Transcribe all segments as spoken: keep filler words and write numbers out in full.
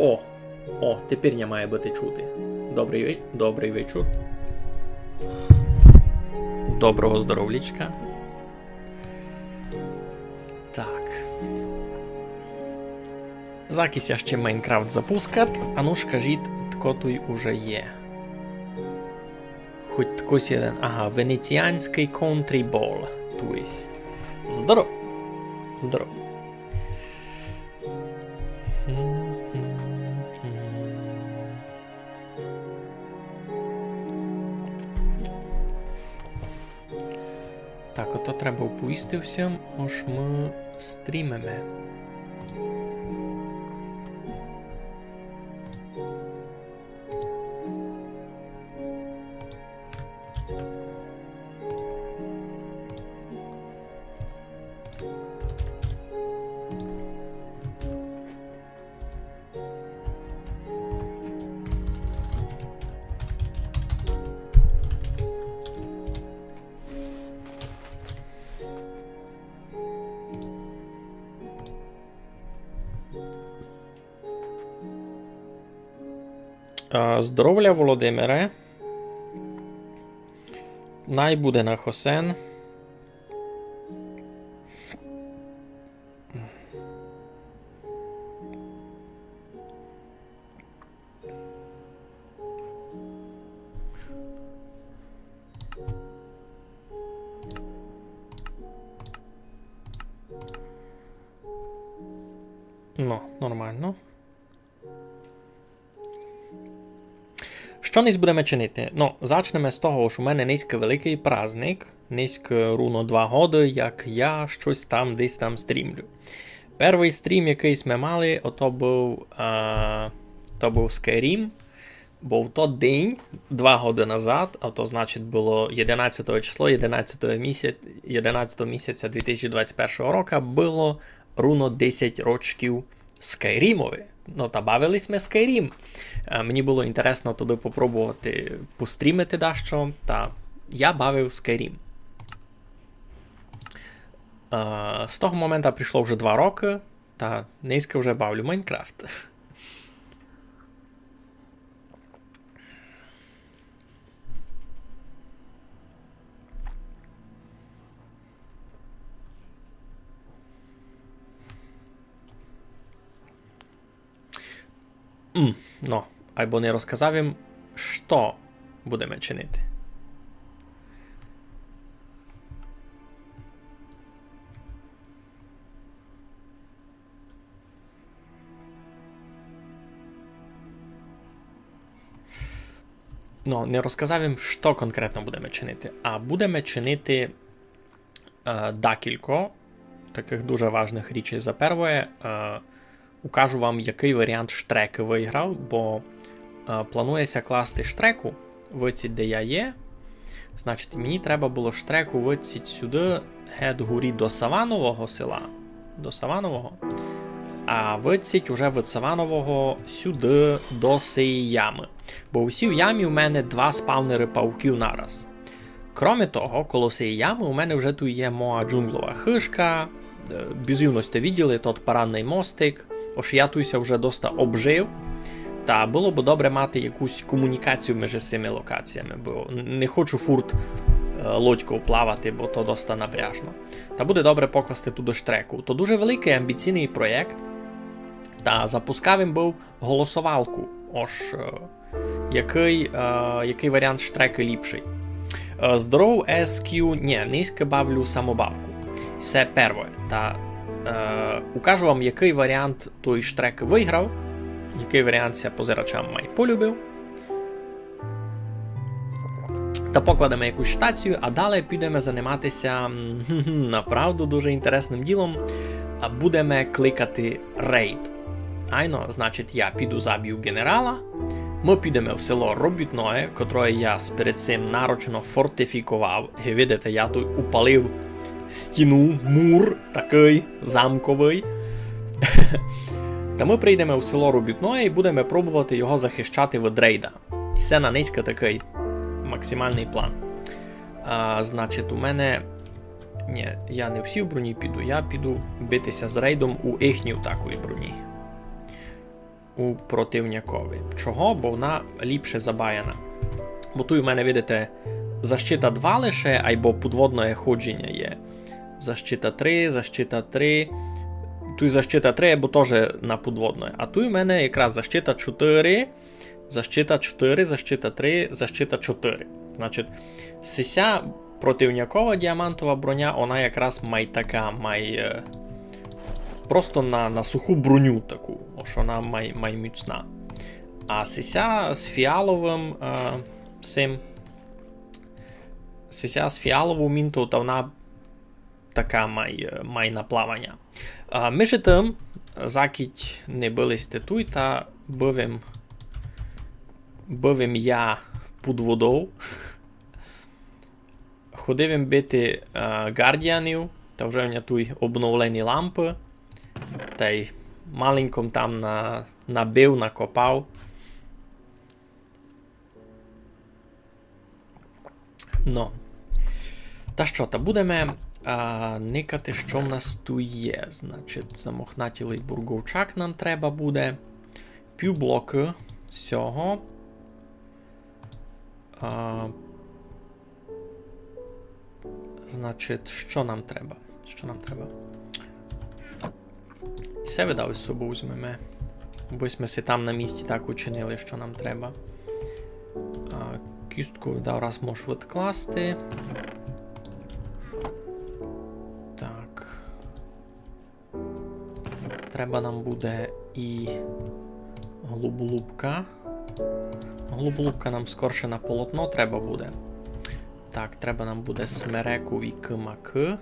О, о, тепер ня має быти чути. Добрый ве-, добрый вечур. Доброго здоровлічка. Так. Закись ся ще Майнкрафт запускат, а ну ж кажіть, тко туй уже є. Хоть ткось єден. Ага, венеціанськый контрібол. Туйсь. Здоров. Здоров. Так, ото треба оповісти всім, ож мы стрімиме. А, здоровля, Володимире. Най буде на хосен. Но, нормално. Што нись будеме чинити? Но, зачнеме з того, ож у мене нынька великый праздник. Нынька руно два годы, як я штось там десь там стрімлю. Первый стрім, якый сьме мали, ото быв, а, то быв Skyrim, бо в тот день, два годы назад, а то, значить, было єдинадцятого число, єдинадцятого місяця, єдинадцятого місяця дві тисячі двадцять першого року, было руно десять рочків Скайрімови. Но, та бавили сьме Skyrim. Е, мені было інтересно туды попробовати пострімити дашто, та я бавив Skyrim. Е, з того момента пройшло вже два рокы, та нынька вже бавлю Майнкрафт. М, но, айбо не розказав им, што будеме чинити. Но, не розказав им, што конкретно будеме чинити, а будеме чинити, е, дакілько такых дуже важных річей. За первоє, е, укажу вам, якый варіант штрекы выграв, бо, е, планує ся класти штреку, выдцїть, де я є. Значить, мені треба было штреку выдцїть сюды, гет гурі до Саванового села. До Саванового. А выдцїть уже выд Саванового сюды до сеї ямы. Бо у сій ямі у мене два спавнеры пауків нараз. Кроме того, коло сеї ямы у мене вже туй є моя джунґлова хыжка, е, бізувно сьте виділи тот парадный мостик, ож я туй ся вже доста обжив, та было бы добре мати якусь комунікацію межи сими локаціями, бо н-, не хочу фурт, е, лодьков плавати, бо то доста напряжно. Та буде добре покласти туды штреку. То дуже великый амбіційный проєкт, та запускав им быв голосовалку, ож, е, якый, е, якый варіант штрекы ліпшый. Е, здоров, С Q, нє, нынька бавлю самобавку. Се первоє. Та, е, укажу вам, якый варіант тої штрекы выграв, якый варіант ся позирачам май полюбив. Та покладеме якусь штацію, а дале підеме занимати ся, м, направду дуже інтересным ділом. А будеме кликати рейд. Айно, значить, я піду забію ґенерала. Мы підеме в село Робютноє, котроє я с-, перед сим нарочно фортифіковав. Як видите, я туй упалив стіну, мур такый замковый. Та мы прийдеме в село Робютноє і будеме пробовати його захищати від рейда. І се на нынька такый максималный план. А, значить, у мене... Нє, я не в сій броні піду, я піду бити ся з рейдом у їхній такій броні. у противнякови. Чого? Бо вона ліпше забаяна. Бо туй у мене, видите, защита два лише, айбо подводноє ходженя є. Защита три, защита три. Туй защита три, бо тоже на подводноє. А туй у мене якраз защита чотири, защита чотири, защита три, защита чотири. Значить, сися противнякова діамантова броня, вона якраз май така, май, е, просто на, на суху броню таку, ож вона май, май міцна. А сися з фіаловым, е, сим, сися з фіалову мінту, та вона така май, е, май на плаваня. А, межи тым, закіть не были сьте туй, та быв им, быв им я під водов. Ходив им бити, е, гардіанів, та вже в мене туй обновлені лампы. Тай маленько м там на, набив, накопав. Но. Та што, та будеме, а, никати, што в нас туй є. Значить, замохнатілый бурговчак нам треба буде. Пів блокы сього. А, значить, што нам треба? Што нам треба? Се, видав, із собов возьмеме. Бо сьме си там на місці так учинили, што нам треба. А, кістку, видав, раз можеш відкласти. Так. Треба нам буде і глуболубка. Глуболубка нам скорше на полотно треба буде. Так, треба нам буде смерекові кымакы.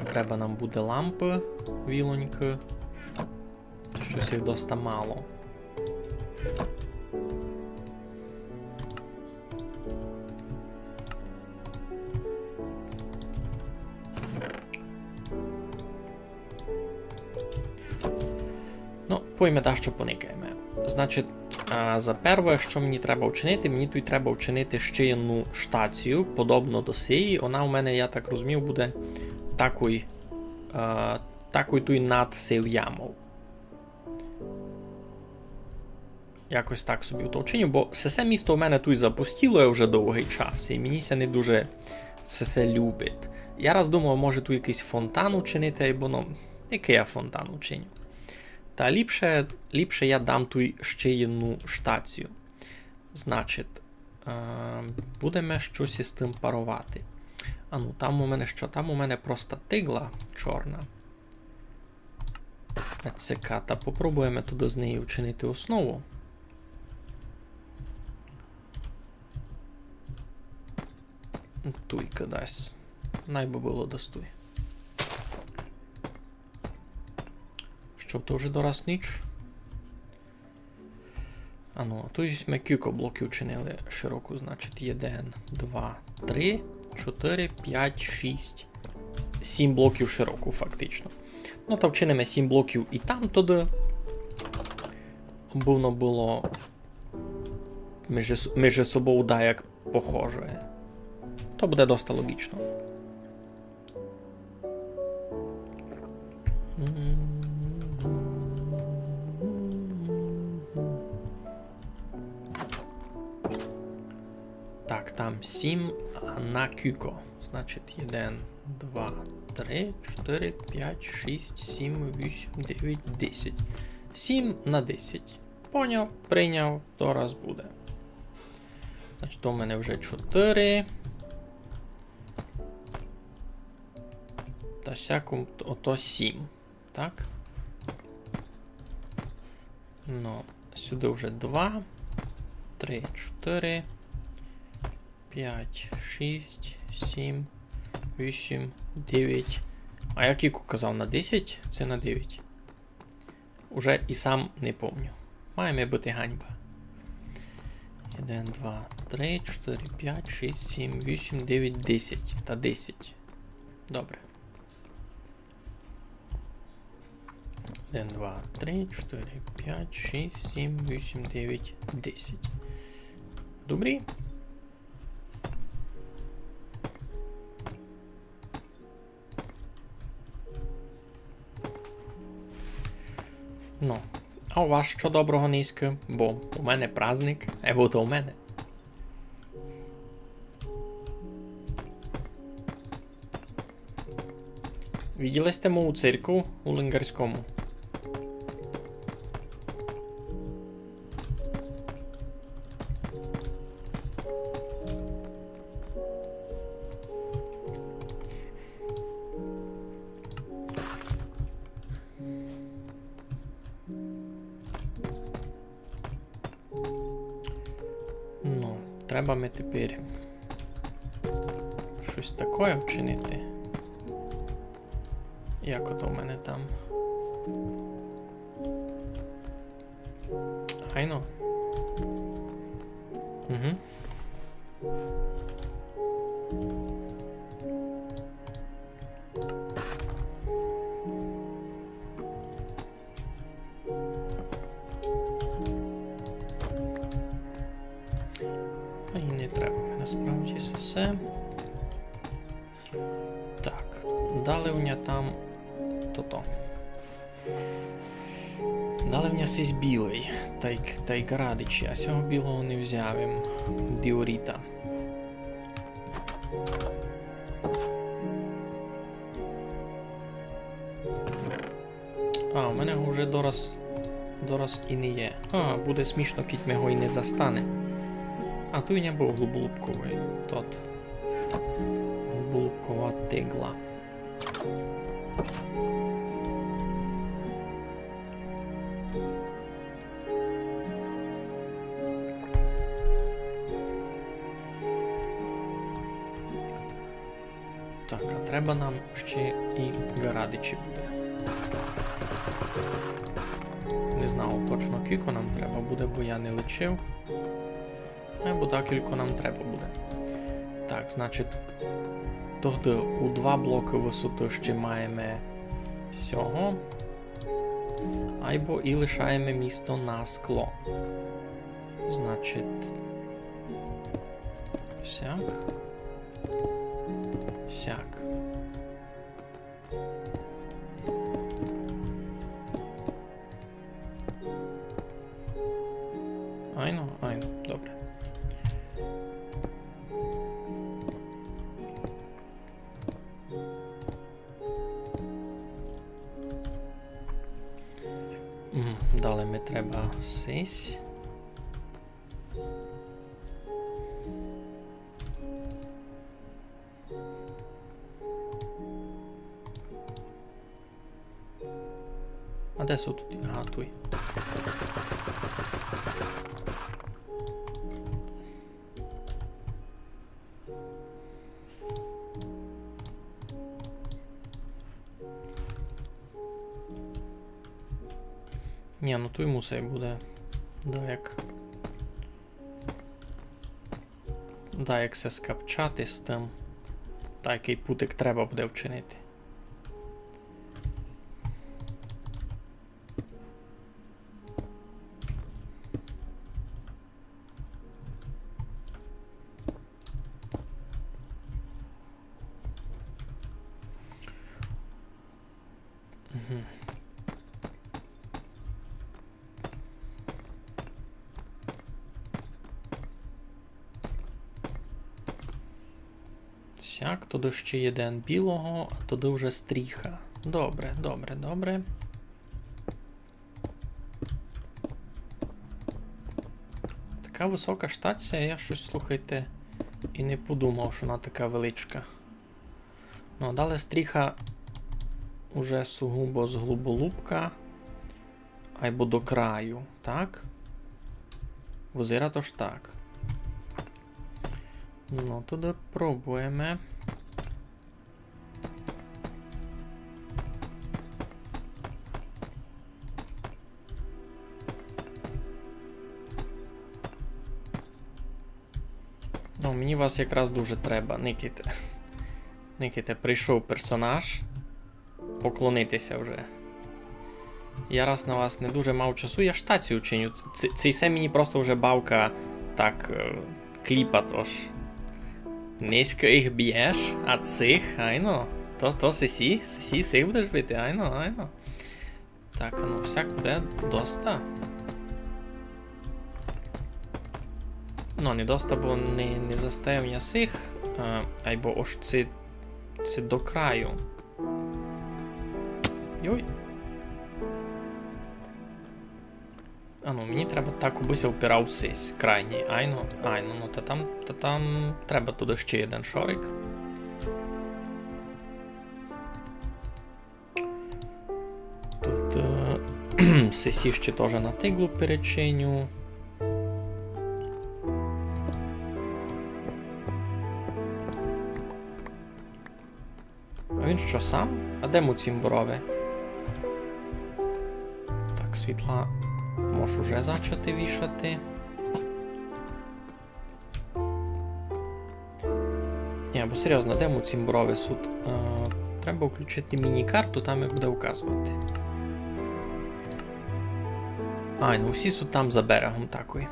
Треба нам буде лампы вілонькы. Штось їх доста мало. Ну, пойме дашто поникаєме. Значить, а, за перве, што мені треба вчинити, мені туй треба вчинити ще одну штацію, подобно до сеї. Вона у мене, я так розумію, буде такой, а, такой туй над сею ямов. Якось так собі то вчиню, бо сесе місто у мене туй запустіло вже довгый час, і мені ся не дуже сесе любить. Я раз думав, може, туй якыйсь фонтан учинити, айбо, ну, якый я фонтан учиню. Та ліпше, ліпше я дам туй ще одну штацію. Значить, е, будеме штось із тым паровати. А ну, там у мене што? Там у мене просто тигла чорна. А цека, та попробуєме туды з неї вчинити основу. Туйка дась. Най бы было достой. Што, то вже дораз ніч? А ну, а туй сьме кілько блоків чинили широку, значить, єден, два, три, чотири, пять, шість, сім блоків широку, фактично. Ну, та вчиниме сім блоків і там туды. Обы воно было межи с-, межи собов даяк похоже. То буде доста логічно. Так, там сім, а на кілько. Значить, єден, два, три, чотири, пять, шість, сім, вісім, девять, десять. Сім на десять. Поняв, прийняв, то раз буде. Значить, то в мене вже чотири. Та сяком т-, ото сім. Так? Ну, сюды вже два, три, чотири, пять, шість, сім, вісім, девять. А я кілько казав, на десять? Се на девять. Уже і сам не помню. Має ми быти ганьба. Єден, два, три, чотири, пять, шість, сім, вісім, девять, десять. Та десять. Добре. Єден, два, три, чотири, пять, шість, сім, вісім, девять, десять. Добрі. Ну, а у вас што доброго ниська? Бо у мене праздник, е, бо то у мене. Виділи сьте мою церкву у Лингарському? Ну, треба ми тепер штось такоє вчинити. Як ото в мене там? Айно. Угу. А й не треба ми насправді се все. Так, далі у мене там тото. Далі у мене сись білый, тай, тай ґарадичі, а сього білого не взяв им, діоріта. А, у мене його вже дораз, дораз і не є. А, буде смішно, кідь ме його і не застане. А туй у мене быв глуболубковый тот. Глуболубкова тигла. Так, а треба нам ще і ґарадичі буде. Не знав точно, кілько нам треба буде, бо я не лічив. Айбо дакілько нам треба буде. Так, значить, тогды у два блокы высоты ще маєме сього. Айбо і лишаєме місто на скло. Значить, сяк. Сяк. Айно, айно, добре. Мгм, далі ми треба сись. А де суть туй? Ага, туй. Ні, ну туй мусай буде. Да, як. Да, як ся скапчати з тым. Та якый путик треба буде вчинити. Мгм. Сяк, туды ще єден білого, а туды вже стріха. Добре, добре, добре. Така высока штація, я штось, слухайте, і не подумав, што она така величка. Ну, а далі стріха уже сугубо з глуболубка, айбо до краю, так? Визирать ож так. Ну, туды пробуєме. Ну, мені вас якраз дуже треба. Никайте. Никайте, прийшов персонаж. Поклонитися вже. Я раз на вас не дуже мав часу, я штацію чиню. Ц-, ц-, ци се мені просто вже бавка так, е, кліпа, тож. Низько їх б'єш, а цих, айно. То, то сесі, сесі, сих будеш бити, айно, айно. Так, ну, всяк буде доста. Ну, не доста, бо не, не застає в ня сих, а, айбо ож ци, ци до краю. Йой. А ну, мені треба так, убы ся впирав сись, крайній. Айно, айно, ну та там, та там треба туды ще єден шорик. Тут, е, сесі ще тоже на тиглу перечиню. А він што, сам? А де му цімборове? Так, світла можу уже зачати вішати. Ні, бо серйозно, де му цімборове сут? Е, треба включити міні-карту, там і буде указовати. Ай, ну всі сут там за берегом такой.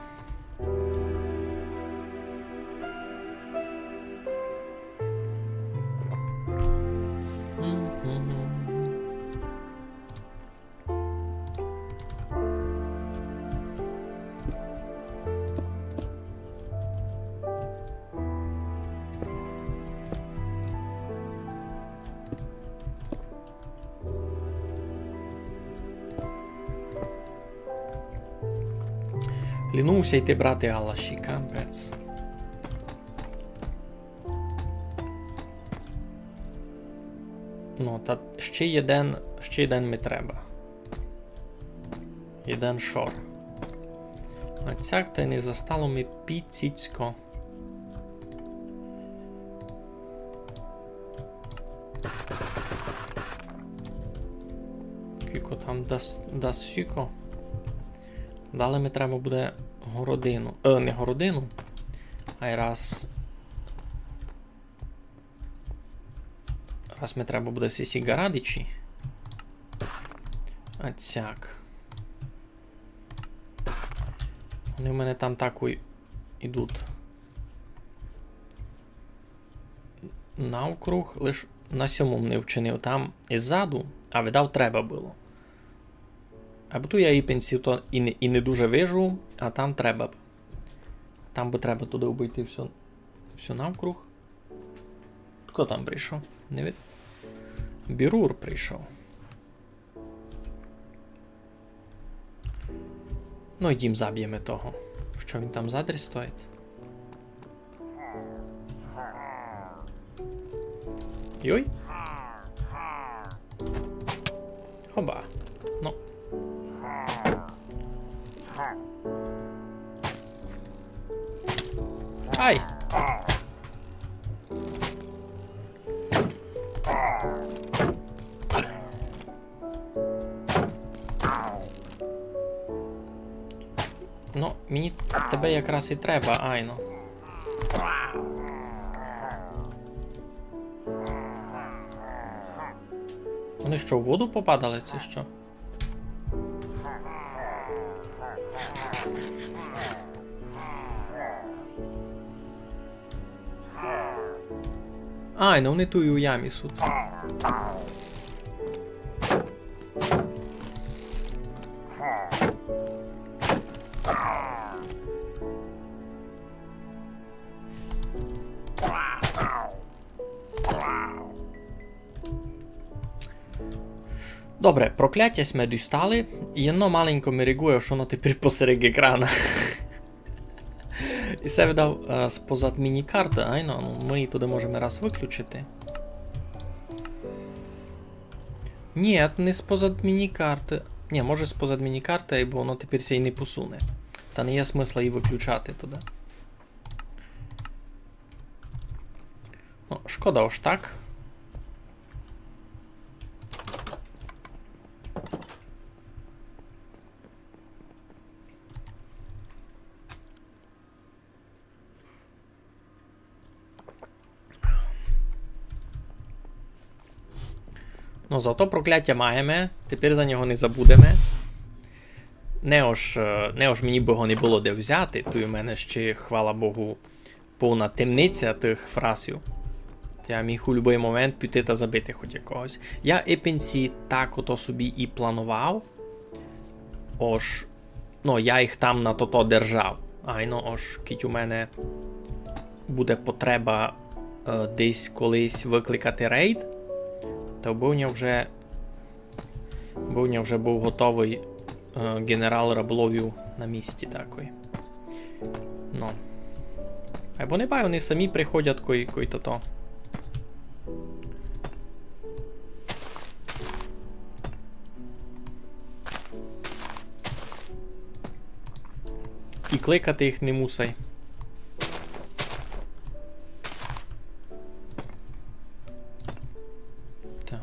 Лінув ся йти брати галаші, капець. Ну, та ще єден, ще єден ми треба. Єден шор. А цяк та й не застало ми піціцько. Кілько там дас, дас сіко. Далі ми треба буде городину. Е, не городину. Ай раз. Раз ми треба буде сесі ґарадичі. А цяк. Вони в мене там такой ідуть. Навкруг, лиш на сьому не вчинив. Там іззаду, а видав треба было. Або ту я і пенсію то і не, і не дуже вижу, а там треба бы. Там бы треба туды обыйти всьо, всьо навкруг. Хто там прийшов? Не вид-, Бірур прийшов. Ну, йдім заб'єме того. Што він там задрі стоїть? Йой. Хоба. Ну. Ай! Ну, мені тебе якраз і треба, айно. Вони што, в воду попадали, ци што? Ай, ну вони туй у ямі сут. Добре, прокляття сьме дістали, і воно маленько мерегує, што воно тепер посеред екрана. І се видав, е, спозад міні-карты, айно, ну, мы її туды можеме раз выключити. Ні, не спозад міні-карты. Ні, може спозад міні-карты, бо воно тепер ся й не посуне. Та не є смысла її выключати туды. Ну, шкода ож так. Ну, зато прокляття маєме, тепер за нього не забудеме. Не ож, е, не ож мені бы го не было де взяти, туй у мене ще, хвала Богу, повна темниця тых фрасів. Я міг у любый момент піти та забити хоть якогось. Я ипенсі так ото собі і планував. Ож, ну, я їх там на тото держав. Айно, ож кідь у мене буде потреба, е, десь колись выкликати рейд, то бы у нього вже Бо у нього вже быв готовый, е, генерал раболовів на місці такой. Ну. Айбо не бай, они самі приходять, кой, кой тото. І кликати їх не мусай. Так.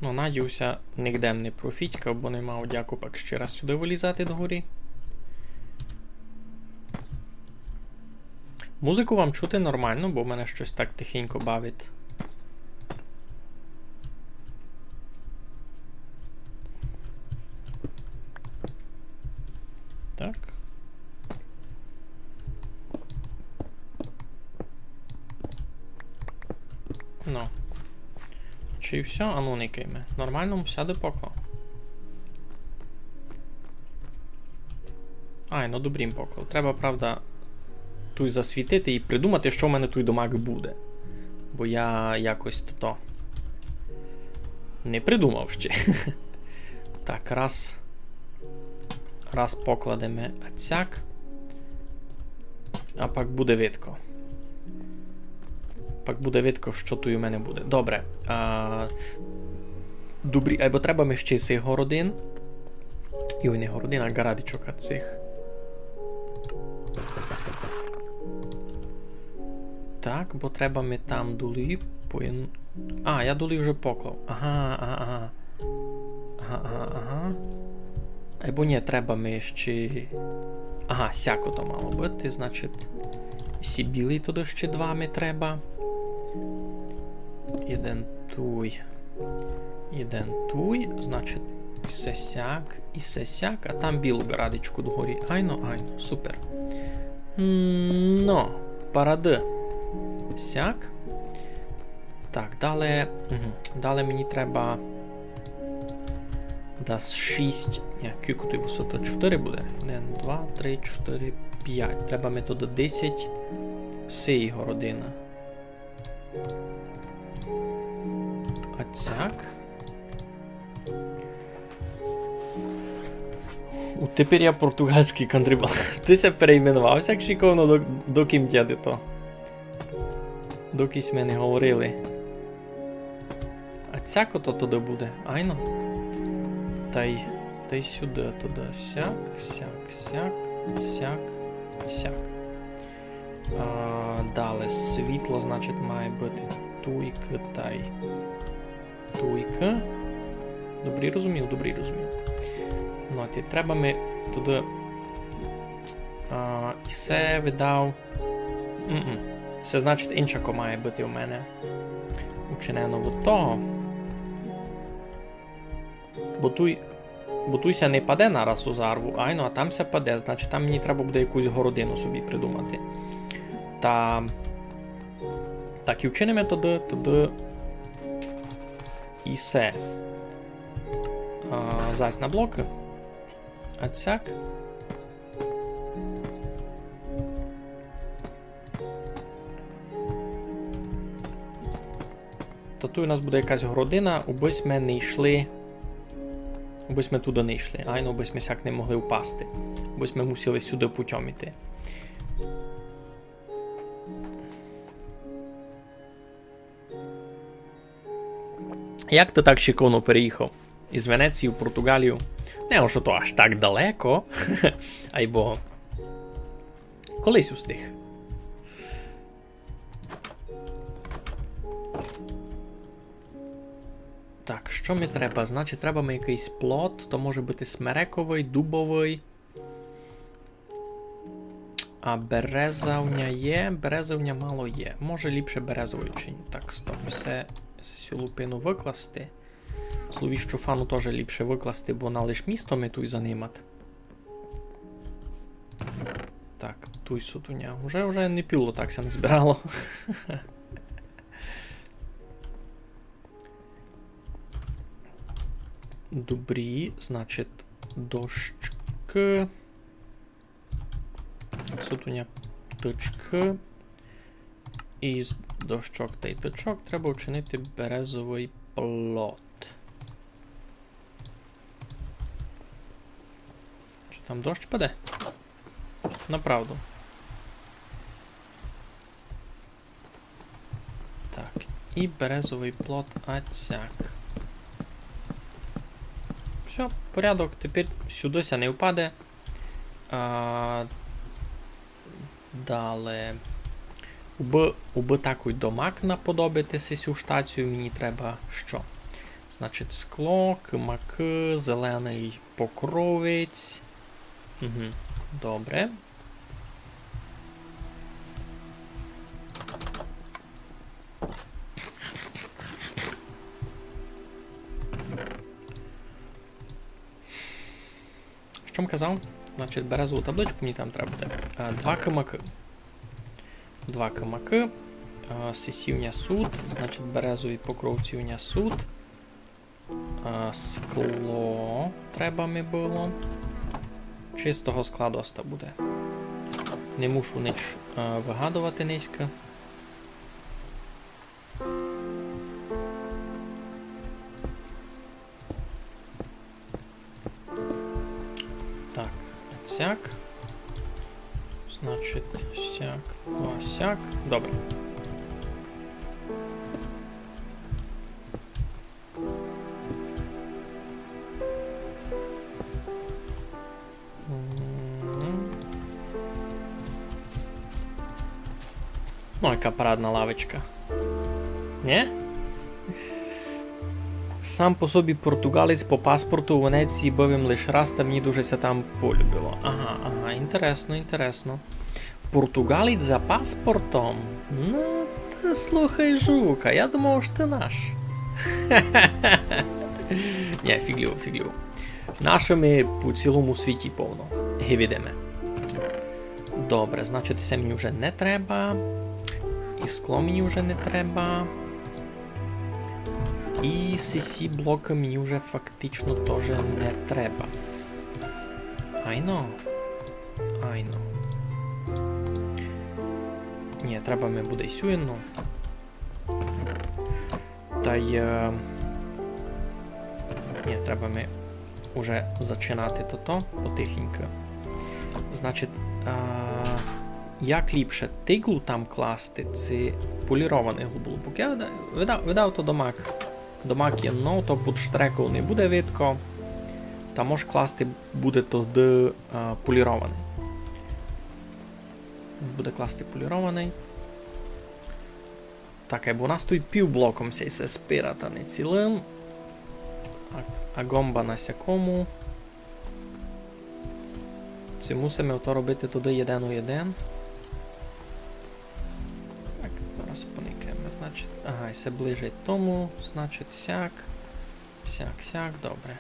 Ну, надію ся, нигде м не профітькав, бо не мав дяку пак ще раз сюды вылізати догорі. Музику вам чути нормално, бо в мене штось так тихенько бавить. Так. Ну. Чи всьо? А ну, никайме. Нормално м сяды поклав. Ай, ну добрі м поклав. Треба, правда, туй засвітити і придумати, што в мене туй домак буде. Бо я якось то не придумав ще. Так, раз. Раз покладеме ацяк. А пак буде видко. Пак буде видко, што туй у мене буде. Добре. А, добрі, айбо треба ми ще сих городин. І не городин, а ґарадичок ацих. Так, бо треба ми там долі поєн-, а, я долі вже поклав. Ага, ага, ага. Ага, ага, ага. Айбо нї, треба ми ще. Ага, сяко то мало быти, значить. Сі білый туды ще два ми треба. Єден туй. Єден туй, значить, і се сяк, і се сяк, а там білу ґарадичку догорі. Айно, айно, супер. М, но, парады. Сяк. Так, дале, мгм. Дале мені треба дас шість, нї, кілько туй высота? Чотыри буде. Один, два, три, чотыри, пять. Треба ми туды десять. Сеї городины. А цяк. У, тепер я портуґальськый кантрібал. Ты ся перейменовав ся, як шиковно, до, докы м тя то. Докы сьме не говорили. А цяк ото туды буде, айно? Тай, тай сюды, туды. Сяк, сяк, сяк, сяк, сяк. А, дале світло, значить, має быти туйкы тай туйкы. Добрі розумів, добрі розумів. Ну, а ти треба ми туды, а, і се видав. М-м. Се, значить, иншако має быти у мене учинено від того. Бо туй, бо туй ся не паде нараз у зарву, айно, а там ся паде, значить, там мені треба буде якусь городину собі придумати. Та так і вчиниме туды, туды і се. А, зась на блокы. А цяк. Та туй у нас буде якась городина, убы сьме не йшли. Убы сьме туды не йшли. Айно, убы сьме сяк не могли впасти. Убы сьме мусили сюды путьом іти. Як ты так шиковно переїхав із Венеції в Портуґалію? Не, ож то аж так далеко. Айбо колись устиг. Так, што ми треба? Значить, треба ми якыйсь плот, то може быти смерековый, дубовый. А береза в ня є? Береза в ня мало є. Може ліпше березовый чи ні? Так, стоп, всю лупину выкласти. Зловіщу фану тоже ліпше выкласти, бо она лиш місто ми туй занимат. Так, Туй сутуня. Уже, уже не пів лота ся назбирало. Добрі, значить, дощкы. Сутуня, тычкы. Із дощок тай тычок треба вчинити березовый плот. Што там, дощ паде? Направду. Так, і березовый плот ацяк. Всьо, порядок, тепер сюды ся не впаде. А, дале. Убы, убы такый домак наподобити сисю штацію, мені треба што? Значить, скло, кымакы, зеленый покровець. Угу, добре. Што м казав? Значить, березову табличку мені там треба буде. Е, два кымакы. Два кымакы. Е, сисі у ня сут, значить, березові покровці у ня сут. Е, скло треба ми было. Чистого скла доста буде. Не мушу нич, е, выгадовати нынька. Так, сяк. Значить, сяк, два сяк. Добре. Мгм. Ну, яка парадна лавочка. Нє? Сам по собі португалець, по паспорту в Венеції быв им лиш раз, та мені дуже ся там полюбило. Ага, ага, інтересно, інтересно. Португалець за паспортом? Ну, ты слухай, жука, я думав, што ты наш. Нє, фіґлю, фіґлю. Нашыми по цілому світі повно. Ги видиме. Добре, значить, се мені вже не треба. І скло мені вже не треба. І сисі блокы мені вже фактично тоже не треба. Айно. Айно. Нє, треба ми буде й сюєнну. Тай, е, нє, треба ми уже зачинати тото потихеньку. Значить, е, як ліпше, тиглу там класти, ци полірованый глуболупок? Я видав, видав, видав то домак. Домак є, но, то під штреков не буде видко. Та мож класти буде тогды, е, полірованый. Буде класти полірованый. Так, бо у нас туй півблоком сей се спират, а не цілым. А, а ґомба на сякому. Ци мусиме ото робити туды єден у єден. Так, зараз поникаєме, значить. Ага, і се ближить тому, значить, сяк. Сяк, сяк, добре.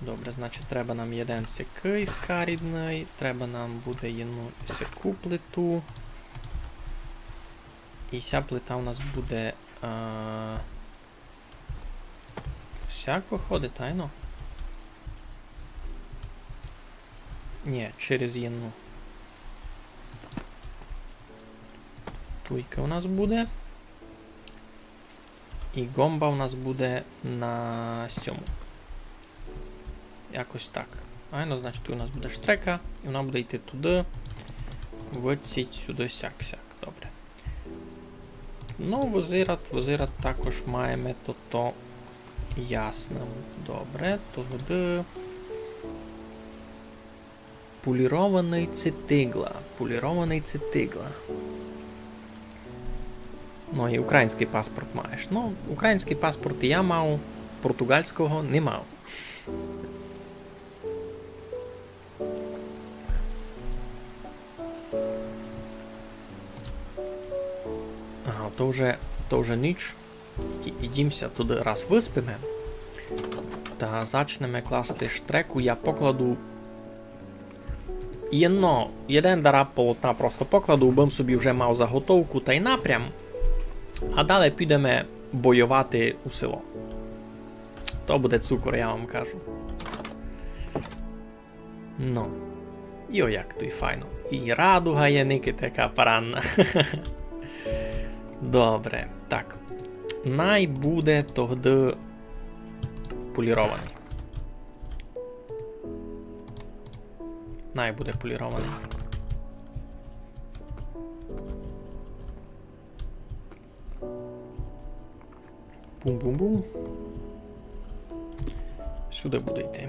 Добре, значить, треба нам єден сякый скарідный, треба нам буде єдну сяку плиту. І ся плита у нас буде, а, сяк выходить, айно? Нє, через єдну. Туйка у нас буде. І ґомба у нас буде на сьому. Якось так. Айно, значить, туй у нас буде штрека, і вона буде йти туды, выдціть сюды сяк-сяк. Добре. Ну, визират, визират також маєме тото ясным. Добре, туды. Полірованый ци тигла, полірованый ци тигла. Ну, і українськый паспорт маєш. Ну, українськый паспорт я мав, португальського не мав. Ага, то вже, то вже ніч. Іді-, ідім ся туды раз выспиме. Та зачнеме класти штреку. Я покладу єдно, єден дараб полотна просто покладу, убым собі вже мав заготовку тай напрям, а дале підеме бойовати у село. То буде цукор, я вам кажу. Ну. Йо, як туй файно. І радуга є, никай, така парадна. Добре, так. Най буде тогды полірованый. Най буде полірованый. Бум-бум-бум. Сюды буде йти.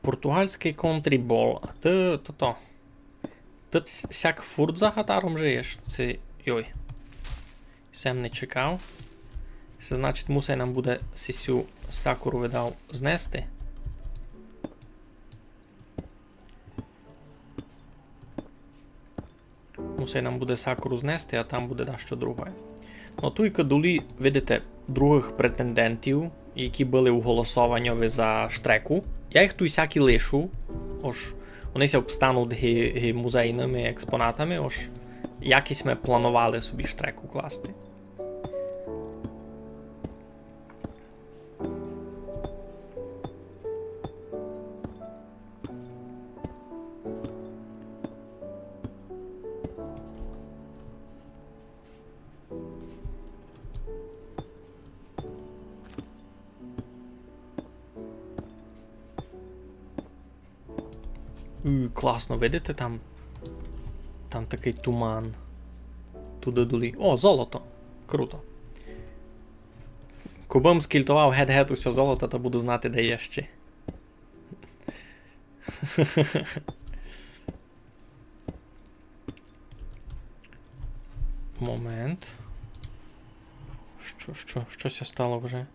Португальськый контрібол, а ты тото. Ты с-, сяк фурт за гатаром жиєш? Ци, йой. Сем не чекав. Се значить, мусай нам буде сисю сакуру, видав, знести. Мусай нам буде сакуру знести, а там буде дашто другоє. Ну, туйка долі, видите, другых претендентів, які были у голосованьови за штреку. Я їх туй сякі лишу, ож они ся обстануть ги, ги музейными експонатами, ож якось мы планували собі штреку класти. М, класно, видите, там, там такый туман. Туды долі. О, золото! Круто. Кобы м скільтовав гет-гет усьо золото, то буду знати, де є ще. Момент. Што, што, што ся стало вже?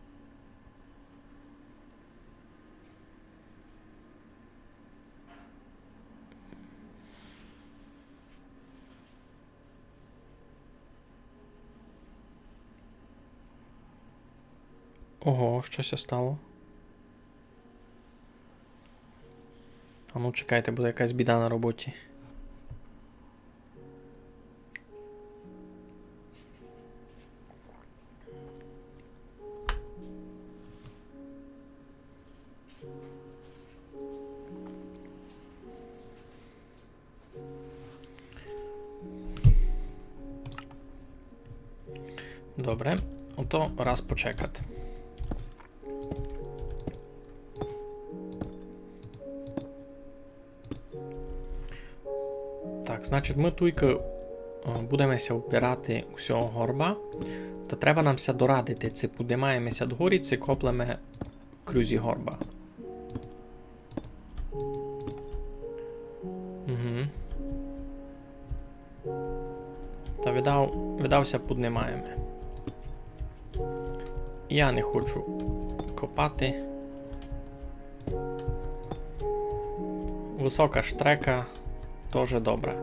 Ого, што ся стало? А ну, чекайте, буде якась біда на роботі. Добре, ото раз почекати. Так, значить, мы туйка, е, будеме ся обирати усього горба. Та треба нам ся дорадити, ци пудимаєме ся догорі, ци коплеме крузі горба. Угу. Та видав, видав ся пуднимаєме. Я не хочу копати. Высока штрека тоже добра.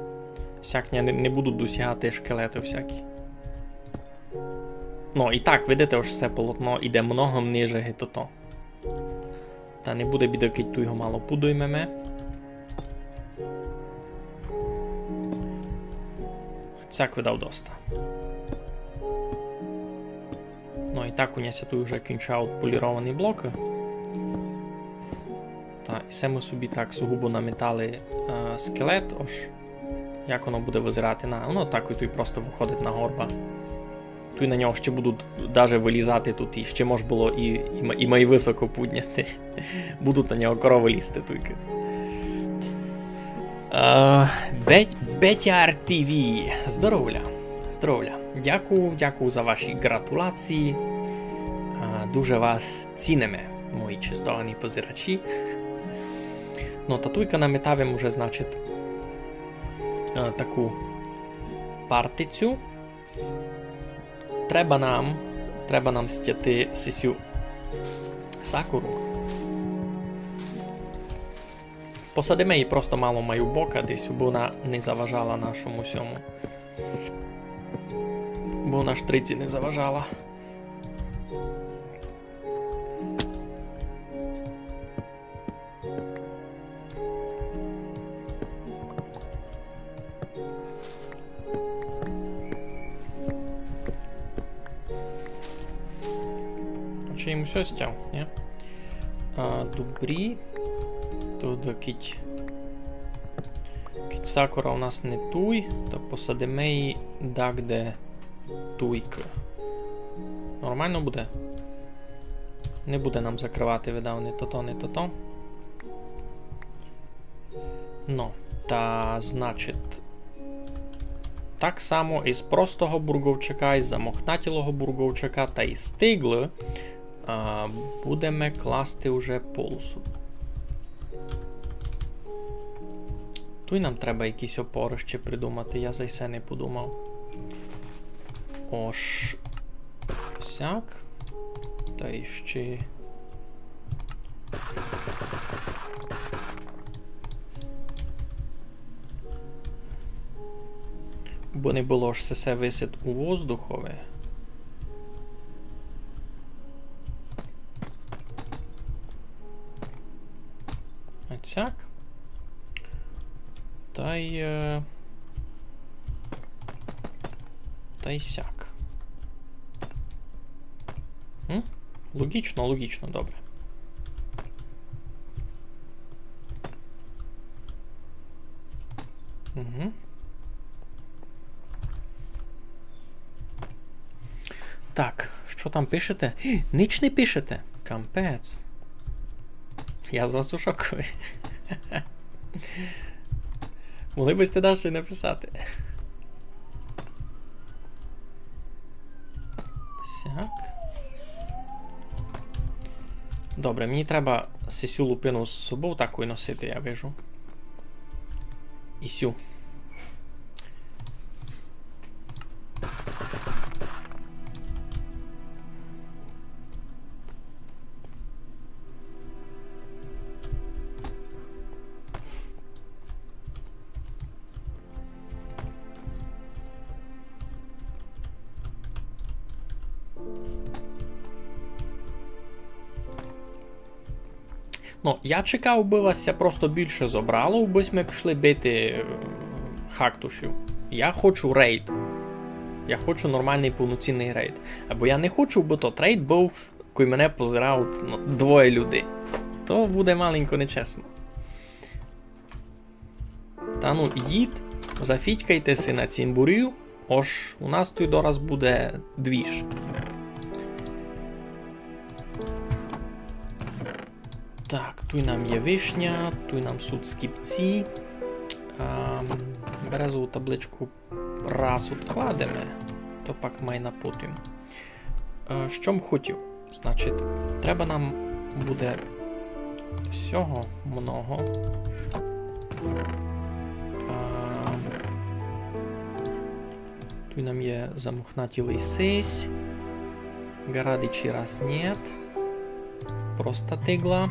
Сяк ня не, не будуть досягати шкелеты всякі. Ну, і так, видите, ож се полотно іде много ниже ги тото. Та не буде біды, кидь туй го мало пудоймеме. Сяк видав доста. Ну, і так у ня ся туй уже кінчають поліровані блокы. Та, і се мы собі так сугубо наметали, е, скелет, ож як воно буде визирати на, воно так і туй просто выходить на горба. Туй на нього ще будуть даже вылізати туй, і ще мож было і, і, м-, і май высоко пудняти. Будуть на нього коровы лізти туйкы. Е, Бет-, Бетяр Т В. Здоровля. Здоровля. Дякую, дякую за ваші ґратулації. Е, дуже вас ціниме, мої честовані позирачі. Ну, та туйка наметав им уже, значить, е, таку партицю. Треба нам Треба нам стяти сисю сакуру. Посадиме її просто мало май у бока десь, бо вона не заважала нашому сьому. Бо вона штриці не заважала. Чи їм усьо стяв, ні? А, добрі. Туй кідь, кідь сакура у нас не туй, то посадиме її дагде туйкы. Нормално буде? Не буде нам закрывати, видав, не тото, не тото. Но, та, значить, так само із простого бурговчака, із замохнатілого бурговчака та із тиглы, а, будеме класти уже полосу. Туй нам треба якісь опоры ще придумати, я за се не подумав. Ож сяк. Та й ще. Бо не было, ож се все висить у воздухови. Оцяк. Та й, е, та й сяк. М? Логічно, логічно, добре. Угу. Так, што там пишете? Нич не пишете. Кампець. Я з вас у шокови. Могли бы сьте дальше написати. Сяк. Добре, мені треба сисю лупину з собов такой носити, я вижу. І сю. Ну, я чекав, бы вас ся просто більше зобрало, бы сьме пішли бити, е, хактушів. Я хочу рейд. Я хочу нормалный повноцінный рейд. Або я не хочу, бы тот рейд быв, кой мене позирав, ну, двоє людей. То буде маленько нечесно. Та ну, ідіть, зафітькайте си на цімборів, ож у нас туй дораз буде двіж. Так, туй нам є вишня, туй нам суть скіпці. Ам, березову табличку раз одкладеме, то пак май на потім. Е, што м хотів? Значить, треба нам буде сього много. Е, туй нам є замохнатілый сись. Ґарадичі раз нєт. Проста тигла.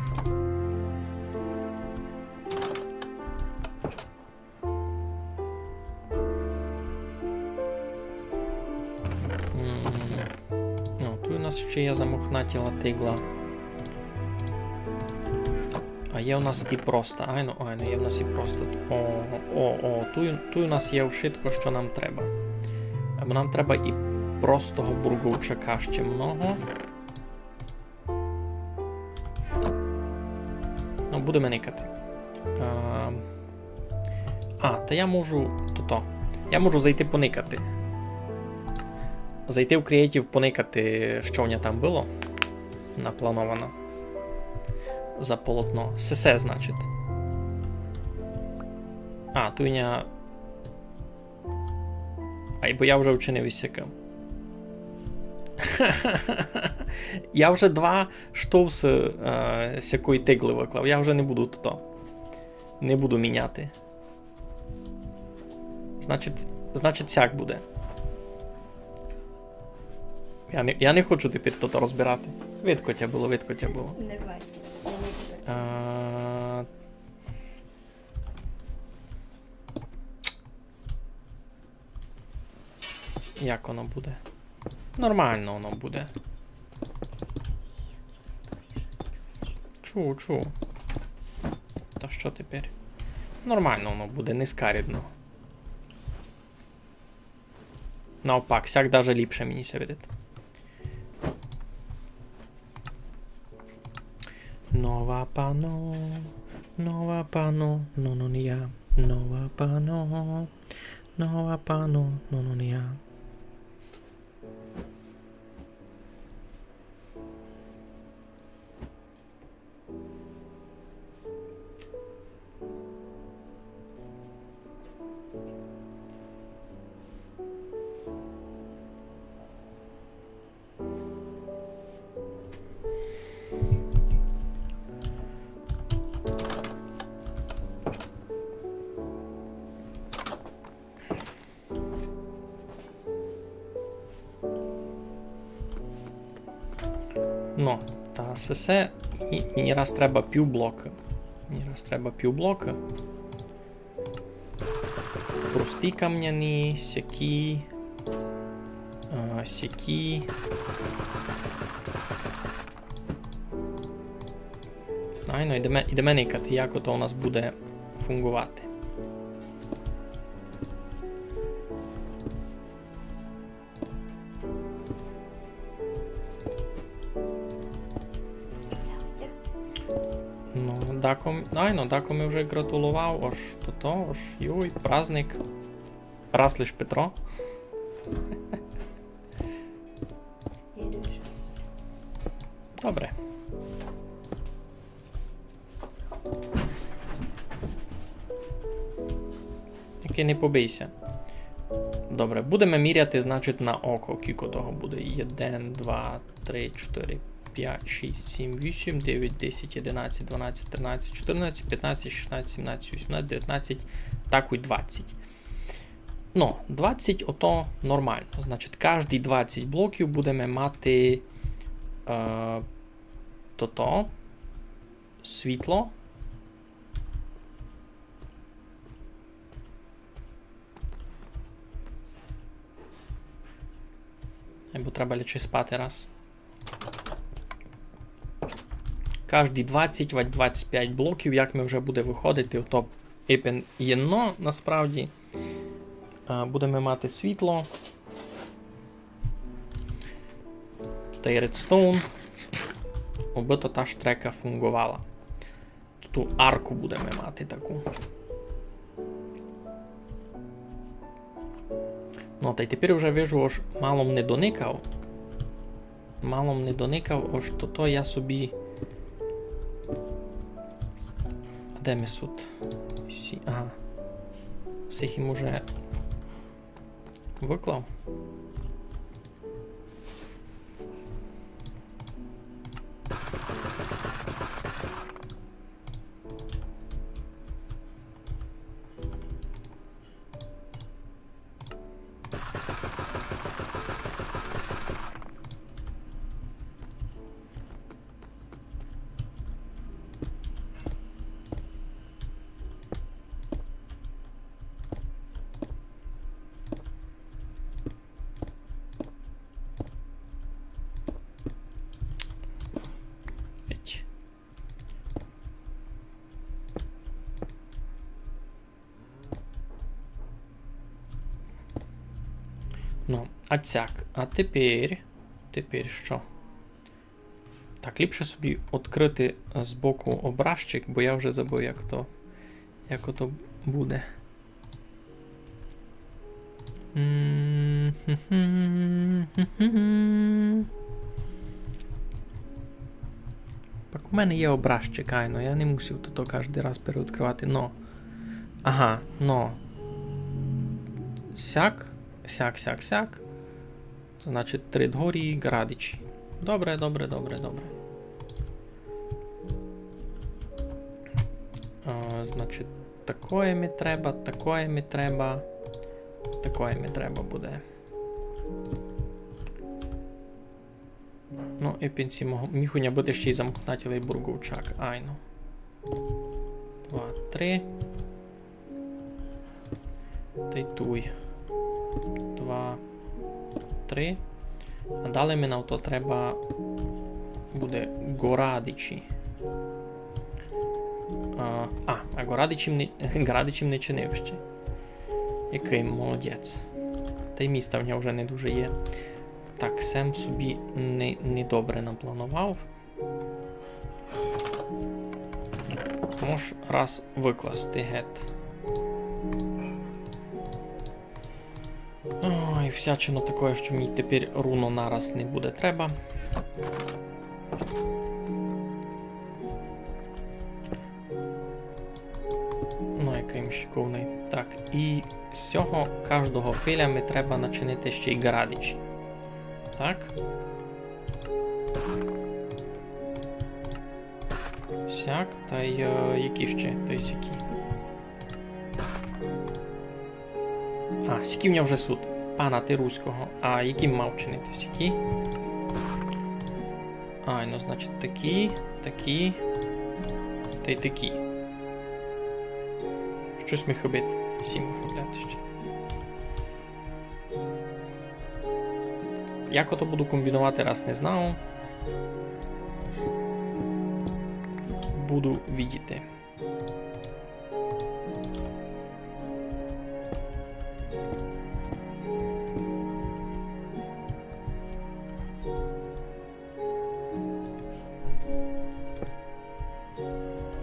М, ну, туй у нас ще є замохнатіла тигла. А є у нас і проста. Айно, айно, є у нас і проста. О, о, о, туй, туй у нас є вшытко, што нам треба. Або нам треба і простого бурговчака ще много. Ну, будеме никати. А, а, та я можу, тото. Я можу зайти поникати. Зайти в Creative, поникати, што в ня там было наплановано. За полотно. Сесе, значить. А, туй у ня Айбо я вже вчинив із сякым. Я вже два штовсы, е, сякої тиглы выклав. Я вже не буду то. Не буду міняти. Значить, значить, сяк буде. Я не, я не хочу тепер тото розбирати. Видко тя было, видко тя было. Не бачу. Я не буду. А, як воно буде? Нормално воно буде. Чу, чу. Та што тепер? Нормално воно буде, не скарідно. Наопак, сяк даже ліпше мені ся видить. Нова пано, нова пано, но, но, не я. Нова пано, нова пано, но, но, не я. Но, та сесе, мені, мені раз треба півблокы. Мені раз треба півблокы. Прості камняні, сякі, а, сякі. Айно, йдеме, йдеме никати, як ото у нас буде фунґовати. Но, дако м-, айно, дако ми вже ґратуловав, ож тото, ож, юй, праздник. Раз лиш Петро. Добре. Якый, не побий ся. Добре, будеме міряти, значить, на око. Кілько того буде? Єден, два, три, чотири, пять, шість, сім, вісім, девять, десять, одинадцять, дванадцять, тринадцять, чотирнадцять, пятнадцять, шістнадцять, сімнадцять, вісімнадцять, девятнадцять, такой двадцять. Но, двадцять ото нормално. Значить, каждый двадцять блоків будеме мати, е, тото, світло. Айбо треба лячи спати раз. Каждый двадцять, вадь двадцять пять блоків, як ми вже буде выходити, ото ипен єдно, насправді. А, будеме мати світло. Туй редстоун. Обы то та штрека фунґовала. Ту арку будеме мати таку. Но, тай тепер уже вижу, ож мало м не доникав. Мало м не доникав, ож тото я собі. А де ми сут? Сі-, ага. Сих им уже выклав. Еть. Ну, а цяк. А тепер, тепер што? Так, ліпше собі одкрыти збоку образчик, бо я вже забыв, як то, як ото буде. Так, у мене є образчик, айно, я не мусив то, то каждый раз переоткрывати, но. Ага, но. Сяк, сяк, сяк, сяк. Значить, три дгорі, ґрадичі. Добре, добре, добре, добре. А, значить, такоє ми треба, такоє ми треба, такоє ми треба буде. Ну, і в кінці мог-, міг у ня быти ще й замкнатілый бурговчак. Айно. Два, три. Тай туй. Два, три. А далі ми на то треба буде ґорадичі. А, а, а ґорадичі м не, ґорадичі м не чинив ще. Якый молодець. Тай міста в нього вже не дуже є. Так, сем собі не, недобре напланував. Мож раз выкласти гет. Ой, всячино такоє, што мені тепер руно нараз не буде треба. Ну, якый м шиковный. Так, і з сього каждого філя ми треба начинити ще й ґорадичі. Так. Сяк, тай, е, які ще, тай сякі. А, сякі в нього вже суть. Пана ти руського. А які м мав чинити сякі? Айно, значить, такі, такі, тай такі. Штось ми хыбить. Сім вихыбляти ще. Як ото буду комбінувати, раз не знав. Буду видіти.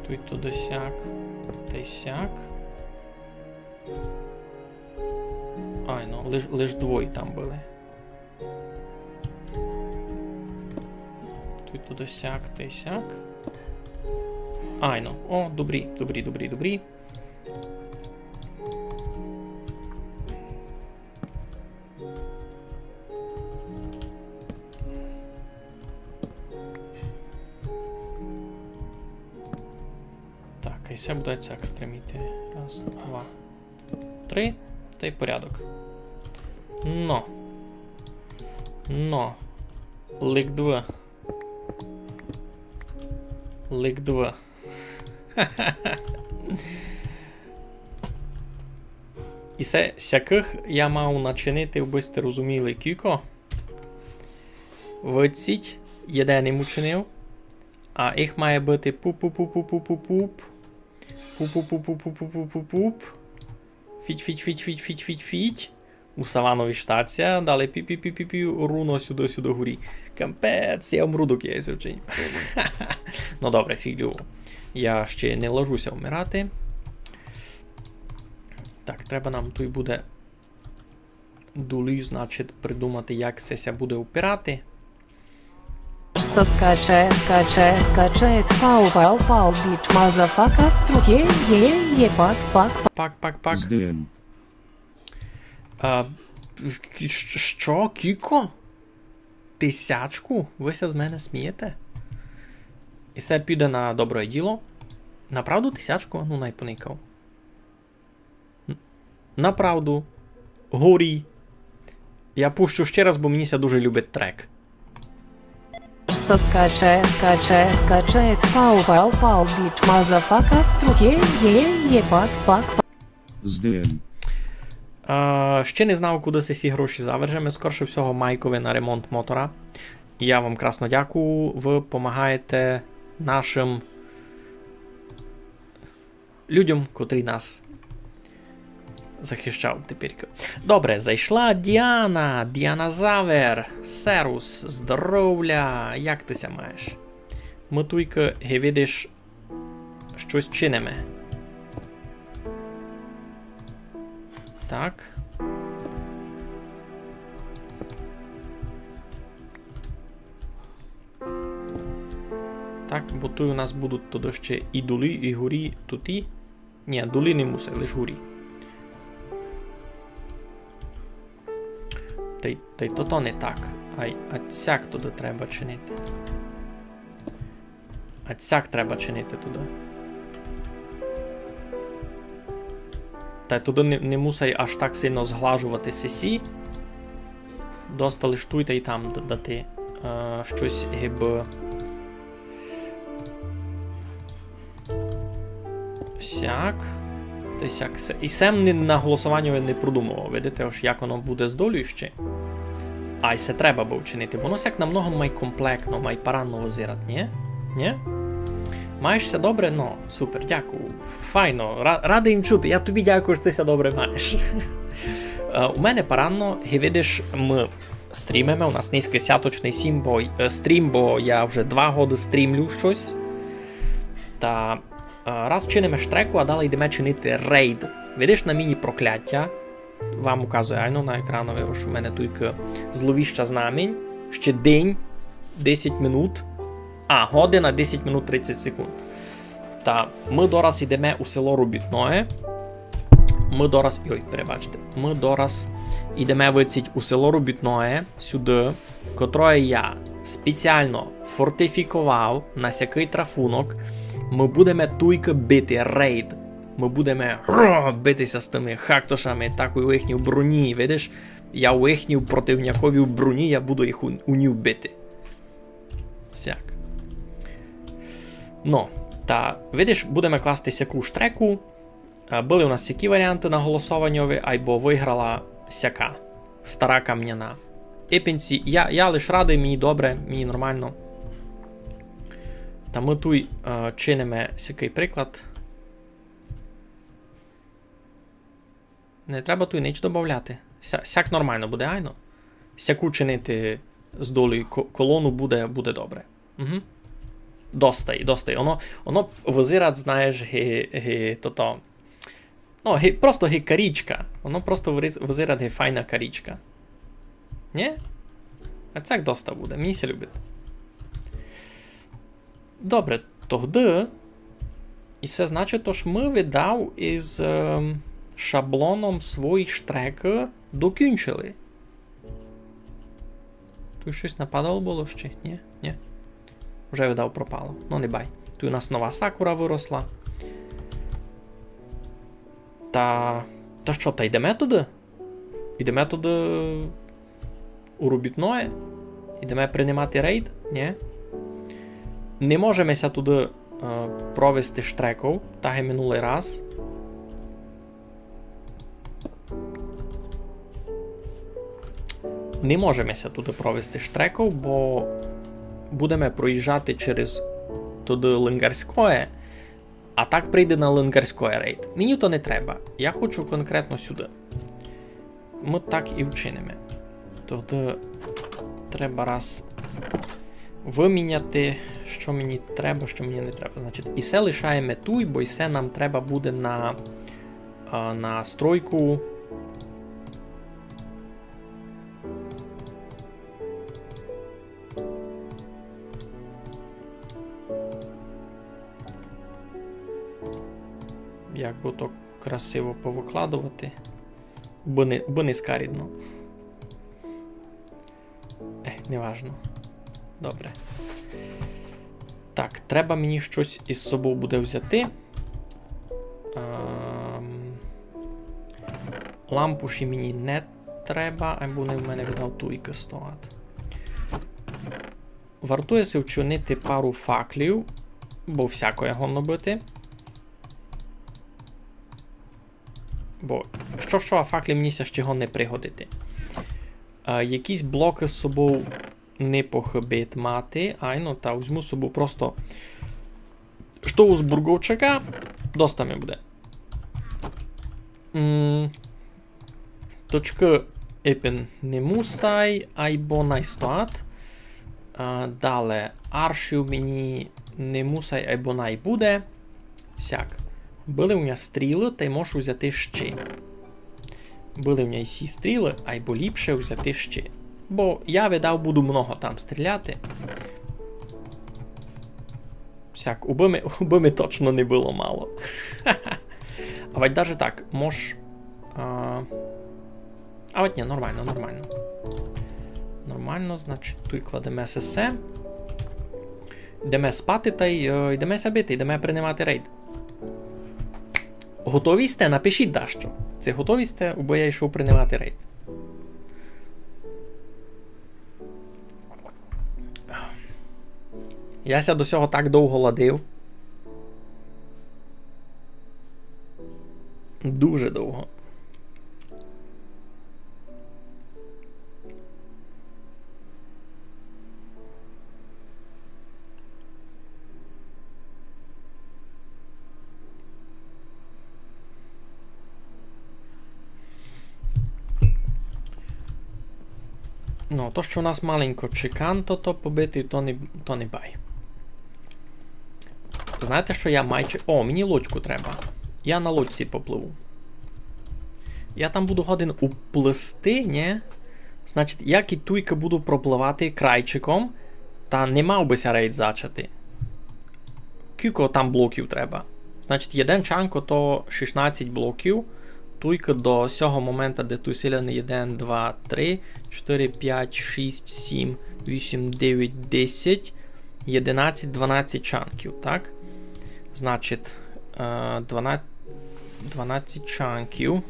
Туй туды сяк, тай сяк. Айно, лиш, лиш двоє там были. Туй туды сяк, тай сяк. Айно. О, добрі, добрі, добрі, добрі. Так, і се буде сяк стриміти. Раз, два, три, тай порядок. Но. Но. Лик два. Лик два. І се, сякых я мав начинити, абы сьте розуміли, кілько. Видціть, єден им учинив. А їх має быти пуп-пуп-пуп-пуп-пуп-пуп-пуп. Пуп-пуп-пуп-пуп-пуп-пуп-пуп. Фіть, фіть, фіть, фіть, фіть, фіть, фіть. У саванові штація, далі пі-пі-пі-пі-пі, руно сюды, сюды горі. Капець, я умру, доки я се вчиню. Ну добре, фіґлю. Я ще не ложуся вмирати. Так, треба нам туй буде долі, значить, придумати, як се ся буде упирати. Стоп, каче, каче, каче, пау, пау, пау, біч, мазафака, струке, є, є, пак, пак, пак. Пак, пак, пак. Зден. А, щ-, що? Кіко? Тисячку? Вы ся з мене смієте? І се піде на добре діло. Направду тисячку? Ну, най поникав. Н-, направду. Горі. Я пущу ще раз, бо мені ся дуже любить трек. Стоп, каче, каче, каче, пау, пау, пау, біч, мазафака, струке, є, є, пак, пак, пак. Зден. А, ще не знав, куды сесі гроші завержеме. Скорше всього, Майкови на ремонт мотора. Я вам красно дякую. Вы помагаєте нашым людям, котрі нас захищають тепер. Добре, зайшла Діана, Діана Завер, серус, здоровля, як ты ся маєш? Мы туйка, ги видиш, штось чиниме. Так. Так, бо туй у нас будуть туды ще і долі, і горі, туй і. Ні, долі не мусить, лиш горі. Тай, тай то, то не так. Ай, а сяк туды треба чинити. А сяк треба чинити туды. Та туды не, не мусай аж так сильно зглажовати сесі. Доста лиш туй тай там д-, дати. е, штось гибы сяк. Та сяк се. І сем не, на голосовані не продумовав. Видите, ож як воно буде з долю ще. Ай, се треба бы вчинити, бо воно сяк намного май комплектно, май паранно визират, нї? Нї? Маєш ся добре? Ну, супер, дякую. Файно, ра-, радый им чути. Я тобі дякую, што ты ся добре маєш. Е, у мене паранно, ги видиш, мы стрімиме, у нас нынька сяточный сім, бо, е, стрім, бо я вже два годы стрімлю штось. Та, е, раз чиниме штреку, а далі йдеме чинити рейд. Видиш на мені проклятя? Вам указує, айно, на екранові, ож у мене туйка зловіща знамінь. Ще день, десять минут. А, година, десять минут, тридцять секунд. Та мы дораз ідеме у село Робітноє. Мы дораз, йой, перебачте. Мы дораз ідеме выдцїть у село Робітноє, сюды, котроє я спеціално фортифіковав на сякый трафунок. Мы будеме туйка бити рейд. Мы будеме, гро, бити ся з тыми хактошами, так у їхній броні, видиш? Я у їхній противняковій броні, я буду їх у, у ній бити. Сяк. Ну, та, видиш, будеме класти сяку штреку. Е, были у нас сякі варіанты на голосованьови, айбо выграла сяка. Стара камняна. Епенці, я, я лиш радый, мені добре, мені нормално. Та мы туй, е, чиниме сякый приклад. Не треба туй нич добавляти. Ся-, сяк нормално буде, айно. Сяку чинити з долю ко-, колону буде, буде добре. Угу. Достай, достай. Воно, воно визират, знаєш, ги, ги, тото. Ну, ги, просто ги карічка. Воно просто вириз-, визират ги файна карічка. Нї? А сяк доста буде. Мені ся любить. Добре, тогды. І се значить, ож мы видав из, ем, шаблоном свої штрекы докінчили. Туй штось нападало было ще? Нї? Нї. Вже видав пропало. Ну, не бай. Туй у нас нова сакура выросла. Та, та што, та йдеме туды? Ідеме туды у Робітноє. Ідеме принимати рейд? Нї. Не можеме ся туды, е, провести штреков, так як минулый раз. Не можеме ся туды провести штреков, бо будеме проїжджати через туды Лингарськоє, а так прийде на Лингарськоє рейд. Мені то не треба. Я хочу конкретно сюды. Мы так і вчиниме. Тогды треба раз выміняти, што мені треба, што мені не треба. Значить, і се лишаєме туй, бо і се нам треба буде на, а, на стройку. Як бы то красиво повыкладовати. Бы не, бы не скарідно. Е, неважно. Добре. Так, треба мені штось из собов буде взяти. Ем, лампуші мені не треба, айбо вони в мене видав туйка стоять. Вартує си вчинити пару факлів, бо всякоє годно быти. Бо што, што, а факлі мені ся ще годні пригодити. А, якісь блокы з собов не похыбить мати. Айно, та возьму з собов просто што у збурговчака, доста ми буде. М, точкы епен не мусай, айбо най стоять. А, дале, аршів мені не мусай, айбо най буде. Сяк. Были у мене стрілы, тай можу взяти ще. Были у мене й сі стрілы, айбо ліпше взяти ще. Бо я видав буду много там стріляти. Сяк, убы ми, убы ми точно не было мало. А вадь даже так, мож, а, а вадь нї, нормално, нормално. Нормално, значить, туй кладеме сесе. Йдеме спати тай, е, йдеме ся бити, йдеме принимати рейд. Готові сьте? Напишіть дашто. Ци готові сьте, убы я йшов принимати рейд. Я ся до сього так довго ладив. Дуже довго. Ну, то, што у нас маленько чеканто, то побити, то не, то не бай. Знаєте, што я майче... О, мені лодьку треба. Я на лодьці попливу. Я там буду годен уплисти, нє? Значить, я кідь туйка буду пропливати крайчиком, та не мав бы ся рейд зачати. Кілько там блоків треба? Значить, єден чанк, то шістнадцять блоків. Туйка до сього момента, де туй селяни єден, два, три, чотири, пять, шість, сім, вісім, девять, десять, єдинадцять, дванадцять чанків, так? Значить, е, дванадцять, дванадцять чанків.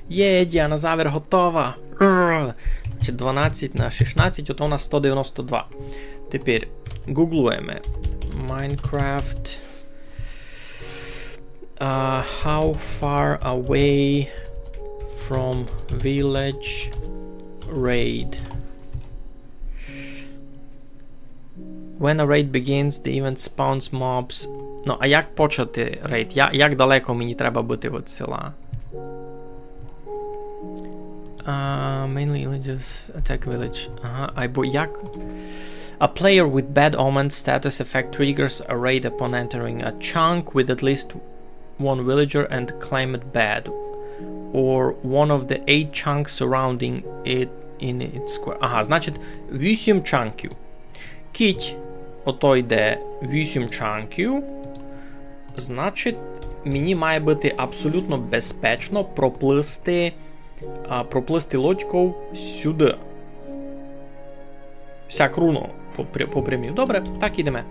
Є, динозавр готова. Рррр. Значить, дванадцять на шістнадцять, ото у нас сто девяносто два. Тепер гуглуєме. Minecraft. Uh, how far away from village raid? When a raid begins, the event spawns mobs. Ну, а як почати рейд? Я, як далеко мені треба быти від села? Uh, mainly villagers attack village. Ага, айбо як? A player with bad omen status effect triggers a raid upon entering a chunk with at least one villager and claimed bad, or one of the eight chunks surrounding it in its square. Ага, значить, вісім чанків. Кідь ото йде вісім чанків, значить, мені має быти абсолютно безпечно проплисти, а, проплисти лодьков сюды. Сяк руно по пря-, по прямій. Добре, так ідеме.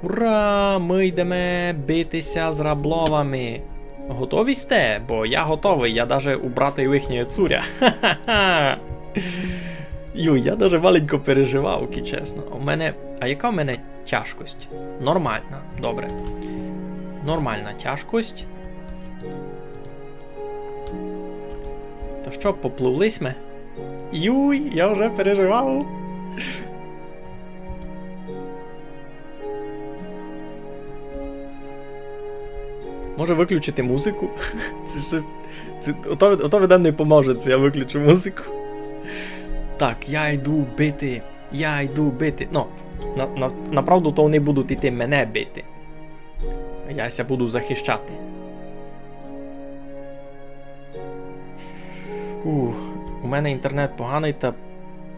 Ура! Мы йдеме бити ся з рабловами. Готові сьте? Бо я готовый, я даже убратый у їхнє цуря. Ха-ха-ха! Юй, я даже маленько переживав, кідь чесно. У мене, а яка у мене тяжкость? Нормална, добре. Нормална тяжкость. Та што, попливли сьме? Юй, я вже переживав. Може выключити музыку? Се штось, се, ото, ото видно не поможе, ци я выключу музыку. Так, я йду бити, я йду бити. Ну, на, на, направду то они будуть іти мене бити. Я ся буду захищати. Ух, у мене інтернет поганый та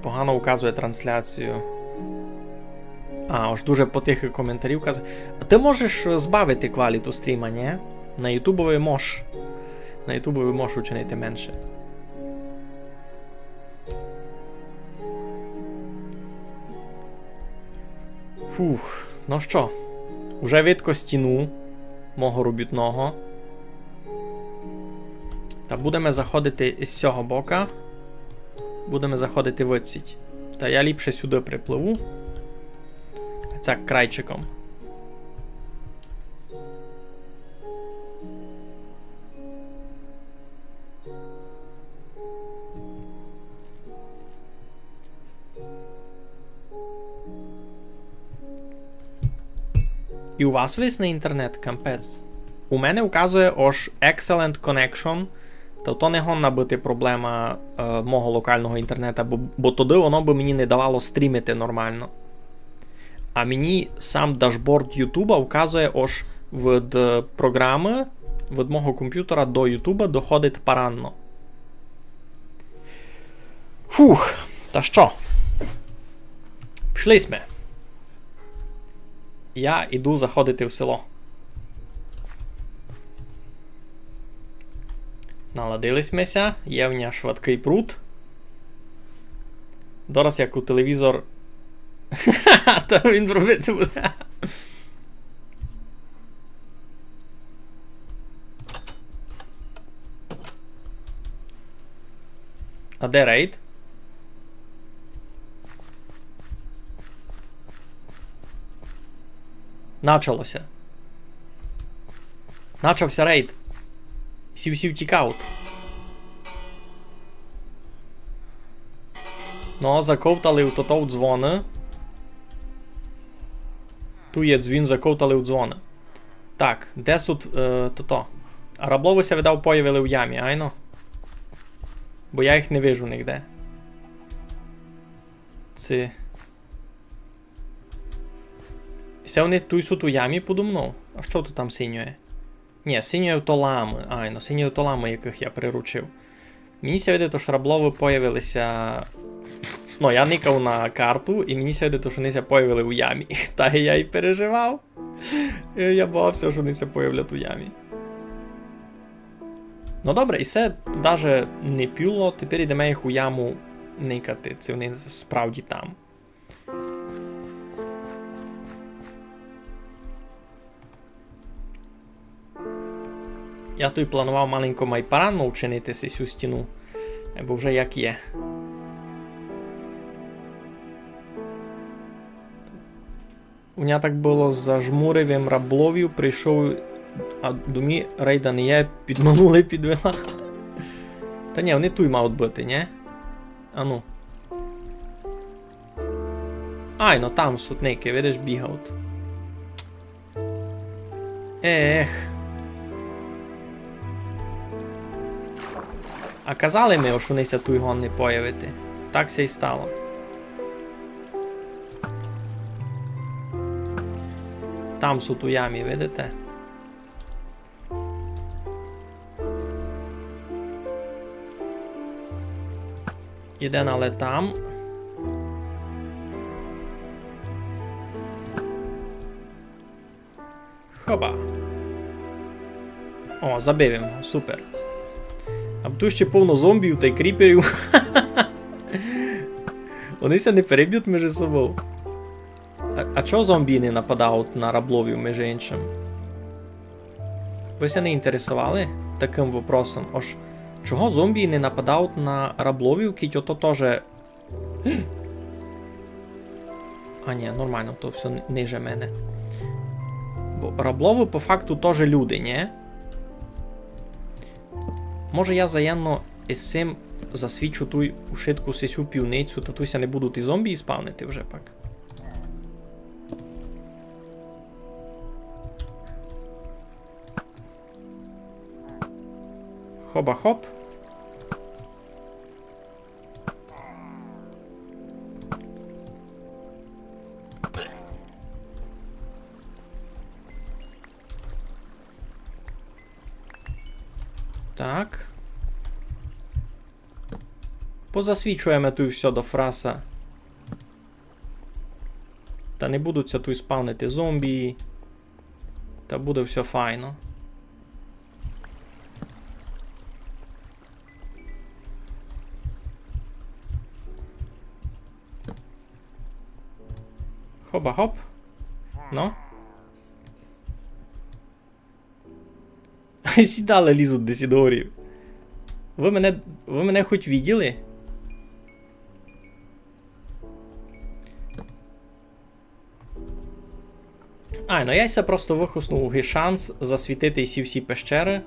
погано указує трансляцію. А, ож дуже потихы коментарі указує. Ты можеш, е, збавити кваліту стріма, нє? На ютубови мож. На ютубови мож учинити менше. Фух, ну што, уже видко стіну мого робітного. Та будеме заходити із сього бока. Будеме заходити в оціть. Та я ліпше сюды припливу. Цяк крайчиком. І у вас висный інтернет, капець. У мене указує, ож excellent connection, та то не годна быти проблема, е, мого локалного інтернета, бо, бо тогды воно бы мені не давало стрімити нормално. А мені сам дашборд Ютуба указує, ож від, е, програмы, від мого компютера до Ютуба доходить паранно. Фух, та што? Пішли сьме. Я іду заходити в село. Наладили сьме ся, є в ня швидкый пруд. Дораз як у телевізор. Та він зробити буде. А де рейд? Начало ся. Начав ся рейд. Сі всі втікають. Но, заковтали у тото у дзвоны. Ту є дзвін, заковтали у дзвоны. Так, де сут, е, тото? А рабловы ся, видав, появили в ямі, айно? Бо я їх не вижу нигде. Ци. Се они туй сут у ямі подо мнов? А што то там синьоє? Нї, синьоє то ламы. Айно, синьоє то ламы, якых я приручив. Мені ся видить, ож рабловы появили ся. Ну, я никав на карту, і мені ся видить, ож они ся появили у ямі. Та я й переживав. Е, я бояв ся, ож они ся появлять у ямі. Ну добре, і се даже не пюло, тепер ідеме їх у яму никати, ци они справді там. Я туй планував маленько май парадно учинити сесю стіну, бо вже як є. У ня так было, зажмурив им рабловів, прийшов, а думі рейда не є, підманули, підвела. Та нї, они туй мають быти, нї? Ану. Ай, ну там сутники, видиш, бігають. Ех. А казали ми, ож они ся туй годні появити. Так ся й стало. Там сут у ямі, видите? Єден але там. Хоба. О, забив им го, супер. А туй ще повно зомбів тай кріперів. Они ся не перебють межи собов. А, а чого зомбі не нападають на рабловів, межи иншым? Вы ся не інтересовали такым вопросом? Ож чого зомбі не нападають на рабловів, кідь ото тоже... А нї, нормално, то всьо ни-, ниже мене. Бо рабловы по факту тоже люди, нї? Може, я заєдно из сим засвічу туй ушытку сесю пивницю, та туй ся не будуть і зомбі спавнити вже пак. Хоба-хоп. Так. Позасвічуєме туй всьо до фраса. Та не будуть ся туй спавнити зомбі. Та буде всьо файно. Хоба-хоп. Ну. Сі далі лізуть десь догорі. Вы мене, вы мене хоть виділи? Ай, ну я ся просто выхоснув ги шанс засвітити сі всі пещеры.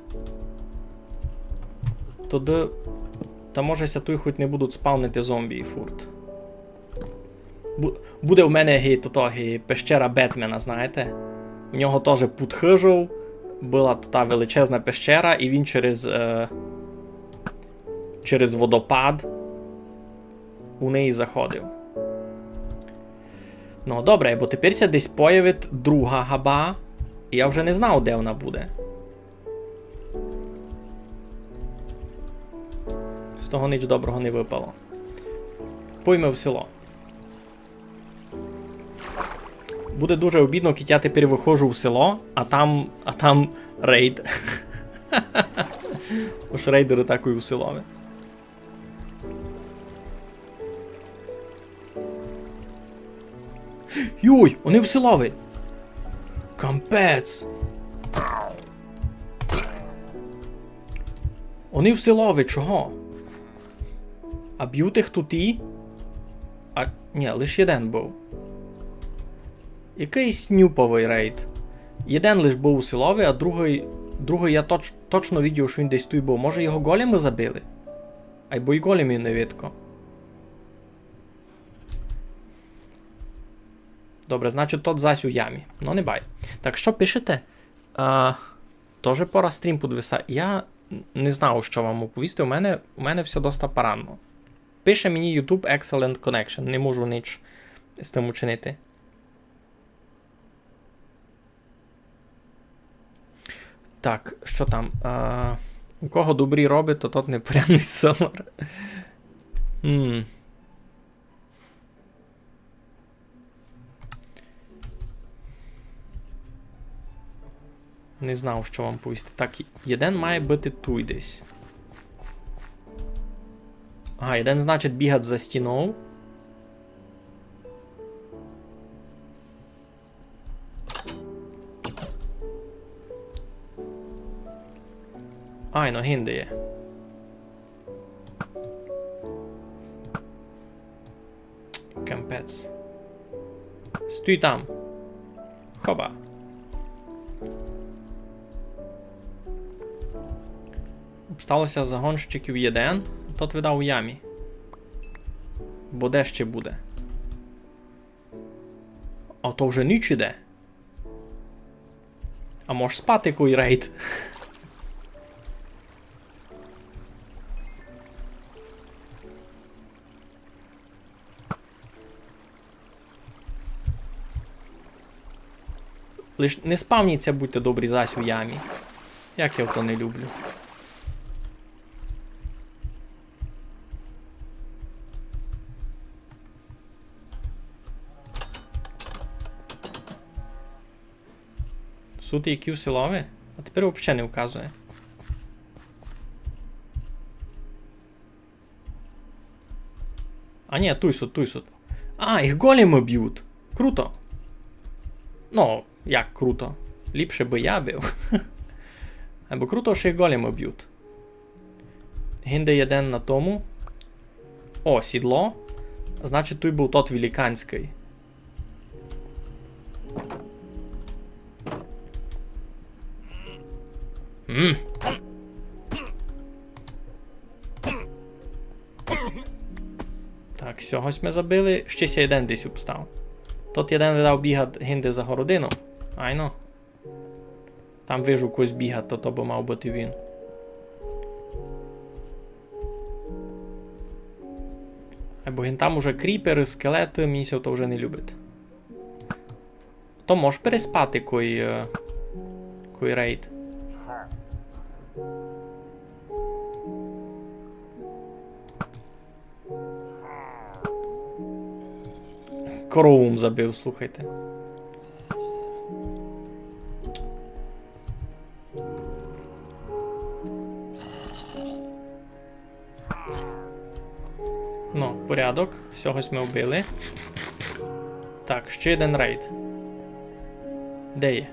Тогды, та може ся туй хоть не будуть спавнити зомбі фурт. Бу-, буде в мене ги, тото, ги пещера Бетмена, знаєте? У нього тоже під хыжов была та величезна пещера, і він через, е, через водопад у неї заходив. Ну, добре, бо тепер ся десь появить друга габа, і я вже не знав, де вона буде. З того ніч доброго не выпало. Пойме в село. Буде дуже обідно, кідь я тепер выходжу в село, а там, а там рейд. Ож рейдеры такой у селови. Йой, они в селови! Капець! Они в селови, чого? А бють їх туй? А, нї, лиш єден быв. Якыйсь нюповый рейд. Єден лиш быв у селови, а другый, другый я точ-, точно видів, што він десь туй быв. Може, його големы забили? Айбо й големів не видко. Добре, значить, тот зась у ямі. Ну, не бай. Так, што пишете? А, тоже пора стрім подвисати. Я не знав, што вам оповісти. У мене, у мене всьо доста парадно. Пише мені YouTube excellent connection. Не можу нич з тым учинити. Так, што там? А, у кого добрі робы, то тот непорядный сомар. М. Не знав, што вам повісти. Так, єден має быти туй десь. Ага, єден, значить, бігать за стінов. Айно, гинде є. Капець. Стій там. Хоба. Обстало ся загонщиків єден, тот видав у ямі. Бо де ще буде? А то вже ніч іде. А мож спати, кой рейд. Лиш не спавніться, будьте добрі, зась у ямі. Як я то не люблю. Сут які в селови? А тепер вообще не вказує. А ні, туй сут, туй сут. А, їх големы бють. Круто. Ну, як круто. Ліпше бы я бив. Айбо круто, што їх големы бють. Гинде єден на тому. О, сідло. Значить, туй быв тот великанськый. М. Так, сього сьме забили. Ще ся єден десь обстав. Тот єден видав бігать гинде за городину. Айно. Там вижу, когось бігать, то, то бы мав быти він. Айбо гин там уже кріперы, скелеты, мені ся то вже не любить. То мож переспати, кой, е, кой рейд. Корову м забив, слухайте. Ну, порядок. Сього сьме вбили. Так, ще єден рейд. Де є?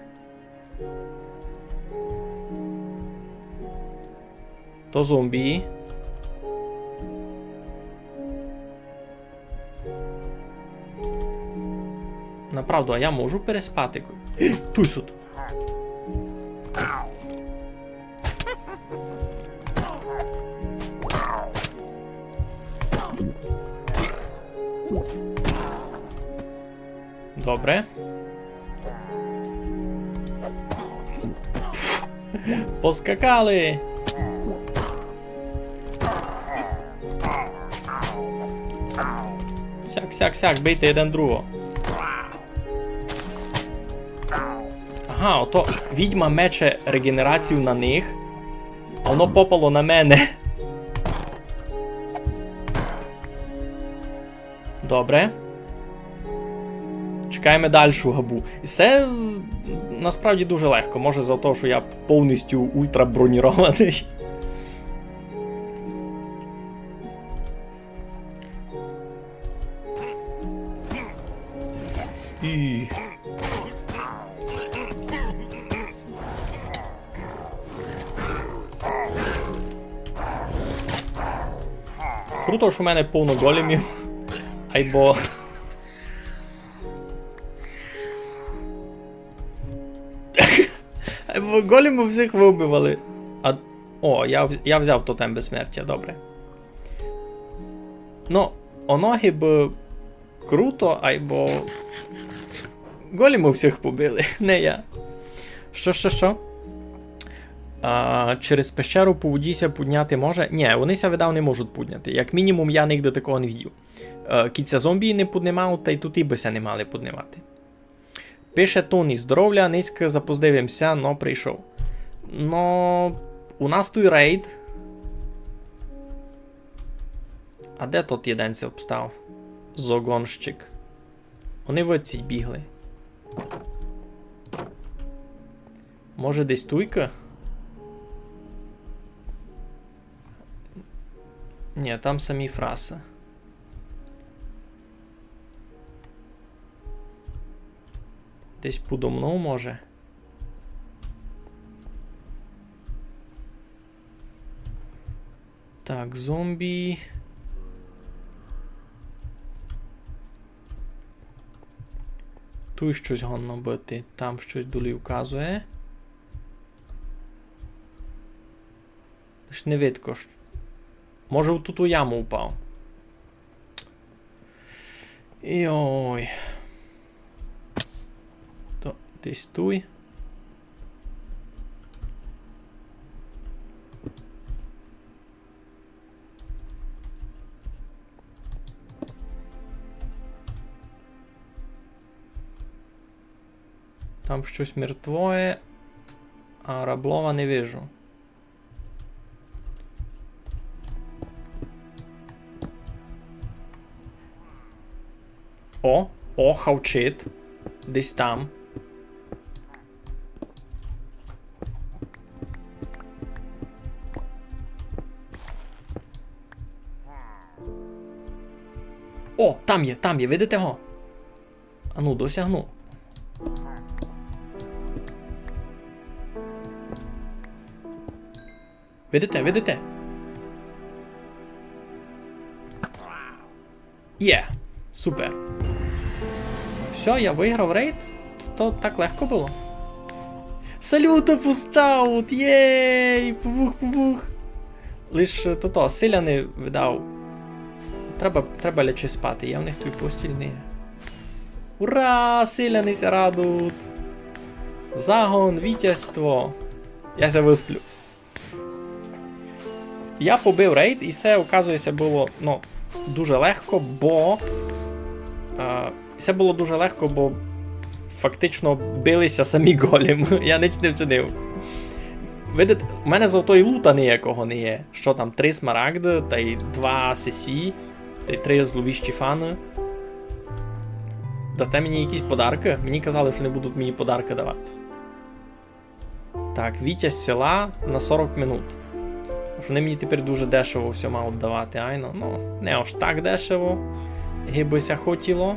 То зомбі. Направду, а я можу переспати? Туй сут. Добре. Поскакали! Сяк, сяк, сяк, бийте єден другого. Ага, ото відьма мече реґенерацію на них, а воно попало на мене. Добре. Чекаєме дальшу габу. І се, м, насправді дуже легко. Може, за те, що я повністю ультрабронірованый. І Круто, што в мене повно големів. Айбо. Големы всіх выбивали. А, о, я, в- я взяв тотем безсмертя, добре. Ну, оно гибы круто, айбо големы всіх побили, не я. Што, што, што? А, через пещеру по воді ся пудняти може? Нє, они ся, видав, не можуть пудняти. Як мінімум, я нигде такого не видів. Е, кідь ся зомбі не пуднимав, та й туй бы ся не мали пуднимати. Пише Тоні: «Здоровля, нынька запоздив им ся, но прийшов». Но, у нас туй рейд. А де тот єден ся обстав? Зогонщик. Они выдціть бігли. Може, десь туйка? Нє, там самі фрасы. Десь подо мнов, може? Так, зомбі. Туй штось годно быти, там штось долі вказує. Лиш не видко. Ш- Може, у туту яму впав. Йой. То десь туй. Там штось мертвоє, а раблова не вижу. О, о, хавчить. Десь там. О, там є, там є, видите го? Ану, досягну. Видите, видите? Є! Супер. Всьо, я выграв рейд. То, то так легко было. Салют, пущаут! Єй! Пубух, пубух! Лиш, е, тото, селяни, видав. Треба, треба лячи спати, я в них туй постіль не є. Ура! Селяни ся радують! Загон, вітязство! Я ся высплю. Я побив рейд, і се, оказує ся, было, ну, дуже легко, бо, е, се было дуже легко, бо фактично били ся самі големы. Я нич не вчинив. Видите, у мене зато й лута ниякого не є. Што там, три смарагды, тай два сесі, тай три зловіщі фаны. Дате мені якісь подаркы? Мені казали, што не будуть мені подаркы давати. Так, вітязь села на сорок минут. Ож они мені тепер дуже дешево всьо мають давати, айно. Ну, не аж так дешево, ги бы ся хотіло.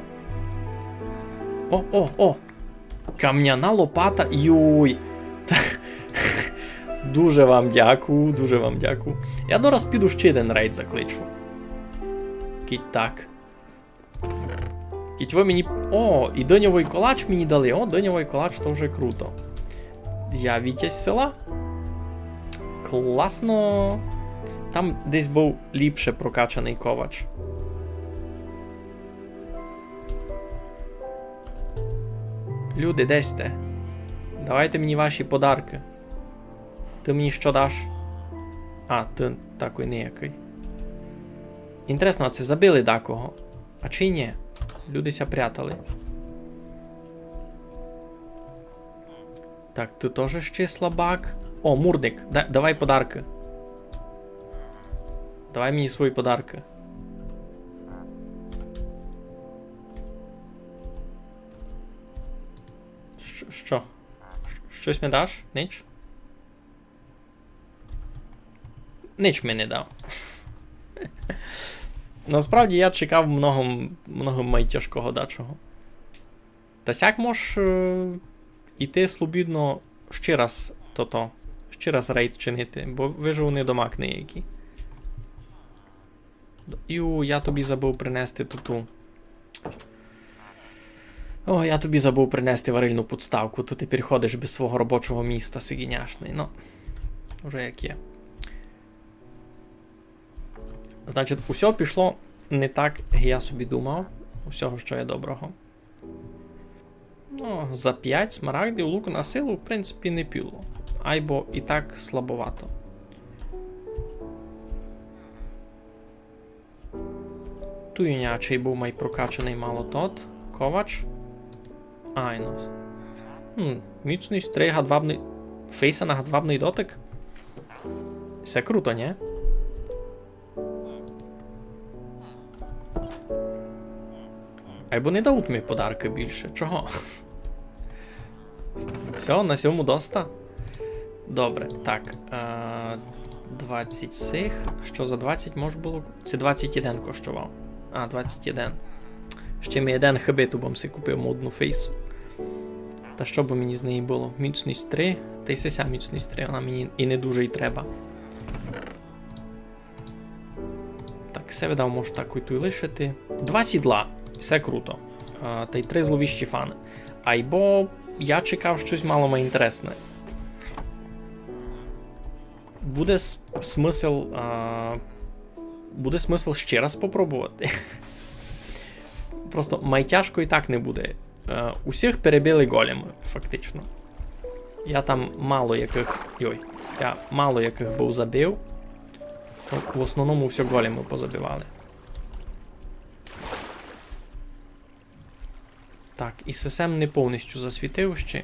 О, о, о! Камняна лопата, юй! Та- Дуже вам дякую, дуже вам дякую. Я дораз піду ще єден рейд закличу. Кідь так. Кідь вы мені... О, і дыньовый колач мені дали. О, дыньовый колач, то вже круто. Я вітязь села. Класно. Там десь быв ліпше прокачаный ковач. Люди, де сьте? Давайте мені ваші подаркы. Ты мені што даш? А, ты такый ниякый. Інтересно, а ци забили дакого? А чи нї? Люди ся прятали. Так, ты тоже ще слабак. О, мурник, да- давай подаркы. Давай мені свої подаркы. Што? Што? Штось ми даш? Нич? Нич ми не дав. Насправді я чекав много, много май тяжкого дачого. Та сяк мож, е, іти слобідно ще раз тото, ще раз рейд чинити, бо вижу, они дома книги. Ю, я тобі забыв принести туту. О, я тобі забув принести варильну підставку, то тепер ходиш без свого робочого міста, сиґіняшный. Ну, уже як є. Значить, усьо пішло не так, як я собі думав. Усього, што є доброго. Ну, за пять смарагдів лук на силу, в принципі, не піло. Айбо і так слабовато. Туй у ня чей быв май прокачаный мало тот. Ковач. Айно. Хм, міцный стрий, гадвабный. Фейса на гадвабный дотик. Се круто, нє? Айбо не дають ми подаркы більше. Чого? Всьо, на сьому доста. Добре, так. Е, двадцять сих. Што за двадцять мож было? Се двадцять єден коштовав. А, двадцять єден. Ще ми єден хыбив, то бым си купив модну фейсу. Та што бы мені з неї было? Міцность три. Та й сися міцность три, она мені і не дуже й треба. Так, се видав, можу так і туй лишити. Два сідла. Се круто. А, та й три зловіщі фаны. Айбо я чекав штось мало май інтересне. Буде с-, смысл, а, буде смысл ще раз попробовати. Просто май тяжко і так не буде. Е, усіх перебили големы, фактично. Я там мало якых, йой, я мало якых быв забив. Ну, в основному всьо големы позабивали. Так, і сесе м не повністю засвітив ще.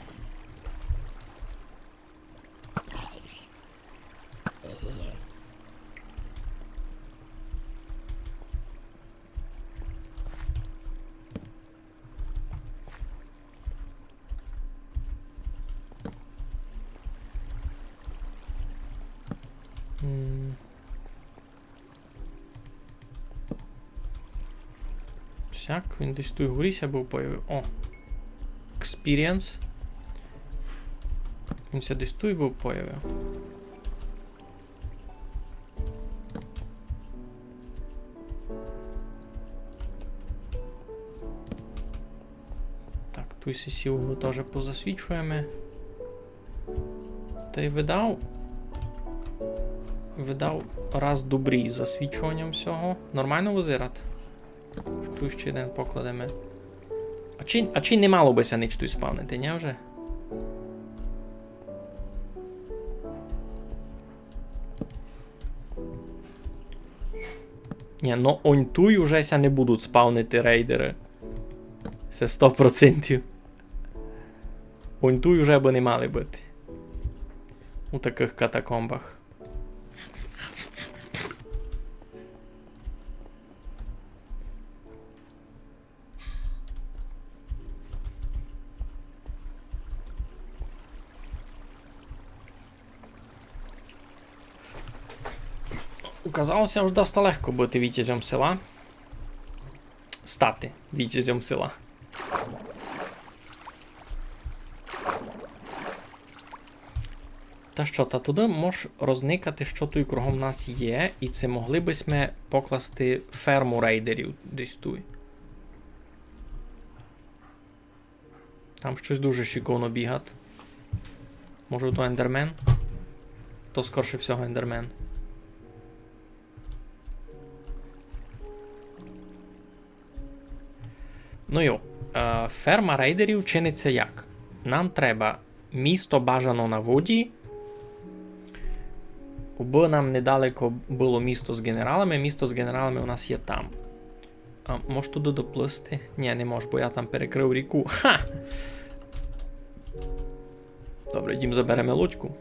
М. Сяк, він десь туй горі ся быв появив. О. Experience. Він ся десь туй быв появив. Так, туй сесі углы тоже позасвічуєме. Та й видав. Видав раз добрі з засвічуванням всього. Нормално визират? Туй ще єден покладеме. А чи, а чи не мало бы ся нич туй спавнити, нє вже? Нє, ну онь туй уже ся не будуть спавнити рейдеры. Се сто процентів. Онь туй уже бы не мали быти. У такых катакомбах. Указало ся, ож доста легко быти вітязьом села. Стати вітязьом села. Та што, та туды мож розникати, што туй кругом нас є, і ци могли бы сьме покласти ферму рейдерів десь туй. Там штось дуже шиковно бігат. Може, то ендермен? То, скорше всього, ендермен. Ну йо, е, ферма рейдерів чинить ся як? Нам треба місто бажано на воді, убы нам недалеко было місто з ґенералами. Місто з ґенералами у нас є там. А мож туды доплысти? Нє, не мож, бо я там перекрыв ріку. Ха! Добре, йдім забереме лодьку.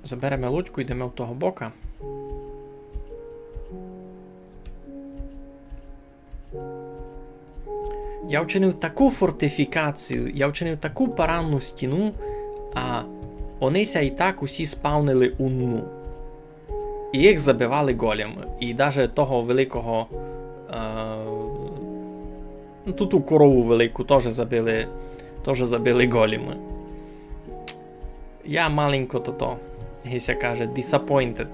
Забереме лодьку, йдеме в того бока. Я вчинив таку фортифікацію, я вчинив таку паранну стіну, а они ся і так усі спавнили у нну. І їх забивали големы. І даже того великого, е, ну, ту, ту корову велику тоже забили, тоже забили големы. Я маленько тото. Ги ся каже, disappointed.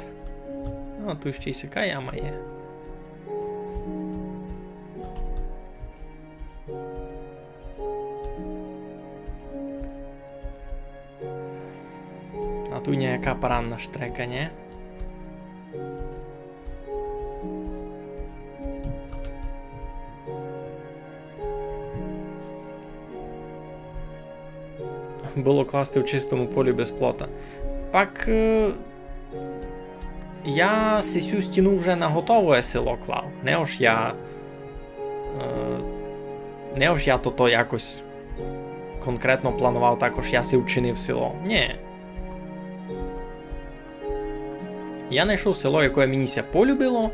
Ну, туй ще й сяка яма є. А туй ніяка парадна штрека, нє? Было класти в чистому полі без плота. Пак, е, я сисю стіну вже на готове село клав. Не ож я, е, не ож я тото якось конкретно планував, так ож я си вчинив село. Нє. Я найшов село, яке мені ся полюбило,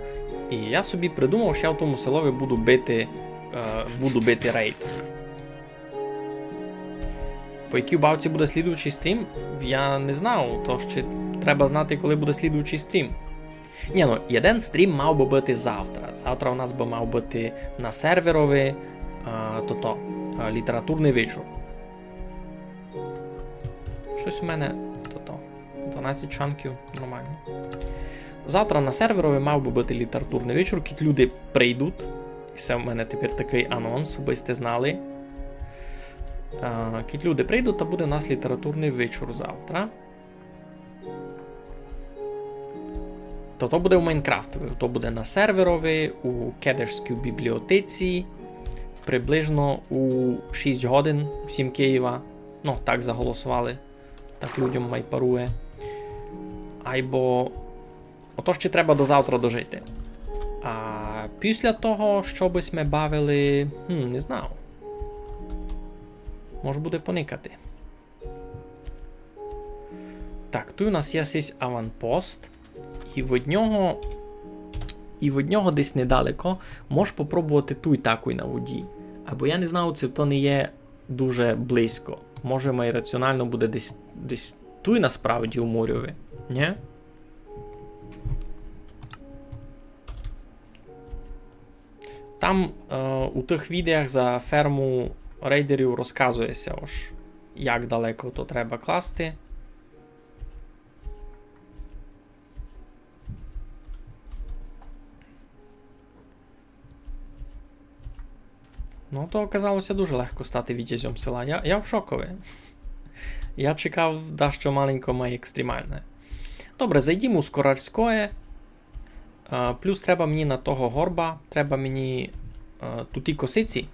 і я собі придумав, що я в тому селови буду бити, е, буду бити рейд. По якій бавці буде слідуючий стрім, я не знав, то ще треба знати, коли буде слідуючий стрім. Нє, ну, єден стрім мав бы быти завтра. Завтра у нас бы мав быти на серверови, а, тото, а, літературный вечур. Штось у мене тото. Дванадцять чанків, нормално. Завтра на серверови мав бы быти літературный вечур, кідь люди прийдуть. І се в мене тепер такый анонс, абы сьте знали. А, кідь люди прийдуть, та буде у нас літературный вечур завтра. То, то буде у Майнкрафтови, то буде на серверови, у Кедешській бібліотеці, приблизно у шість годин, у сім Києва. Ну, так заголосовали. Так людям май парує. Айбо ото ще треба до завтра дожити. А після того, што бы сьме бавили, хм, не знав. Мож буде поникати. Так, туй у нас є сись аванпост. І від нього, і від нього десь недалеко мож попробовати туй такой на воді. Айбо я не знав, ци то не є дуже близько. Може, май раціонално буде десь, десь туй насправді у морьови, нє? Там, е, у тых відеях за ферму рейдерів розказує ся, ож як далеко то треба класти. Ну, то оказало ся дуже легко стати вітязьом села. Я, я в шокови. Я чекав дещо маленько май екстремалне. Добре, зайдімо у Скорарськоє. Е, плюс треба мені на того горба, треба мені, е, туті косиці,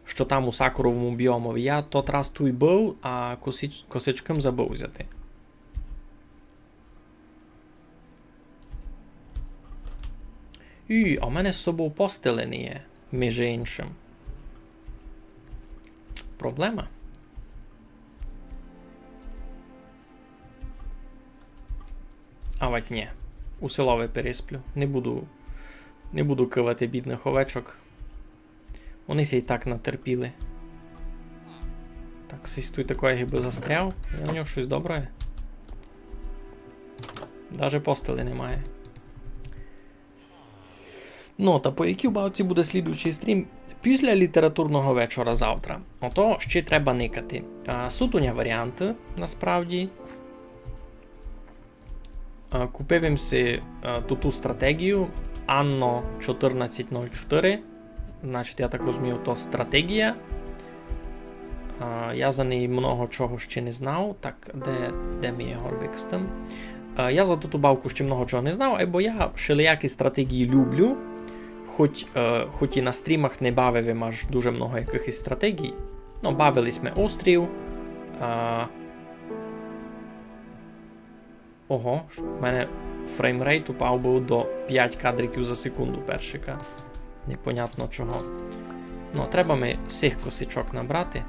што там у сакуровому біомови. Я тот раз туй быв, а косич-, косичкы м забыв взяти. І, а в мене з собов постели не є, між іншим. Проблема. Авадь нє. У селови пересплю. Не буду, не буду кывати бідных овечок. Они ся й так натерпіли. Так, сись туй такоє гибы застряв. Є у нього штось добре? Даже постели немає. Ну, та по якій бавці буде слідуючий стрім? Після літературного вечора завтра. Ото ще треба никати. А, суть у ня варіанты, насправді. Е, купив им си, е, ту, ту стратегію Anno чотирнадцять нуль чотири. Значить, я так розумію, то стратегія. Е, я за неї много чого ще не знав. Так, де, де мій горбик з тым? Е, я за ту, ту бавку ще много чого не знав, бо я шелиякі стратегії люблю. Хоть, е, хоть і на стрімах не бавив им аж дуже много якыхось стратегій. Ну, бавили сьме острів. Е, Ого, в мене фреймрейт упав быв до пять кадриків за секунду першика. Непонятно чого. Ну, треба ми сих косичок набрати.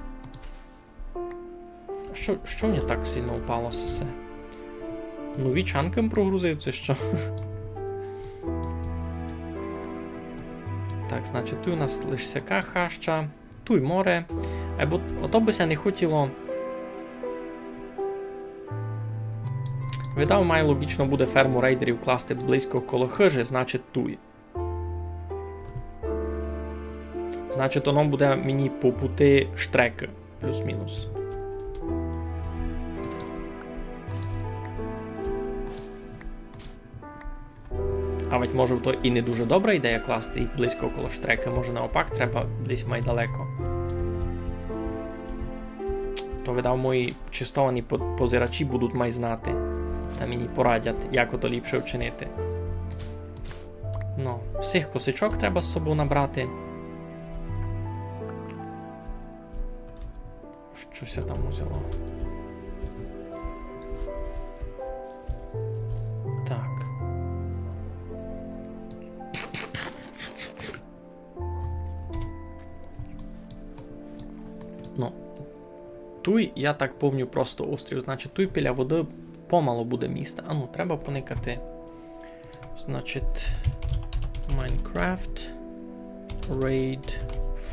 Што, што в нього так сильно упало сесе? Нові чанкы м прогрузив, ци што? Так, значить, туй у нас лиш сяка хаща. Туй море. Е, бо ото бы ся не хотіло. Видав, май логічно буде ферму рейдерів класти близько коло хыжі, значить, туй. Значить, воно буде мені по пути штрекы, плюс-мінус. А ведь, може, то і не дуже добра ідея класти їх близько коло штрекы, може, наопак, треба десь май далеко. То, видав, мої честовані по-, позирачі будуть май знати та мені порадять, як ото ліпше вчинити. Ну, всіх косичок треба з собою набрати. Што ся там узяло? Так. Ну. Туй, я так помню, просто острів. Значить, туй біля воды помало буде міста. А ну, треба поникати. Значить, Minecraft Raid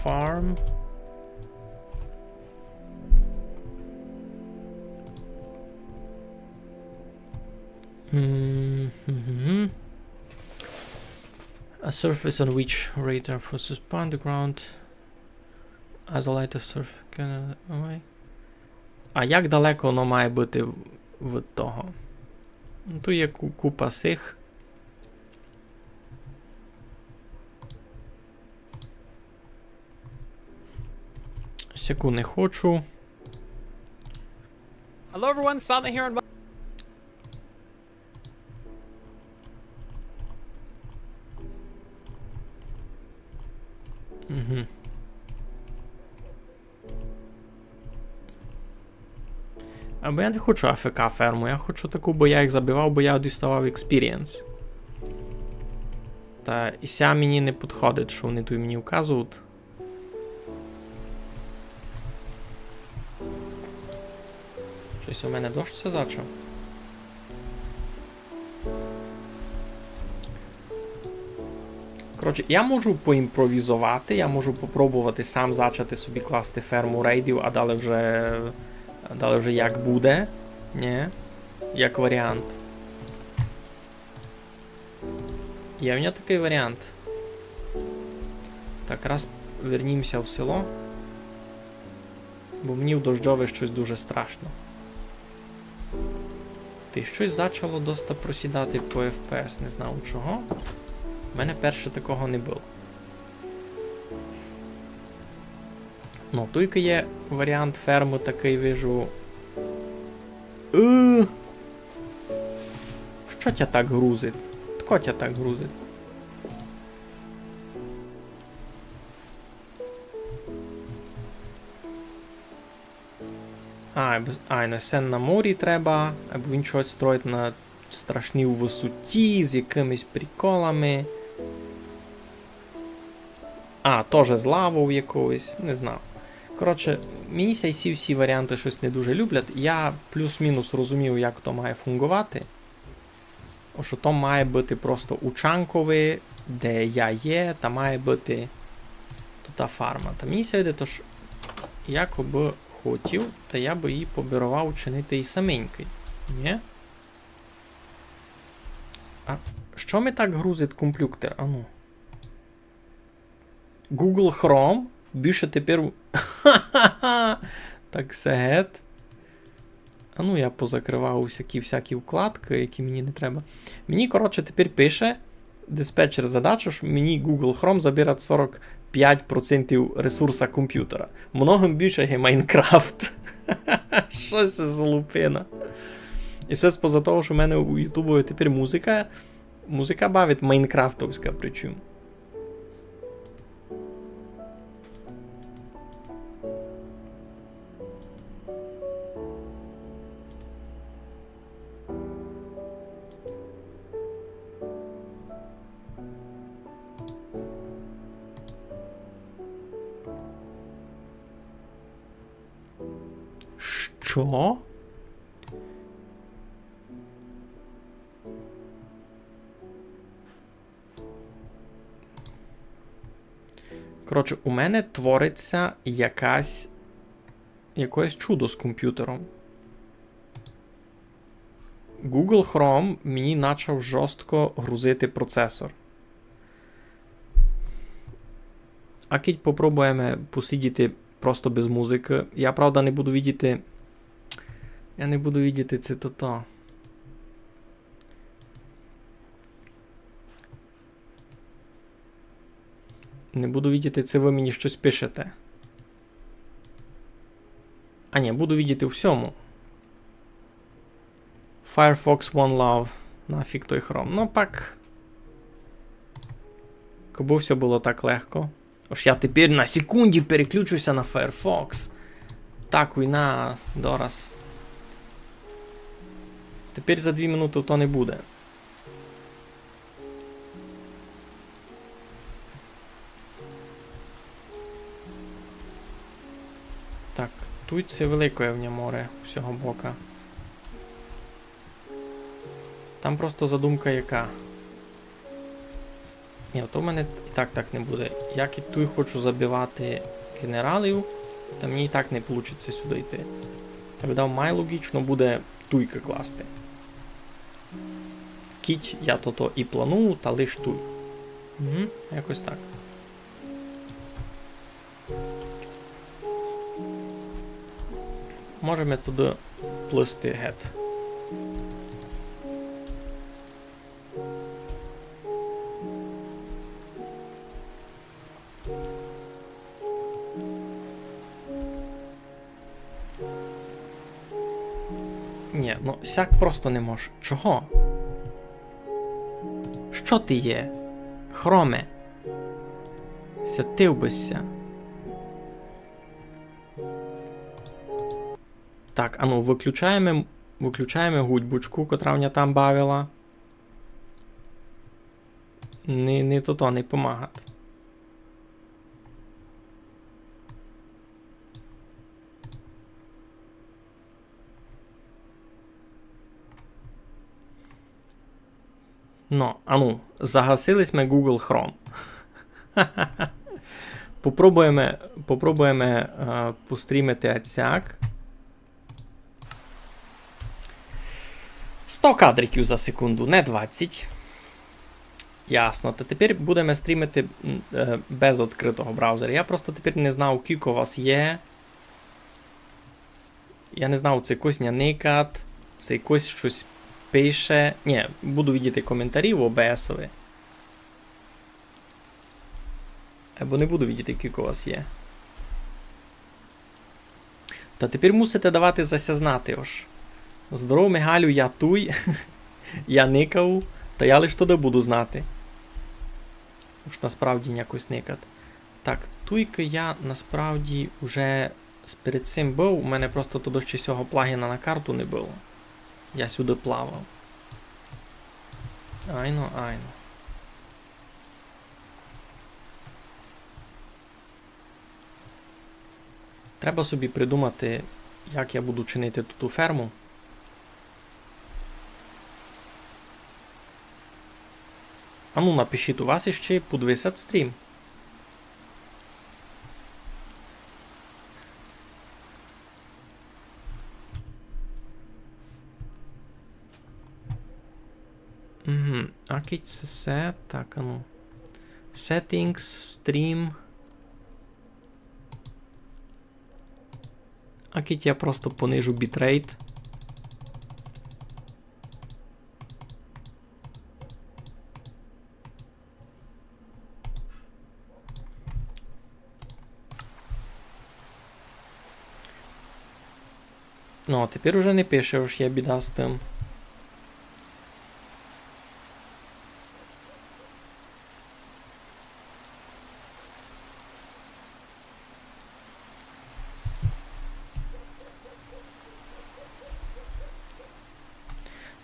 Farm. Мгм. A surface on which raids are forced to spawn the ground as a light of surf can away. А як далеко воно має бути в-, від того? Ну, тут є ку-, купа сих. Сяку не хочу. Hello everyone, Silent here on Мгм. Або я не хочу А Ф К ферму, я хочу таку, бо я їх забивав, бо я діставав експірієнс. Та і ся мені не підходить, що вони тут мені вказують. Щось у мене дощ ся зачав. Коротше, я можу поімпровізовати, я можу попробовати сам зачати собі класти ферму рейдів, а далі вже, а далі вже як буде, нє? Як варіант. Є в нього такый варіант. Так, раз вернімся в село. Бо мені в дождьови щось дуже страшно. Та й щось зачало доста просідати по Ф П С, не знав чого. В мене перше такого не было. Ну, туйка є варіант фермы такый, вижу. Е, Што тя так грузить? Тко тя так грузить? А, б-, а, ну, се на морі треба, або він щось строїть на страшній высоті, з якымись приколами. А, тоже з лавою якоюсь, не знав. Коротше, мені ся сі всі варіанты щось не дуже люблять. Я плюс-мінус розумію, як то має фунґовати. Ож то має быти просто у чанкови, де я є, та має быти тута фарма. Та мені ся видить, ож я бы хотів, та я бы її побіровав учинити і саменькый. Нє? А што ми так грузить комплюктер? Ану. Google Chrome більше тепер у-, так се гет. А ну, я позакривав усякі всякі вкладкы, які мені не треба. Мені, коротше, тепер пише диспетчер задачу, що мені Google Chrome забирать сорок пять процентів ресурса компютера. Многым більше, як Майнкрафт. Што се за лупина? І се споза того, що в мене у Ютубові тепер музика. Музика бавить майнкрафтовська, причому. Што? Коротше, у мене твориться якась, якоєсь чудо з комп'ютером. Google Chrome мені почав жорстко грузити процесор. А кідь попробуєме посидіти просто без музикы. Я, правда, не буду видіти. Я не буду видіти, ци то то. Не буду видіти, ци вы мені штось пишете. А ні, буду видіти у всьому. Firefox One Love. Нафіг той Chrome. Ну пак. Кобы всьо было так легко. Ож я тепер на секунді переключуся на Firefox. Так, война, дораз. Тепер за дві минуты то не буде. Так, туй се великоє в ня море у сього бока. Там просто задумка яка. Ні, то в мене і так так не буде. Як і туй хочу забивати генералів, та мені і так не получить ся сюды йти. Я бы дав, май логічно буде туйкы класти. Кідь я тото і планую, та лиш туй. Угу, якось так. Можеме туды плысти гет. Ні, ну сяк просто не мож. Чого? Што ти є? Хроме. Сятив бы ся. Так, ану, выключаєме, выключаєме гудьбочку, котра в ня там бавила. Ни, ни тото не помагат. Но, ану, загасили сьме Google Chrome. Попробуєме, попробуєме, е, пострімити ацяк. Сто кадриків за секунду, не двадцять. Ясно. Та тепер будеме стрімити, м, е, без відкрытого браузера. Я просто тепер не знав, кілько вас є. Я не знав, ци якось ня никат, ци якось штось пише. Ні, буду видіти коментарі в О Б С-ови. Або не буду видіти, кілько вас є. Та тепер мусите давати за ся знати, ож. Здорово, Мигалю, я туй. Я никав, та я лиш тогды буду знати. Ож насправді якось никат. Так, туйкы я насправді уже с-, перед сим быв, у мене просто тогды ще сього плагіна на карту не было. Я сюды плавав. Айно, айно. Треба собі придумати, як я буду чинити ту, ту ферму. Ану, напишіть, у вас іщи подвисят стрім? Угу. А кідь се, се, так, ану. Settings, stream. А кідь я просто понижу бітрейт. Ну, а тепер уже не пише, ож є біда з тым.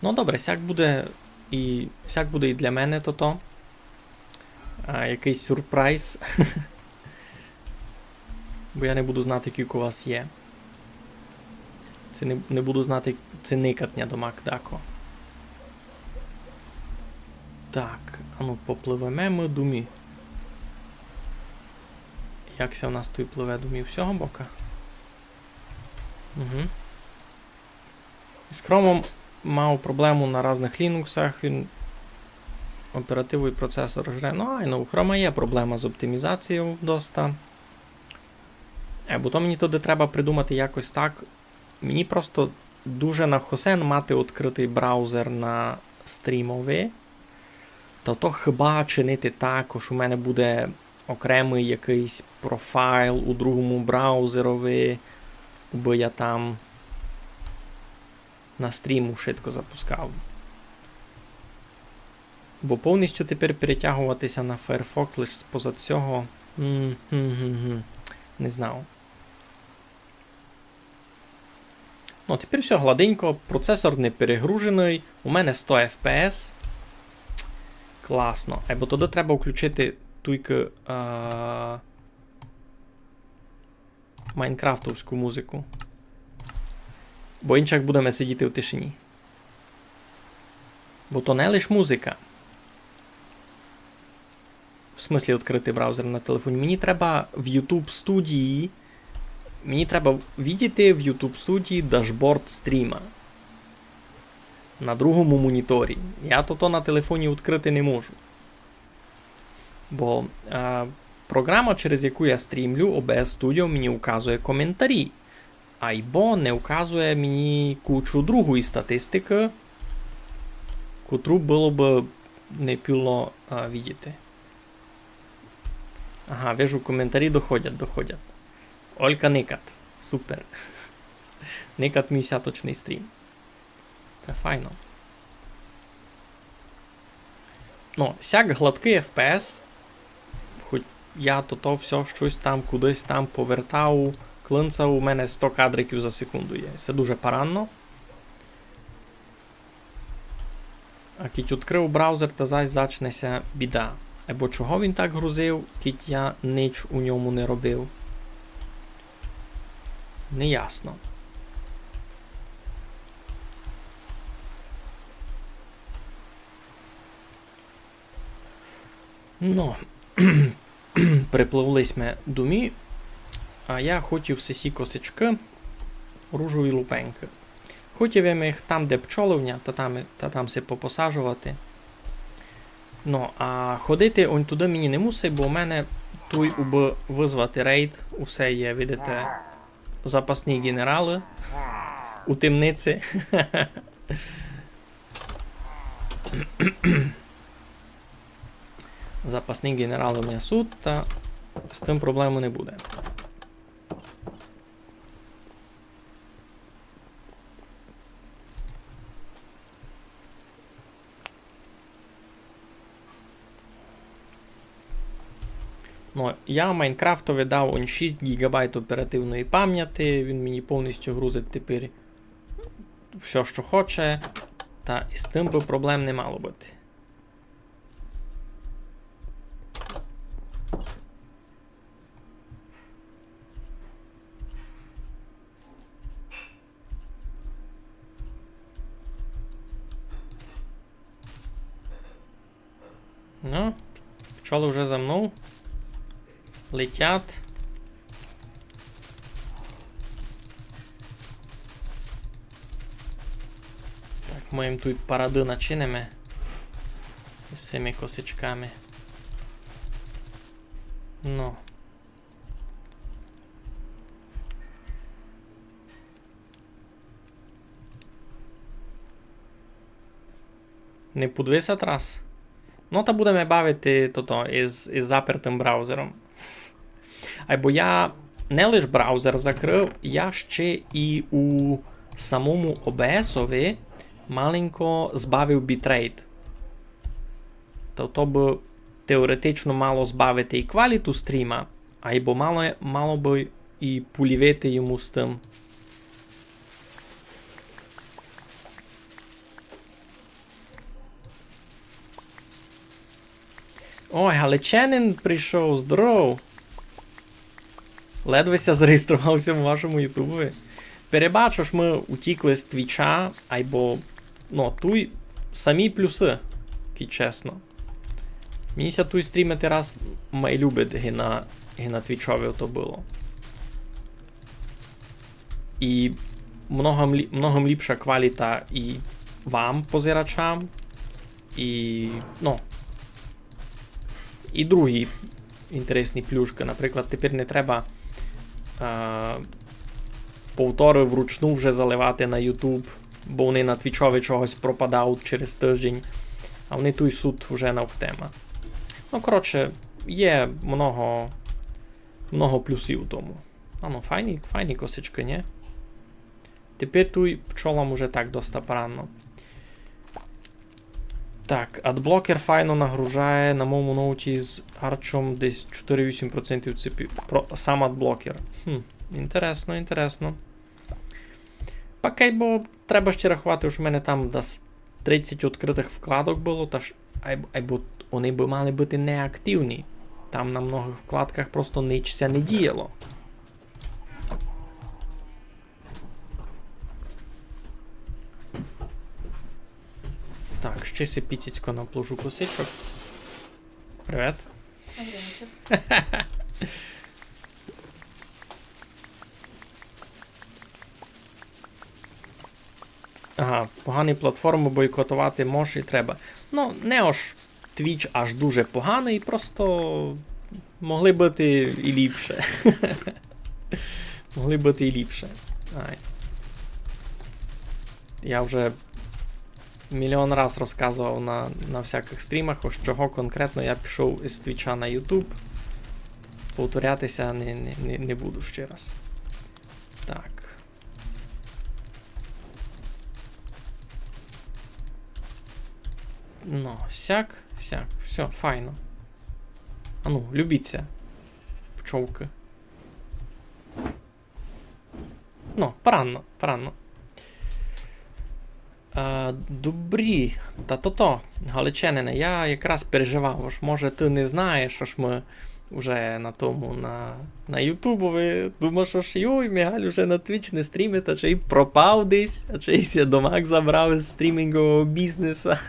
Ну, добре, сяк буде і, сяк буде і для мене тото. А, якыйсь сюрприз. Бо я не буду знати, кілько вас є. Ци не, не буду знати, ци никат ня домак дако. Так, ану, попливеме мы домі. Як ся у нас туй пливе домі? З сього бока? Угу. З Хромом мав проблему на разных Лінуксах, він оперативу і процесор жре. Ну, айно, у Хрома є проблема з оптимізацією доста. Е, бо то мені туды треба придумати якось так. Мені просто дуже на хосен мати відкрытый браузер на стрімови. Та то хіба чинити так, ож у мене буде окремый якыйсь профайл у другому браузерови, бы я там на стріму швидко запускав. Бо повністю тепер перетягувати ся на Firefox лиш споза сього, м, гм, гм, гм, не знав. Ну, тепер всьо гладенько, процесор не перегруженый, у мене сто F P S. Класно. Айбо тогды треба включити туйкы, а, майнкрафтовську музику. Бо инчак будеме сидіти в тишині. Бо то не лиш музика. В смыслі відкрити браузер на телефоні. Мені треба в YouTube студії, мені треба видіти в YouTube студії дашборд стріма на другому моніторі. Я то, то на телефоні відкрити не можу. Бо, е, програма, через яку я стрімлю, O B S Studio, мені указує коментарі. Айбо не указує мені кучу другої статистикы, котру было бы не піло, а, видіти. Ага, вижу, коментарі доходять, доходять. Олька никат. Супер. Никат мій сяточный стрім. Та файно. Ну, сяк гладкый F P S. Хоть я то, то всьо штось там кудись там повертав, клинцав, у мене сто кадриків за секунду є. Се дуже паранно. А кідь відкрыв браузер, та зась зачне ся біда. Айбо чого він так грузив, кідь я нич у ньому не робив? Неясно. Ну, припливли сьме домі, а я хотів сесі косичкы, ружові лупенькы. Хотів им їх там, де пчолы в ня, та там, та там си попосаджовати. Ну, а ходити онь туды мені не мусить, бо у мене туй, убы вызвати рейд, усе є, видите, запасні генералы у темниці. Запасні генералы у мене суть, та з тым проблемы не буде. Ну, я Майнкрафтови дав он шість гіґабайт оперативної памняти, він мені повністю грузить тепер всьо, што хоче, та із тым бы проблем не мало быти. Ну, пчолы вже за мнов летять. Так, мы їм туй парады начиниме з сими косичками. Ну. Не подвисать раз? Ну, та будеме бавити тото із, із запертым браузером. Айбо я не лиш браузер закрыв, я ще і у самому OBS-ови маленько збавив бітрейт. Тото бы теоретично мало збавити і кваліту стріма, айбо мало, мало бы і полівити йому з тым. Ой, галичанин прийшов, здоров! Ледве ся зареєстрував ся у вашому ютубови. Перебачу, ож мы утікли з Твіча, айбо, ну, туй самі плюсы, кідь чесно. Мені ся туй стрімити раз май любить ги на, ги на Твічови ото было. І много лі-, много ліпша кваліта і вам, позирачам, і, ну, і другі інтересні плюшкы. Наприклад, тепер не треба, а, повторы вручну вже заливати на ютуб, бо они на Твічови чогось пропадають через тыждень, а они туй суть вже навхтема. Ну, коротше, є много, много плюсів у тому. А ну, файні, файні косичкы, нї? Тепер туй пчолам уже так доста парадно. Так, адблокер файно нагружає на моєму ноуті з Arch-ом десь чотири-вісім процентів ци пі-, про, сам адблокер. Хм, інтересно, інтересно. Пак айбо треба ще раховати, што в мене там десь тридцять відкрытых вкладок было, та ж, айбо, айбо они бы мали быти неактивні. Там на многых вкладках просто нич ся не діяло. Так, ще си піціцько наплужу косичок. Привет. Добрый вечір. Ага, погані платформы бойкотовати мож і треба. Ну, не ож Twitch аж дуже поганый, просто могли быти і ліпше. Могли быти і ліпше. Ай. Я вже мільйон раз розказовав на, на всякых стрімах, ож чого конкретно я пішов із Твіча на YouTube. Повторяти ся не, не, не, не буду ще раз. Так. Ну, сяк, сяк. Всьо, файно. А ну, любіть ся, пчолкы. Ну, парадно, парадно. А, добрі, та то-то, галичанине, я якраз переживав, ож, може, ты не знаєш, ож мы уже на тому, на, на Ютубови, думаш, ож, йой, Мигаль уже на Twitch не стрімить, а чи й пропав десь, а чи й ся домак забрав із стрімінгового бізнеса.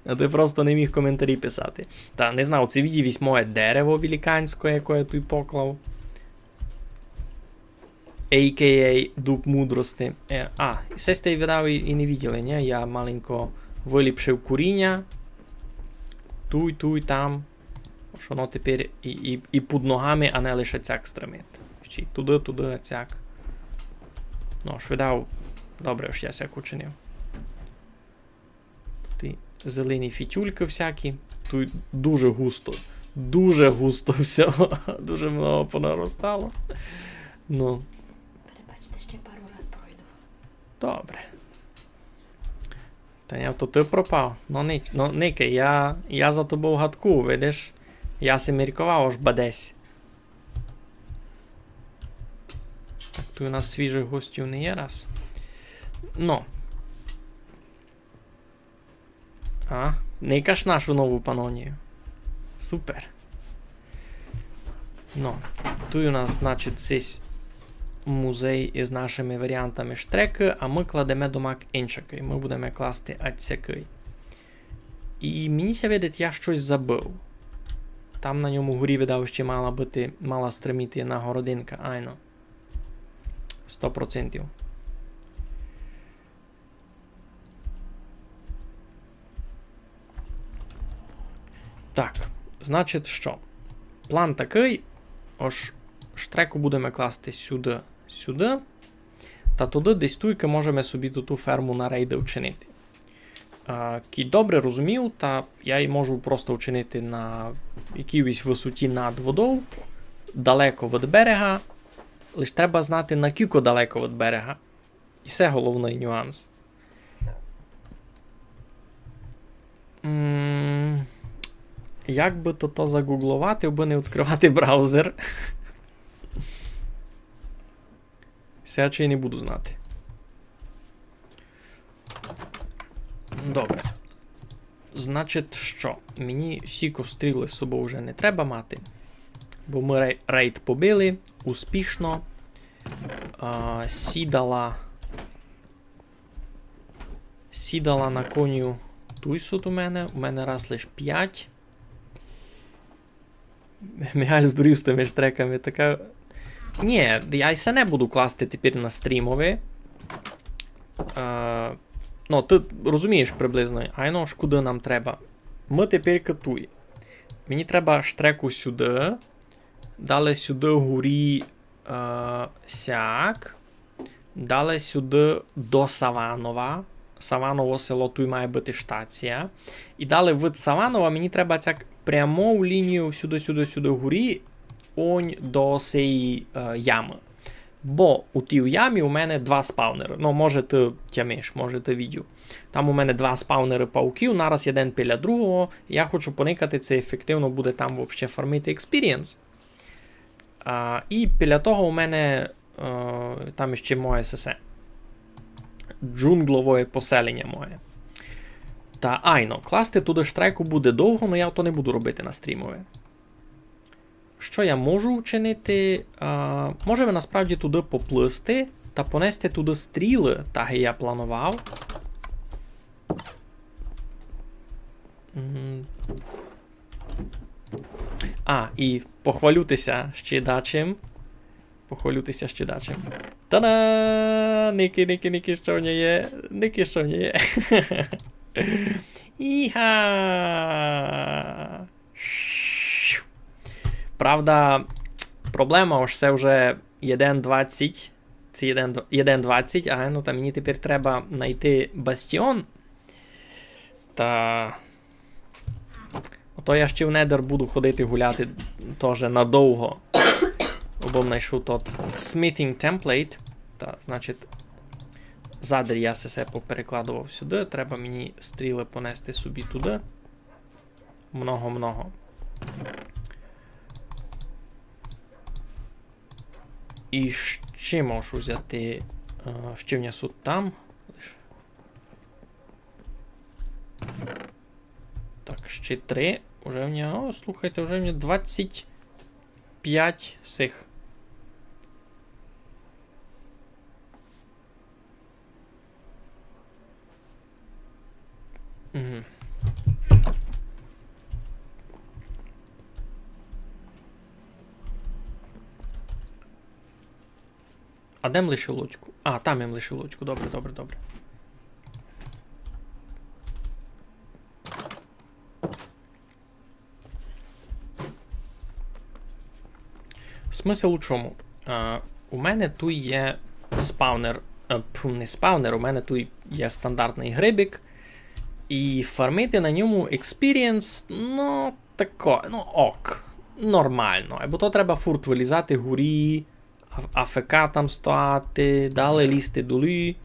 А ты просто не міг коментарі писати. Та, не знав, ци видів єсь моє дерево великанське, яке я туй поклав. A K A дуб мудрости. Е, а, се сьте видав і, і не виділи, нї? Я маленько выліпшив коріня. Туй, туй, там. Ож воно тепер і, і, і під ногами, а не лише сяк стримить. Ще й туды, туды, а сяк. Ну, ож видав, добре, ож я сяк учинив. Туй зелені фітюлькы всякі. Туй дуже густо. Дуже густо всього. Дуже много понаростало. Ну. Перебачте, ще пару раз пройду. Добре. Та нї, то ты пропав. Ну, ник-, ну, никай, я, я за тобов гадкую, видиш? Я си мірковав, ож ба десь. Так, туй у нас свіжых гостів не є раз. Ну. А, никаш нашу нову панонію. Супер. Ну, туй у нас, значить, сись музей із нашыми варіантами штрекы, а мы кладеме домак иншакый. Мы будеме класти ацякый. І мені ся видить, я штось забыв. Там на ньому горі, видав, ще мала быти, мала стриміти на городинка, айно. Сто процентів. Так, значить што? План такый, ож штреку будеме класти сюды, сюды. Та туды десь туйкы можеме собі ту, ту ферму на рейды вчинити. А, кідь добре розумію, та я її можу просто вчинити на якійсь высоті над водов, далеко від берега. Лиш треба знати, на кілько далеко від берега. І се головный нюанс. М, як бы то, то загугловати, абы не відкрывати браузер? Се я ще й не буду знати. Добре. Значить, што? Мені сіко стрілы з собов уже не треба мати. Бо мы рей-, рейд побили успішно. А, сідала. Сідала на коню туй сут у мене. У мене раз лиш пять. Мигаль здурів з тыми штреками, така. Нї, я й се не буду класти тепер на стрімови. Е, ну, ты розумієш приблизно, айно ж куды нам треба. Мы тепер туй. Мені треба штреку сюды. Далі сюды горі, е, сяк. Далі сюды до Саванова. Саваново село, туй має быти штація. І далі від Саванова мені треба сяк пряму лінію сюды, сюды, сюды горі, онь до сеї, е, ямы. Бо у тій ямі у мене два спавнеры. Ну, може, ты тямиш, може, ты видів. Там у мене два спавнеры пауків, нараз єден біля другого. Я хочу поникати, ци ефективно буде там вообще фармити експірієнс. А, і біля того у мене, е, там іщи моє сесе. Джунґловоє поселеня моє. Та айно, класти туды штрайку буде довго, но я то не буду робити на стрімови. Што я можу вчинити? А, можеме насправді туды поплысти та понести туды стрілы, так як я планував. М. А, і похвалюти ся ще дачим. Похвалюти ся ще дачим. Та-да! Ники, ники, ники, што в ній є? Ники, што в ній є? Іга! Правда, проблема, ож се вже єден двадцять. Се єден дв-, єден двадцять, а, ну, та мені тепер треба найти бастіон. Та ото я ще в Недер буду ходити гуляти тоже надовго. Обы найшов тот smithing template. Та, значить, задарь я се поперекладовав сюды. Треба мені стрілы понести собі туды. Много-много. І ще можу взяти, е, ще в нас тут там. Так, ще три. Уже в мене, о, слухайте, уже в мене двадцять пять сих. Мгм. А де м лишив лодьку? А, там я м лишив лодьку. Добре, добре, добре. Смысл у чому? А, у мене туй є спавнер, е, пф, не спавнер, у мене туй є стандартный грибик. І фармити на ньому експірієнс, ну, тако, ну, ок, нормално. Бо то треба фурт вылізати горі, А-, АФК там стояти, далі лізти долі.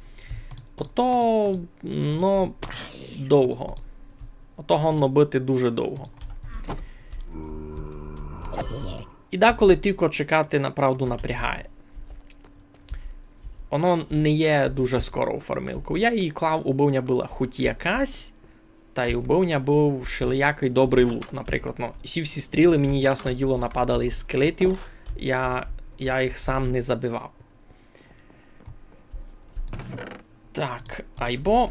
Ото, ну, довго. Ото годно быти дуже довго. І деколи тілько чекати направду напрягає. Воно не є дуже скоро у фармилку. Я її клав, убы в ня была хоть якась, та й убы в ня быв шелиякый добрый лут, наприклад. Ну, сі всі стрілы мені, ясне діло, нападали із скелетів, я, я їх сам не забивав. Так, айбо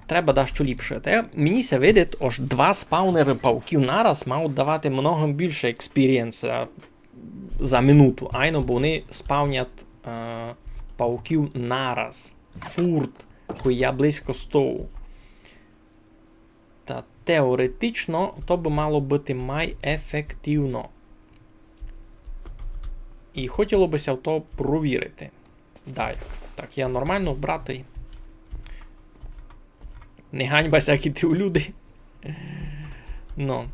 треба дашто ліпше. Та мені ся видить, ож два спавнеры пауків нараз мають давати много більше експірієнса за минуту. Айно, бо они спавнять, е, пауків нараз. Фурт, кой я близько стою. Та теоретично то бы мало быти май ефективно. І хотіло бы ся в то провірити. Даяк. Так, я нормално вбратый. Не ганьба ся, як іти у люди. Ну.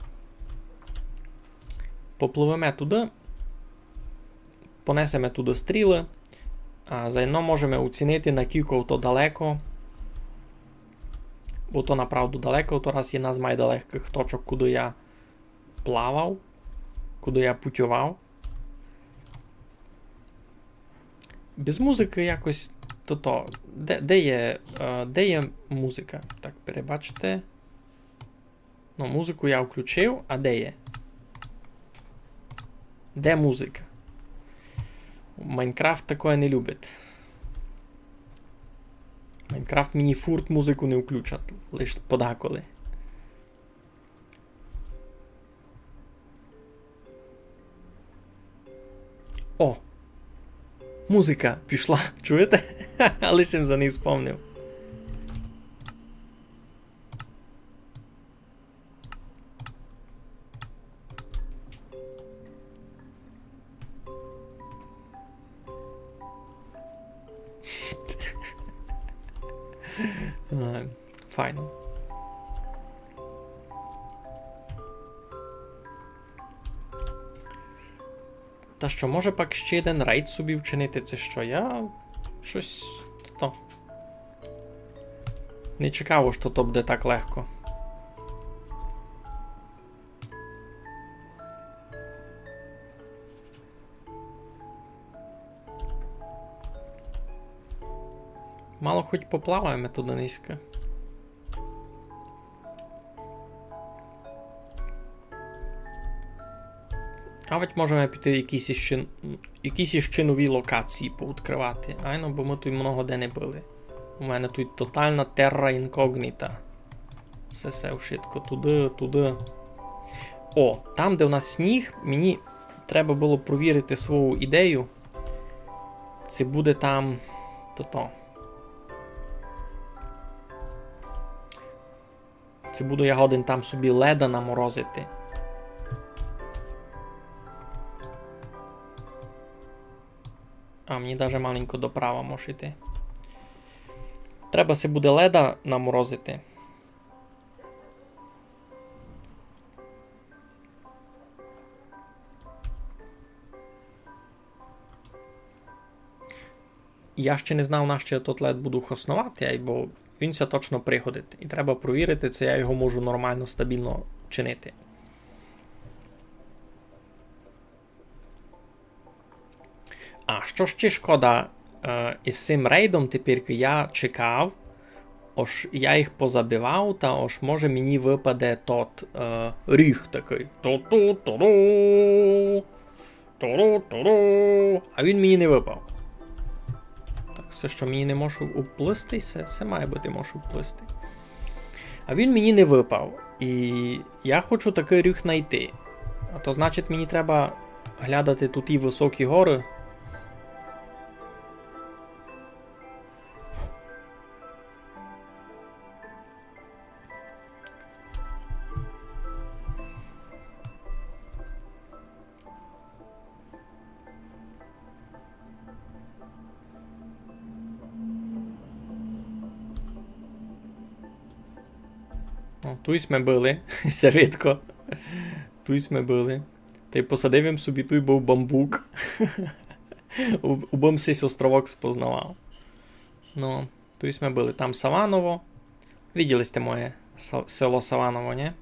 Попливеме туды. Понесеме туды стрілы. А заодно можеме оцінити, накілько то далеко. Бо то направду далеко, то раз єдна з майдалекых точок, куды я плавав, куды я путьовав. Без музыкы якось то, то. Де, де є, е, де є музыка? Так, перебачте. Ну, музыку я включив, а де є? Де музыка? Майнкрафт такоє не любить. Майнкрафт мені фурт музыку не включать, лиш подаколи. О! Музыка пішла, чуєте? Лиш им за неї спомнив. Е, файно. Та што, може пак ще єден рейд собі вчинити, ци што? Я штось то не чекав, што то буде так легко. Мало хоть поплаваєме туды низько. А ведь можеме піти якісь іщи, якісь іщи нові локації пооткрывати. Айно, бо мы туй много де не были. У мене туй тотална терра інкогніта. Всьо, всьо, вшытко туды, туды. О, там, де у нас сніг, мені треба было провірити свою ідею. Ци буде там тото. Ци буду я годен там собі леда наморозити. А, мені даже маленько доправа мож іти. Треба си буде леда наморозити. Я ще не знав, на што я тот лед буду хосновати, айбо він ся точно пригодить. І треба провірити, ци я його можу нормално, стабілно чинити. А што ще шкода, е, із сим рейдом тепер я чекав, ож я їх позабивав, та ож може мені выпаде тот, е, ріг такый. Ту-ту-ту-ду. Ту-ру-ту-ру. А він мені не выпав. Так, всьо, што мені не можу уплисти, всьо, всьо має быти можу уплисти. А він мені не выпав. І я хочу такый ріг найти. А то, значить, мені треба глядати туй і высокі горы. О, туй сьме были. Ся видко. Туй сьме были. Тай посадив им собі туй быв бамбук. У-, убым сись островок спознавав. Ну, туй сьме были. Там Саваново. Виділи сьте моє са-, село Саваново, нї?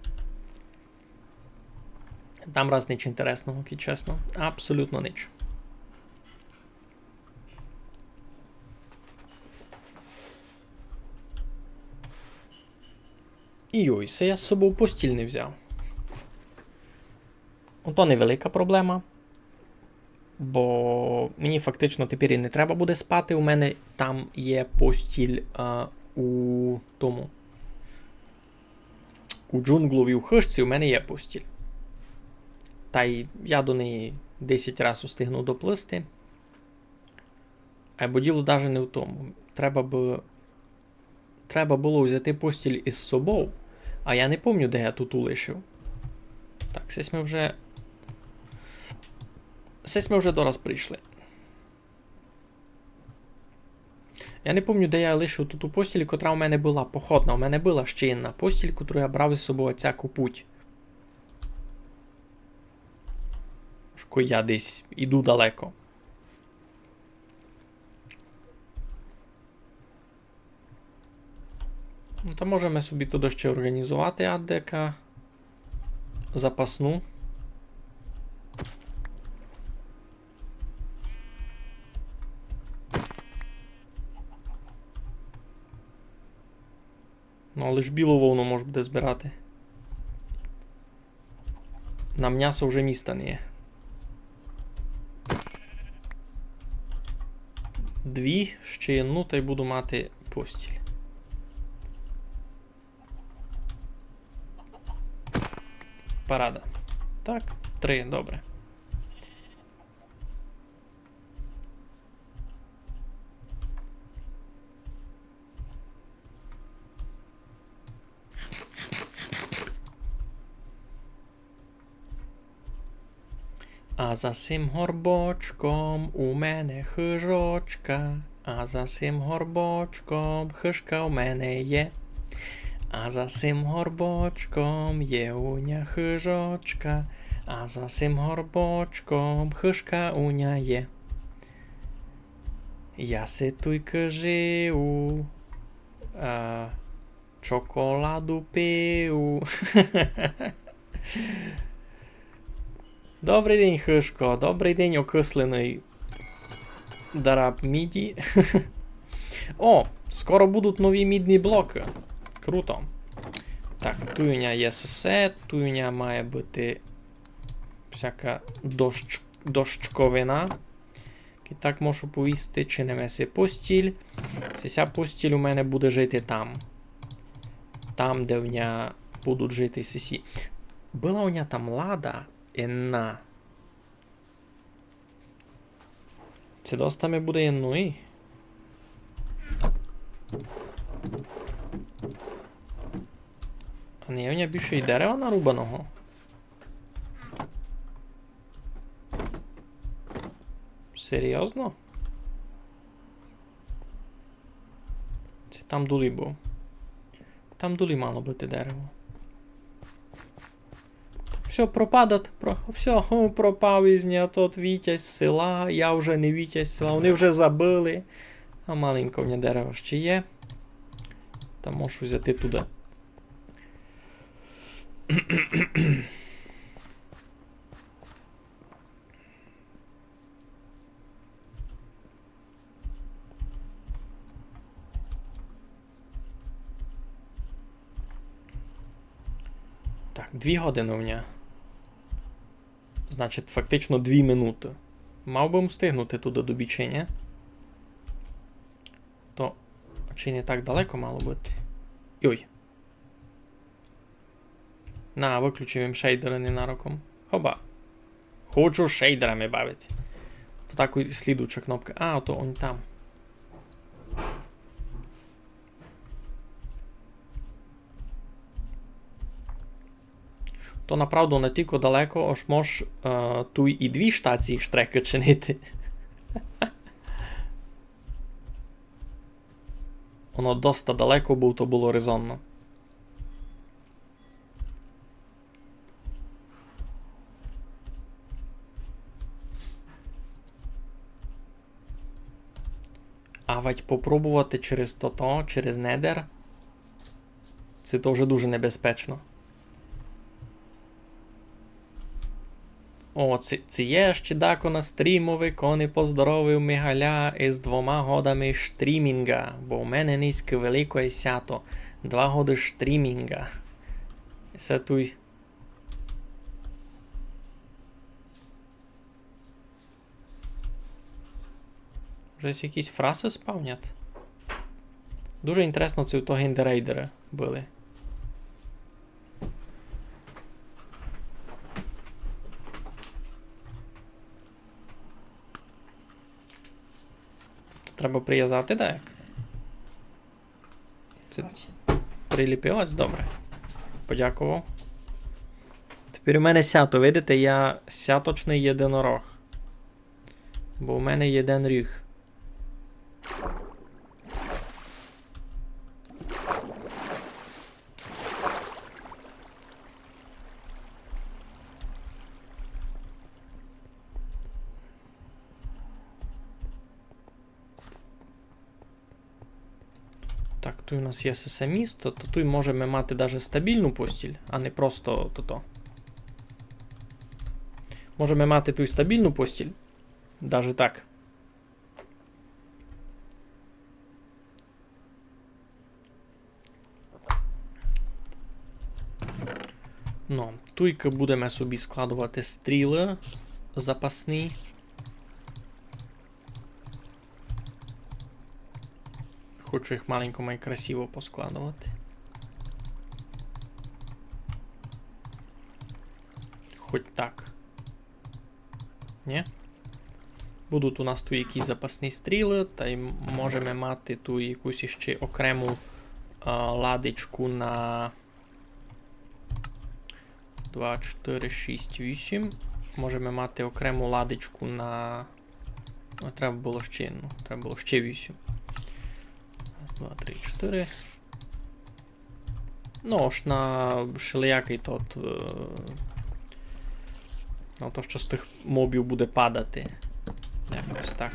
Там раз нич інтересного, кідь чесно. Абсолютно нич. І йой, се я з собов постіль не взяв. Ото невелика проблема. Бо мені фактично тепер і не треба буде спати. У мене там є постіль, а, у тому. У джунгловій хыжці у мене є постіль. Тай я до неї десять раз устигну доплисти. Айбо діло даже не в тому. Треба бы, треба было взяти постіль із собов, а я не помню, де я туту лишив. Так, сись мы вже, сись мы вже дораз прийшли. Я не помню, де я лишив туту постіль, котра у мене была походна. У мене была ще єдна постіль, котру я брав із собов оцяку путь. Шко я десь іду далеко. Ну, та можеме собі туды ще орґанізовати адека запасну. Ну, але ж білу вовну мож буде збирати. На мнясо вже міста не є. Дві, ще єдну, тай буду мати постіль. Парада. Так, три, добре. А за сим горбочком у мене хыжочка, а за сим горбочком хыжка у мене є. А за сим горбочком є у ня хыжочка, А за сим горбочком хышка у ня є. Я си туйкы жию, а, чоколаду пию. Добрый день, хышко. Добрый день, окысленый дараб міді. О, скоро будуть нові мідні блокы. Круто. Так, туй у ня є сесе, туй у ня має быти всяка дощ-, дощковина. І так можу повісти, чиниме си постіль. Сися постіль у мене буде жити там. Там, де в ня будуть жити сесі. Была у ня там лада, єдна. Ци доста ми буде єдної? А не є у ня більше й дерева нарубаного? Серйозно? Ци там дулі быв. Там дулі мало быти дерево. Всьо, пропадать, про-, всьо, о, пропав із ня тот вітязь села, я вже не вітязь села, они вже забыли. А маленько в ня дерева ще є. Та можу взяти туды. Так, дві годины у ня. Значить, фактично дві минуты. Мав бы м встигнути туды до бічиня. То чи не так далеко мало быти? Йой. На, выключив им шейдеры ненароком. Хоба. Хочу шейдерами бавити. То так і слідуюча кнопка. А, то он там. То направду натілько далеко, ож мож, е, туй і дві штації штрекы чинити. Воно доста далеко, бо то было резонно. А вадь попробовати через тото, через недер. Ци то вже дуже небезпечно. О, ци, ци є ще дако на стрімови, ко не поздоровив Мигаля із двома годами штрімінга, бо у мене нынька великоє сято. Два годы штрімінга. Се туй. Вже якісь фрасы спавнять. Дуже інтересно, ци то гендерейдеры были. То треба привязати даяк. Це приліпилась? Добре. Подякував. Тепер у мене сято, видите, я сяточный єдинорог. Бо у мене єден ріг. Так, туй у нас є сесе місто, то туй можеме мати даже стабільну постіль, а не просто тото. Можеме мати туй стабільну постіль, даже так. Ну, туйкы будеме собі складовати стрілы запасні. Хочу їх маленько май красиво поскладовати. Хоть так. Нї? Будуть у нас туй якісь запасні стрілы, тай м-, можеме мати туй якусь іщи окрему, а, ладичку на два, чотири, шість, вісім. Можеме мати окрему ладичку на, а, треба было ще, ну, треба было ще вісім. Раз, два, три, чотири. Ну, ож на шелиякый тот, е, Ну, то, што з тых мобів буде падати. Якось так.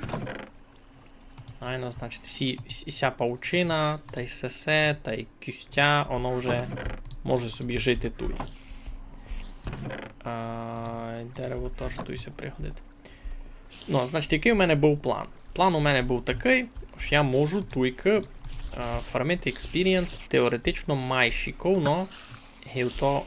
Айно, значить, сі, сі, ся паучина, тай сесе, тай кюстя, оно вже може собі жити туй. А, дерево теж туй ся пригодить. Ну, значить, якый у мене быв план? План у мене быв такый, што я можу туйкы, а, фармити експірієнс теоретично май шиковно, ги то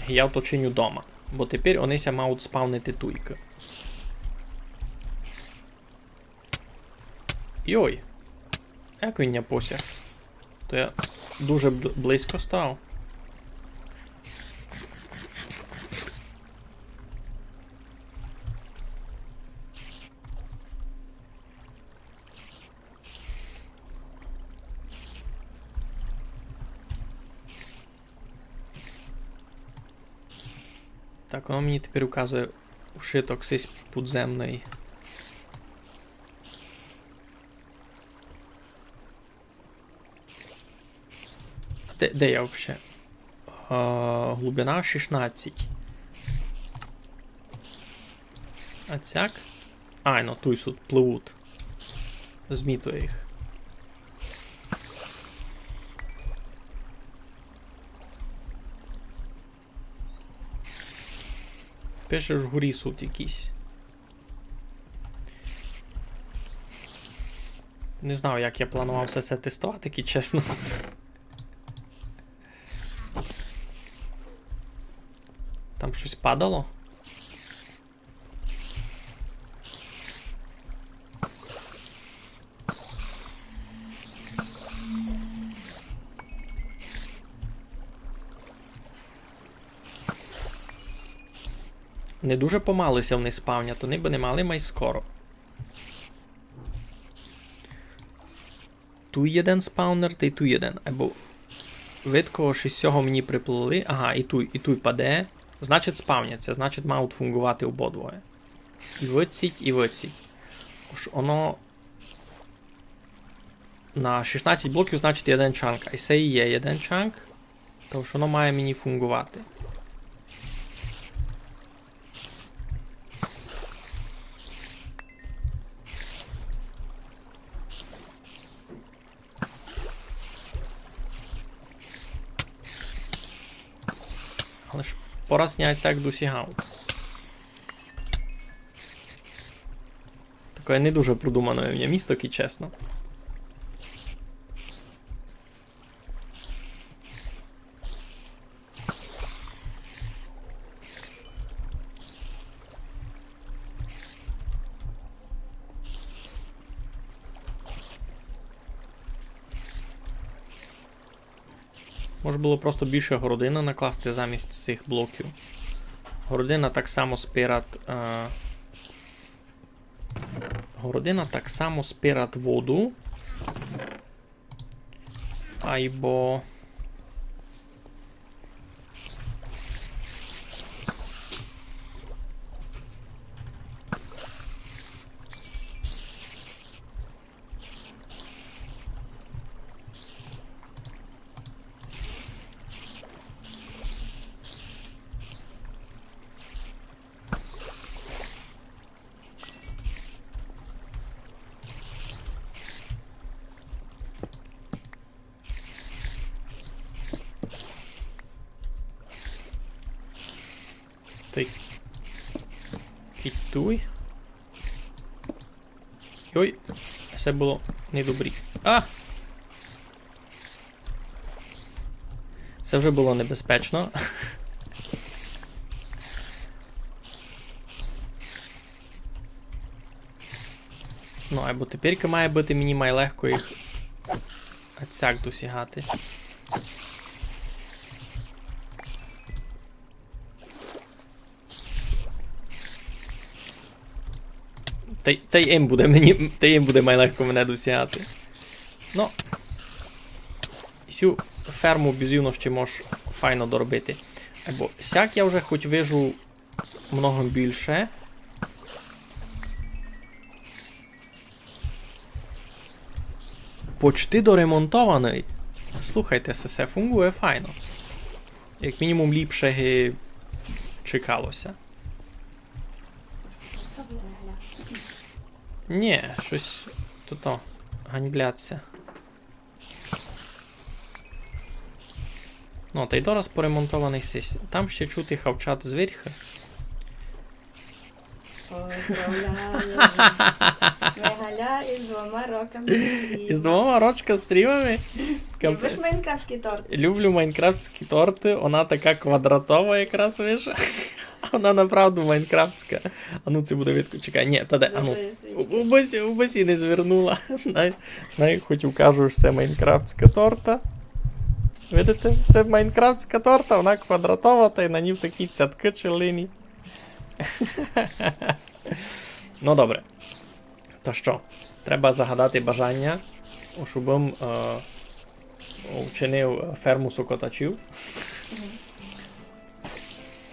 я то чиню дома. Бо тепер они ся мають спавнити туйкы. Йой. Як він ня посяг? То я дуже бл-, близько став. Так, воно мені тепер указує вшыток сись подземный. Де, де я вообще? А, глубина шістнадцять. А цяк? Ай, ну, туй сут пливуть. Змітує їх. Пише ж, горі сут якісь. Не знав, як я планував все це тестовати, кідь чесно. Там щось падало. Не дуже помалы ся вони спавнять, они бы не мали май скоро. Туй єден спавнер, тай туй єден. Айбо видко, што з сього мені приплыли. Ага, і туй, і туй паде. Значить, спавняться, значить, мають фунґовати обидвоє. І выдціть, і выдціть. Ож оно на шістнадцять блоків, значить, єден чанк. А се і є єден чанк. Тож оно має мені фунґовати. Але ж пораз ня сяк досягав. Таке не дуже продумане у мене місто, кідь чесно. Може было просто більше городины накласти замість сих блоків. Городина так само спират, е, городина так само спират воду. Айбо Тай кідь туй. Йой, се было недобрі. А! Се вже было небезпечно. Ну, айбо тепер має быти мені май легко їх ацяк досягати. Тай, тай їм буде мені, тай їм буде май легко мене досягати. Ну, сю ферму бізувно ще мож файно доробити. Бо сяк я вже хоть вижу много більше. Почти доремонтованый. Слухайте, се, се фунґує файно. Як мінімум ліпше ги чекало ся. Нї, штось туй ганьблять ся. Ну, тай дораз поремонтованый сись. Там ще чути хавчат зверьха. Поздравляю. Мигаля із двома роками стрімів. Із двома рочками стрімів? Любиш майнкрафтські торты? Люблю майнкрафтські торты, она така квадратова якраз, видиш. Она направду майнкрафтська. А ну, се буде видко. Чекай, нї, та де, а ну. Зато є свічка. У-, убы сь, убы сь не звернула. Най, най хоч укажу, што се майнкрафтська торта. Видите? Се майнкрафтська торта, она квадратова, тай на ній такі цяткы челлені. Ну, добре. Та што? Треба загадати бажаня, ож убым, е, учинив ферму сокотачів.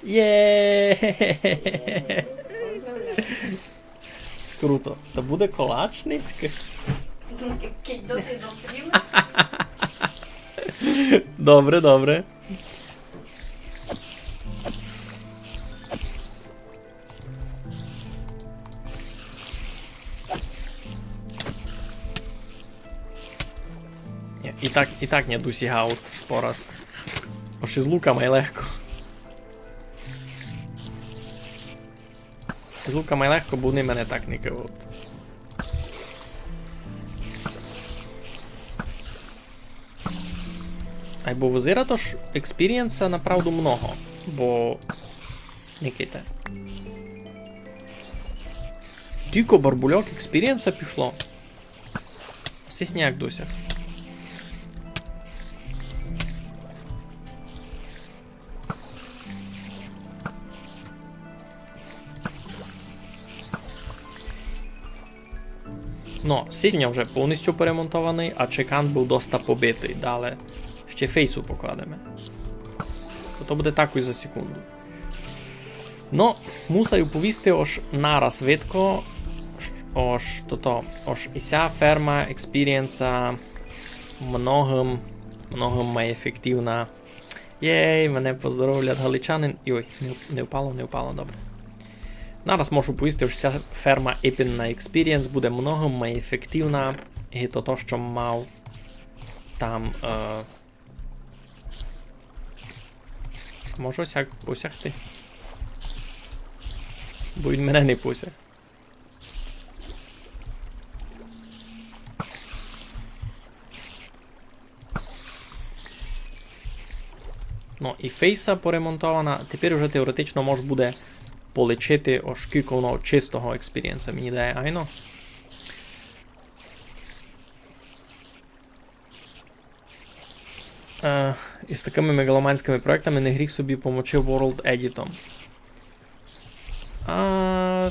Є! Поздравляю. Круто. Та буде колач нынька. Кидь доти до стріму. Добре, добре. Нї, і так, і так нє досягають пораз. Ож із луками легко. З луками легко, бо они мене так не кывуть. Айбо визирать, ож експірієнса направду много, бо... Никайте. Тілько барбульок експірієнса пішло. Сись ніяк досяг. Но, сись у мене вже повністю поремонтованый, а чекан быв доста побитый. Дале ще фейсу покладеме. То, то буде такой за секунду. Но, мусаю повісти, ож нараз видко, ож, ож тото, ож і ся ферма експірієнса многым, многым май ефективна. Єй, мене поздоровлять галичанин. Йой, не, не впало, не впало, добре. Нараз можу повісти, ож ся ферма ипен на експірієнс буде многым май ефективна, ги то, то, што мав там, е, можу сяк посягти? Бо він мене не посяг. Но, і фейса поремонтована. Тепер уже теоретично мож буде полічити, ож кілько воно чистого експірієнса мені дає, айно. Е, із такыми мегаломанськыми проєктами не гріх собі помочи World Edit-ом. А,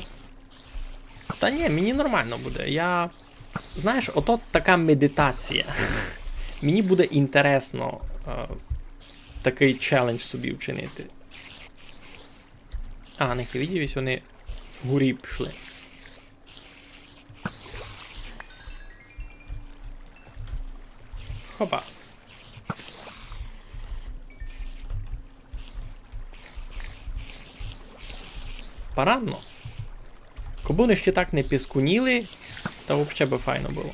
та нї, мені нормално буде. Я, знаєш, ото така медитація. Мені буде інтересно, е, такый челендж собі вчинити. А, не видів, ось они горі пішли. Хопа. Парадно. Кобы они ще так не піскуніли, та вообще бы файно было.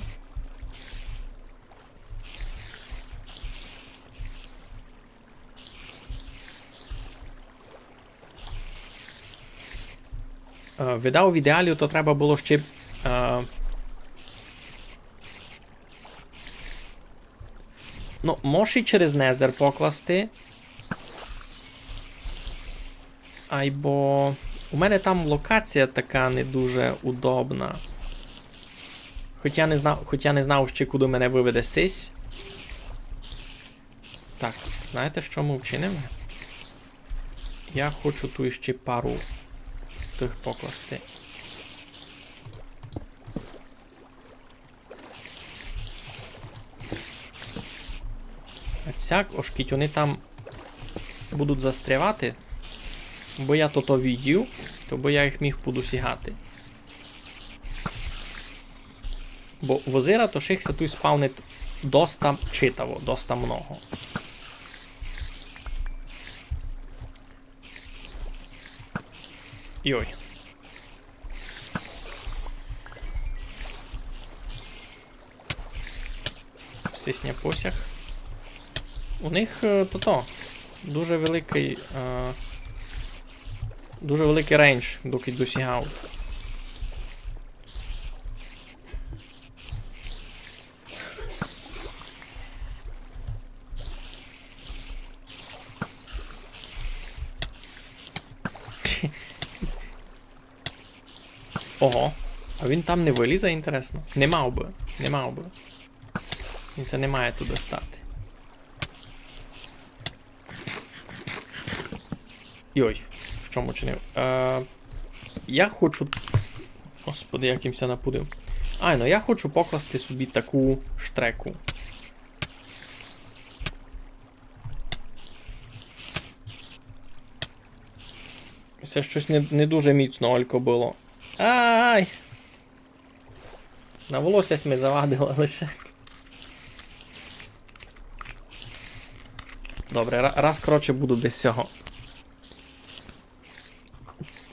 Е, видав, в ідеалі то треба было ще, е, ну, мож і через Незер покласти. Айбо у мене там локація така не дуже удобна. Хоть я не знав, хоть я не знав ще, куды мене выведе сись. Так, знаєте, што мы вчиниме? Я хочу туй ще пару тых покласти. А сяк, ож кідь они там будуть застрявати, бо я тото видів, то бы я їх міг подосягати. Бо визирать, ож їх ся туй спавнить доста читаво, доста много. Йой. Сисня посяг. У них, е, тото, дуже великый, е, дуже великый рейндж, доки досягають. Ого, а він там не вылізе, інтересно? Не мав бы, не мав бы. Він ся не має туды стати. Йой, што м учинив? Е, я хочу... Господи, як им ся напудив. Айно, я хочу покласти собі таку штреку. Се штось не, не дуже міцно, Олько, было. Ай! На волосся ми завадила лише. Добре, ра-, раз, коротше, буду без сього.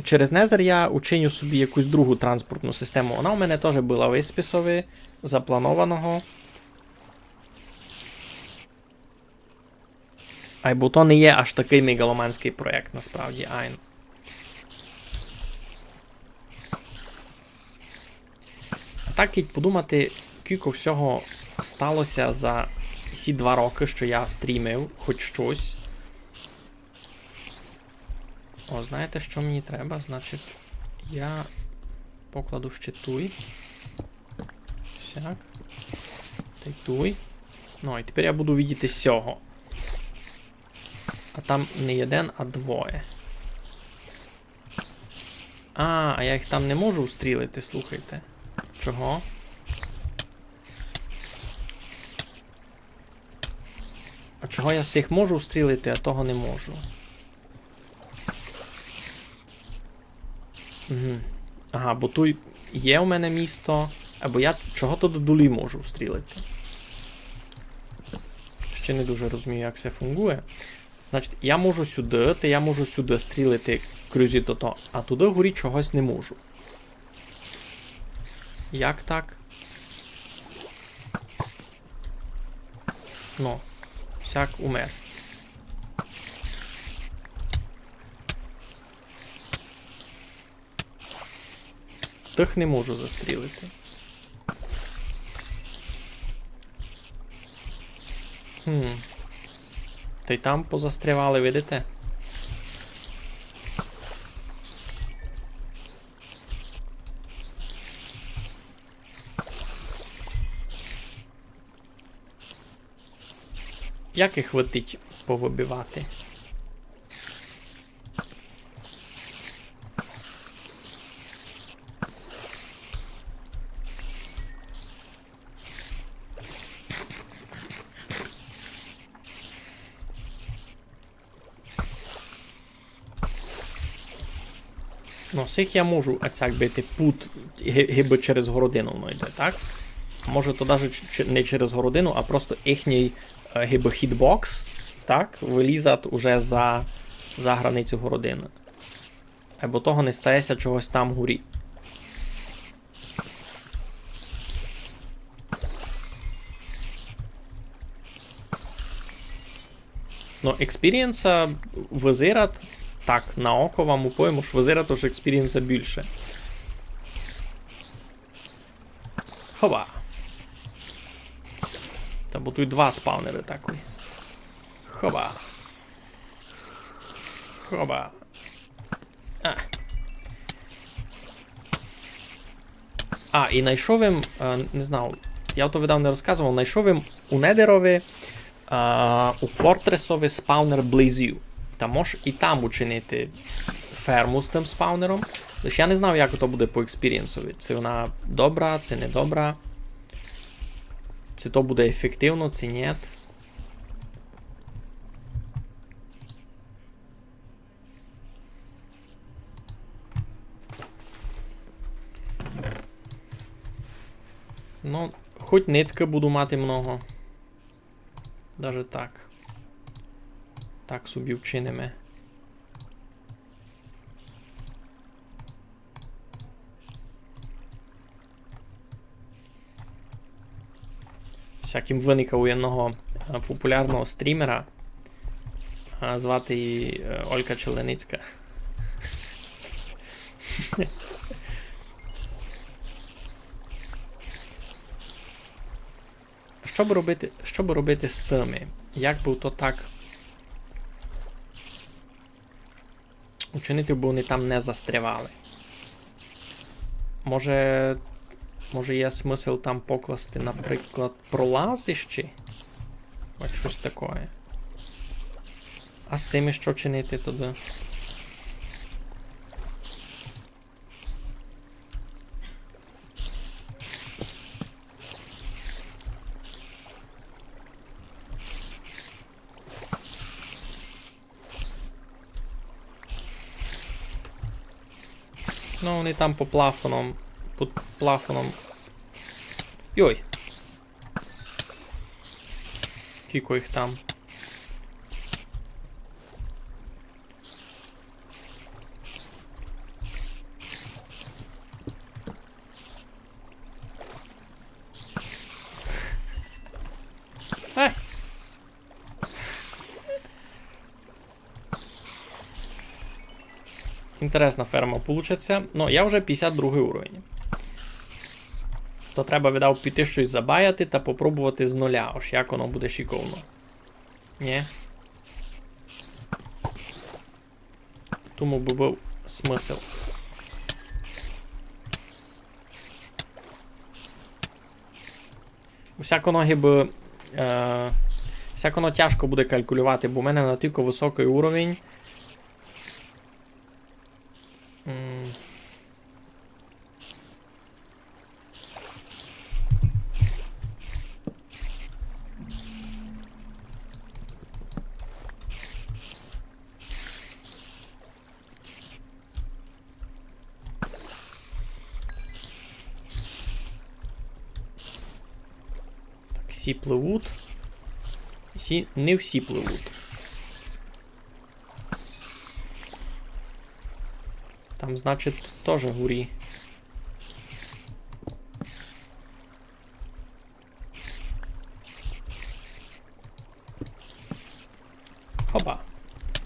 Через Незер я учиню собі якусь другу транспортну систему. Она у мене тоже была в списови запланованого. Айбо то не є аж такый мегаломанськый проєкт, насправді, айно. А так, кідь подумати, кілько всього стало ся за сі два рокы, што я стрімив, хоть штось. О, знаєте, што мені треба? Значить, я покладу ще туй. Сяк. Тай туй. Ну, і тепер я буду видіти сього. А там не єден, а двоє. А, а я їх там не можу встрілити, слухайте. Чого? А чого я сих можу встрілити, а того не можу? Угу. Ага, бо туй є у мене місто, або я чого то до дулі можу встрілити. Ще не дуже розумію, як се фунґує. Значить, я можу сюды, та я можу сюды стрілити крузі тото, а туды горі чогось не можу. Як так? Ну, сяк умер. Тых не можу застрілити. Хм. Та й там позастрявали, видите? Як їх хватить повыбивати? Ну, сих я можу ацяк бити пут, ги-, гибы через городину воно йде, так? Може, то даже ч-, ч-, не через городину, а просто їхній, е, гибы хітбокс, так, вылізат уже за, за границю городины. Або того не стає ся чогось там горі. Но, експірієнса вызират, так, на око вам уповім, ож вызират, ож експірієнса бульше. Хоба. Та бо туй два спавнеры такой. Хоба. Хоба. А. А, і найшов им, е, не знав, я то видав не розказовав, найшов им у Недерови, е, у Фортресови спавнер блейзів. Та мож і там учинити ферму з тым спавнером. Лиш я не знав, як то буде по експірієнсови. Ци вона добра, ци не добра. Ци то буде ефективно, ци нєт. Ну, хоть ниткы буду мати много. Даже так. Так собі вчиниме. Сяк им выникав у єдного, е, популярного стрімера, а, звати її, е, Олька Челеницька. Што бы робити, што бы робити з тыми? Як бы то так учинити, бо вони там не застрявали? Може, може є смысл там покласти, наприклад, пролазищі? От штось такоє. А з цими што чинити тогды? Ну, вони там по плафонам, під плафоном. Йой! Кілько їх там. Е! Інтересна ферма получить ся. Ну, я вже пятдесят другый уровень. То треба, видав, піти штось забаяти та попробовати з нуля, ож як воно буде шиковно. Нї? Тому бы быв смысл. Усяко ноги бы, е, усяко но тяжко буде калькулювати, бо в мене натілько высокый уровень. М. Так, всі пливуть. Всі, не всі пливуть. Там, значить, тоже горі. Опа.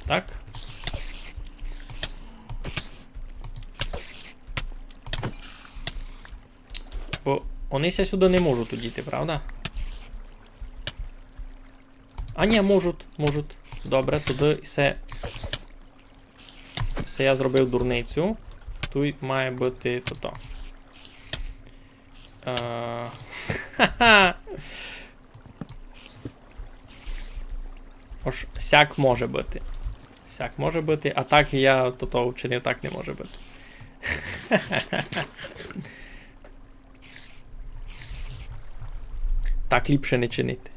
Так. Бо вони ся сюды не можуть удіти, правда? А нї, можуть, можуть. Добре, тогды всьо. Всьо, я зробив дурницю. Туй має быти тото. Е, ха-ха. Ож сяк може быти. Сяк може быти, а так я тото вчинив, так не може быти. Так ліпше не чинити.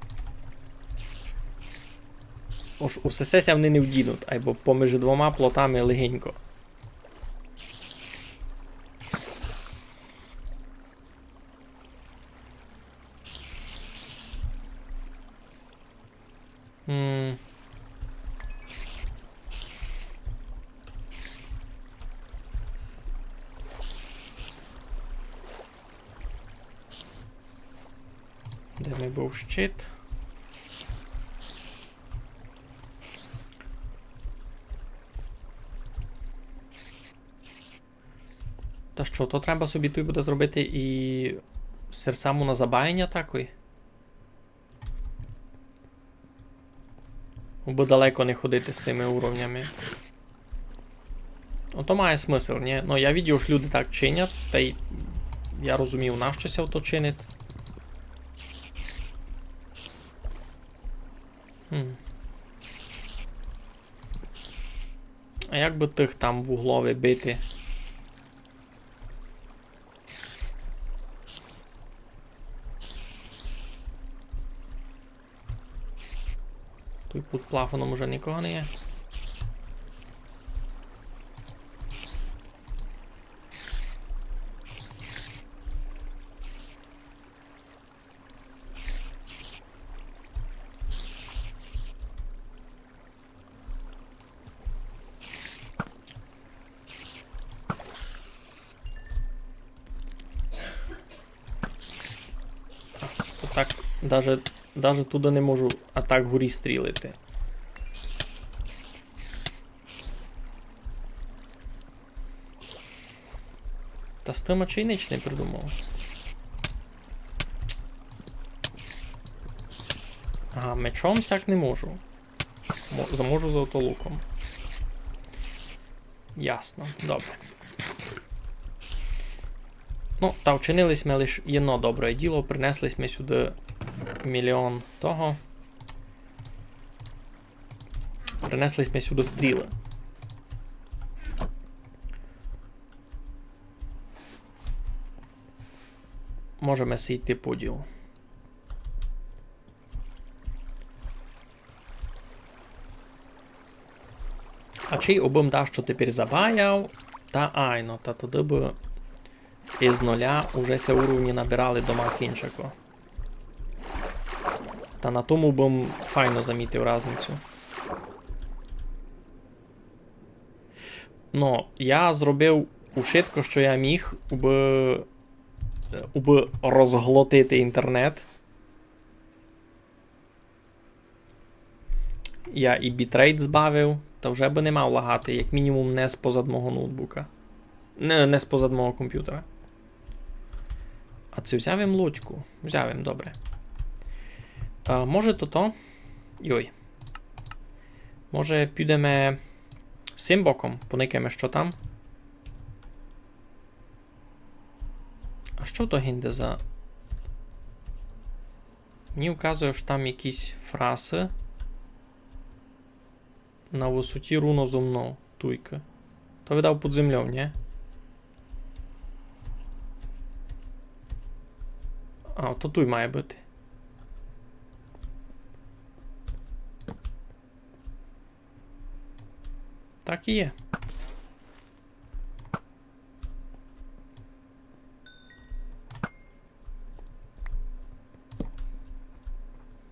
Ож усе се ся вони не вдінуть, айбо поміж двома плотами легенько. М. Де ми быв щит? Та што, то треба собі туй буде зробити і серсаму на забаяня такой? Убы далеко не ходити з сими уровнями. Ну, то має смысл, нї? Ну, я видів, ож люди так чинять, та й я розумію, нащо ся то чинить. Хм. А як бы тых там в углови бити? Туй під плафоном уже никого не є. Так, даже, даже туды не можу, а так горі стрілити. Та з тым ачей нич не придумав. Ага, мечом сяк не можу. Мо-, заможу зато луком. Ясно, добре. Ну, та вчинили сьме лиш єдно добре діло, принесли сьме сюды мільйон того. Принесли сьме сюды стрілы. Можеме си йти по ділу. А чей обым дашто тепер забаяв, та айно, та туды бы из нуля уже ся уровні набирали дома кінчако. Та на тому бым файно замітив разницю. Но, я зробив ушытко, што я міг, убы, убы розглотити інтернет. Я і бітрейт збавив, та вже бы не мав лагати, як мінімум не спозад мого ноутбука. Не, не спозад мого компютера. А ци взяв им лодьку? Взяв им, добре. А, може тото? Йой. Може підеме сим боком, поникаєме, што там. А што то гинде за... Мені вказує, што там якісь фрасы. На высоті руно зо мнов. Туйка. То видав під землёв, нї? А, то туй має быти. Так і є.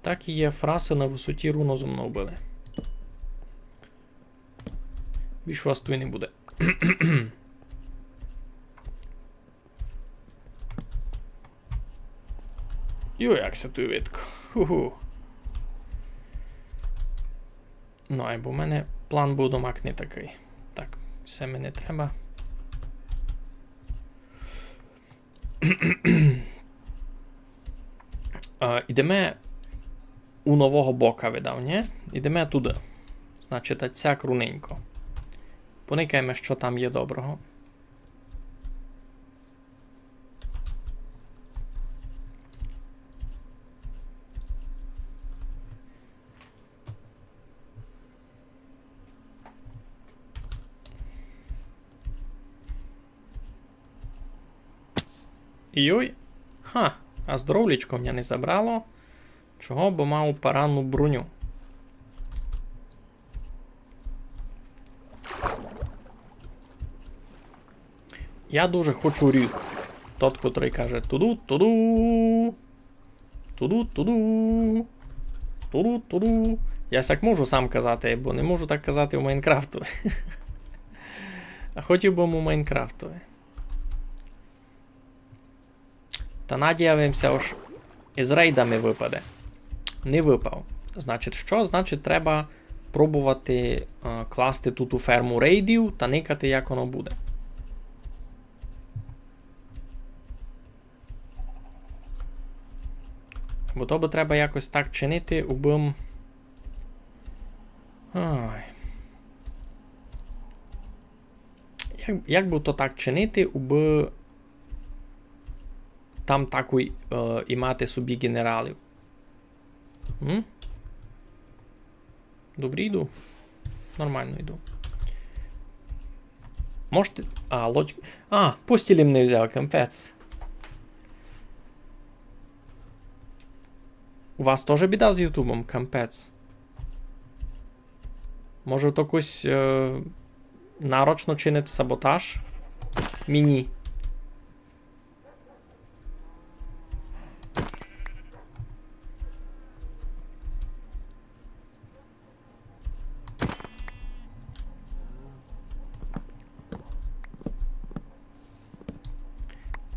Так і є, фрасы на высоті руно зо мнов были. Більш вас туй не буде. Йо, як ся туй видко. Ху-ху. Ну, айбо в мене план быв домак не такый. Так, всьо ми не треба. А, ідеме у нового бока, видав, нї? Ідеме туды. Значить, а сяк руненько. Поникаєме, што там є доброго. Йой. Ха, а здоровлічко в мене не забрало. Чого? Бо мав парадну броню. Я дуже хочу ріг. Тот, котрый каже: «Туду, туду. Туду, туду. Туду, туду». Я сяк можу сам казати, бо не можу так казати у Майнкрафту. А хотів бы у Майнкрафту. Та надіяв им ся, ож из рейда ми выпаде. Не выпав. Значить, што? Значить, треба пробовати, е, класти туту ферму рейдів та никати, як оно буде. Бо то бы треба якось так чинити, убым. Ой. Як, як бы то так чинити, убы там такой, е, і мати собі генералів? М? Добрі йду. Нормално йду. Можете... А, лодь... А, постіль им не взяв, капець. У вас тоже біда з Ютубом, капець. Може, то якось, е, нарочно чинить саботаж? Мені.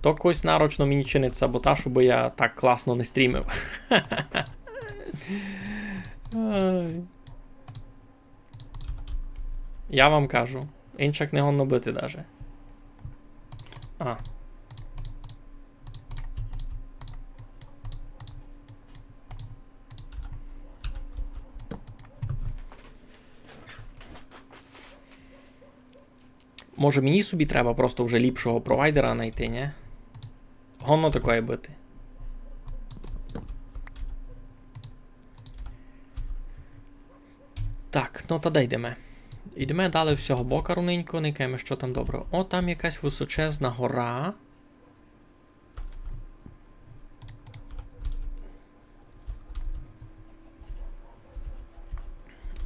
То когось нарочно мені чинить саботаж, бо я так класно не стрімив. Ай. Я вам кажу, инчак не годно быти даже. А. Може, мені собі треба просто вже ліпшого провайдера найти, нє? Годно такоє быти. Так, ну та де йдеме? Йдеме далі всього бока руненько, никаєме, што там доброго. О, там якась высочезна гора.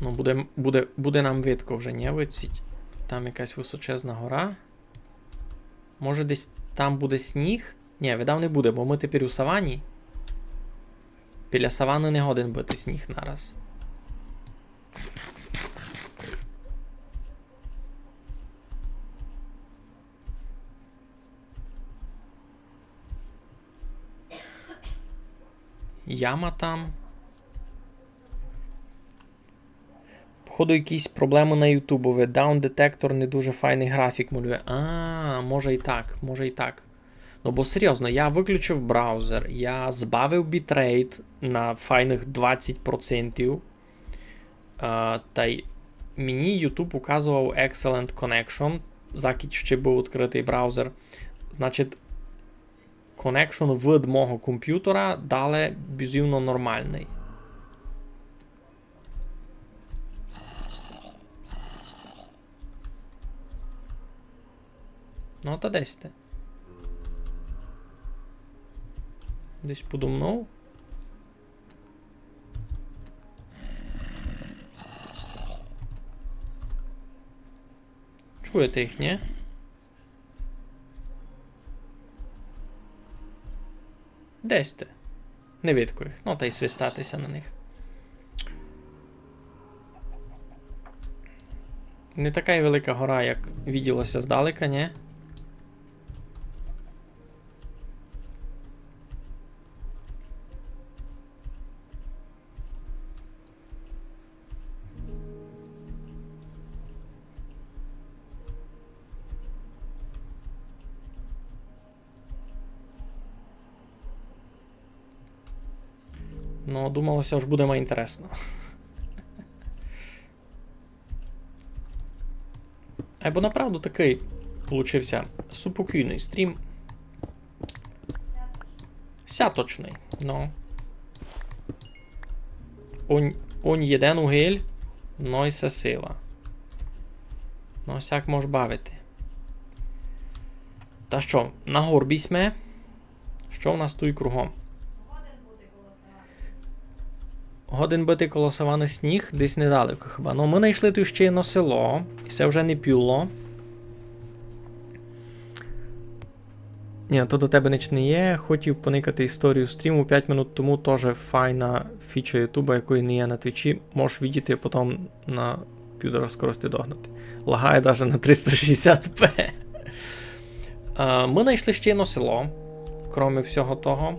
Ну, буде, буде, буде нам видко вже, нє, видціть? Там якась высочезна гора. Може, десь там буде сніг? Нє, видав, не буде, бо мы тепер у савані. Біля саваны не годен быти сніг нараз. Яма там. Походу, якісь проблемы на ютубови. Down Detector не дуже файный графік малює. А, може і так, може і так. Ну, бо серйозно, я выключив браузер, я збавив бітрейт на файных двадцять процентів. А, тай мені YouTube указовав excellent connection, закіть ще быв відкрытый браузер. Значить, connection від мого компютера далі бізувно нормалный. Ну, та десь ти. Десь подо мнов. Чуєте їх, нє? Десь ти. Не видко їх. Ну, тай свистати ся на них. Не така й велика гора, як виділо ся здалека, нє? Ну, думало ся, ож буде май інтересно. Айбо направду такый получив ся супокійный стрім. Сяточный, ну. Онь, онь єден угиль, ну и се сила. Ну, сяк мож бавити. Та што, на горбі сьме? Што в нас туй кругом? Годен быти коло саваны сніг, десь недалеко хіба. Ну, мы найшли туй ще єдно село, і се вже не пюло. Ні, то до тебе ніч не є. Хотів поникати історію стріму пять минут тому, тоже файна фіча Ютуба, якої не є на Твічі. Можеш видіти потім на півтора скорості догнати. Лагає даже на триста шістдесят п. Е, мы найшли ще єдно село, кроме всього того.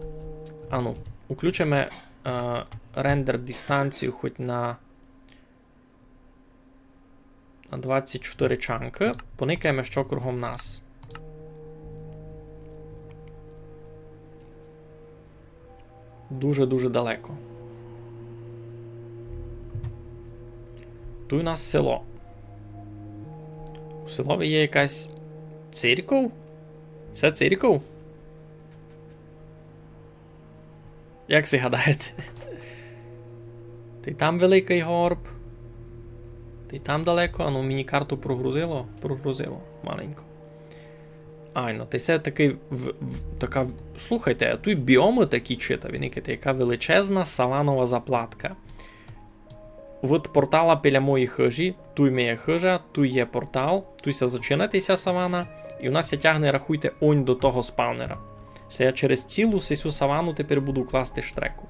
Ану, уключиме, е, рендер дистанцію хоть на, на двадцять чотири чанкы. Поникаєме, што кругом нас. Дуже-дуже далеко. Туй у нас село. У селови є якась церков? Се церков? Як си гадаєте? Тай там великый горб. Тай там далеко, а ну мені карту прогрузило? Прогрузило маленько. Айно, тай се такый в, в, така, слухайте, а туй біомы такі читаві, никайте, яка величезна саванова заплатка. Від портала біля моєї хыжі, туй моя хыжа, туй є портал, туй ся зачинать ся савана, і у нас ся тягне, рахуйте, онь до того спавнера. Се я через цілу сесю савану тепер буду класти штреку.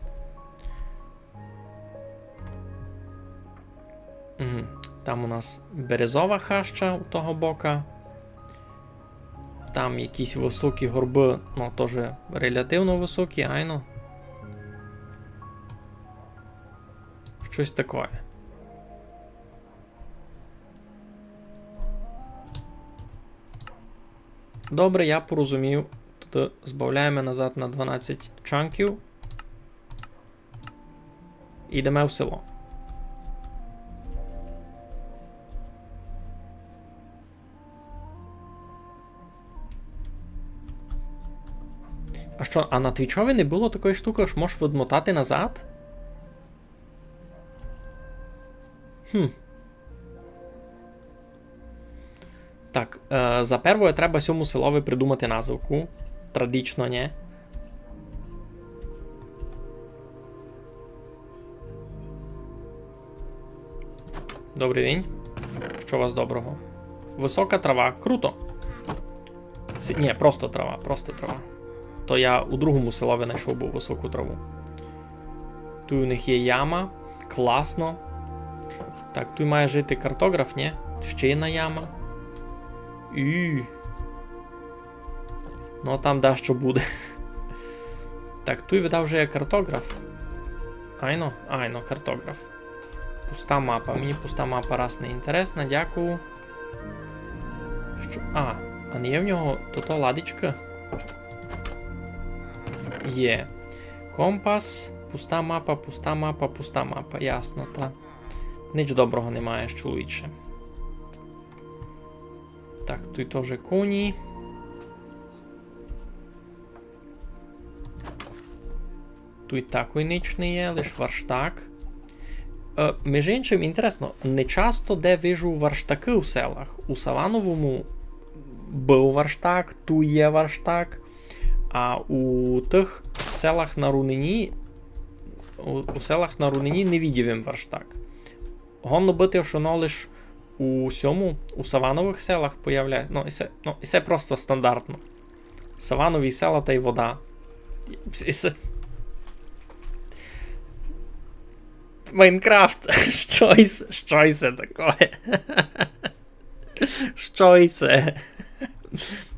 Мгм. Там у нас березова хаща у того бока. Там якісь высокі горбы, ну, тоже релятивно высокі, айно. Штось такоє. Добре, я порозумів. Тогды збавляєме назад на дванадцять чанків. Ідеме в село. А што, а на Твічови не было такої штукы, ож можеш відмотати назад? Хм. Так, е, за первоє треба сьому селови придумати назывку. Традично, нє? Добрый день. Што у вас доброго? Высока трава. Круто. Ци-, нї, просто трава, просто трава. То я у другому селови найшов быв высоку траву. Туй у них є яма. Класно. Так, туй має жити картограф, нї? Ще єдна яма. І. Ну, там дашто буде. Так, туй, видав, вже є картограф. Айно? Айно, картограф. Пуста мапа. Мені пуста мапа раз не інтересна, дякую. Што? А, а не є в нього тото ладичка? Є. Компас, пуста мапа, пуста мапа, пуста мапа. Ясно, та. Нич доброго не маєш, чоловіче. Так, туй тоже коні. Туй такой нич не є, лиш варштак. Е, межи иншым, інтересно, не часто де вижу варштакы у селах. У Савановому быв варштак, туй є варштак. А у тых селах на рунинї, у, у селах на рунинї не видїв им варштак. Годно быти, што оно лиш у сьому, у Савановых селах появляє. Ну, і се, ну, і се просто стандартно. Саванові села тай вода. І се... Майнкрафт. Што се, што се такоє? Што се?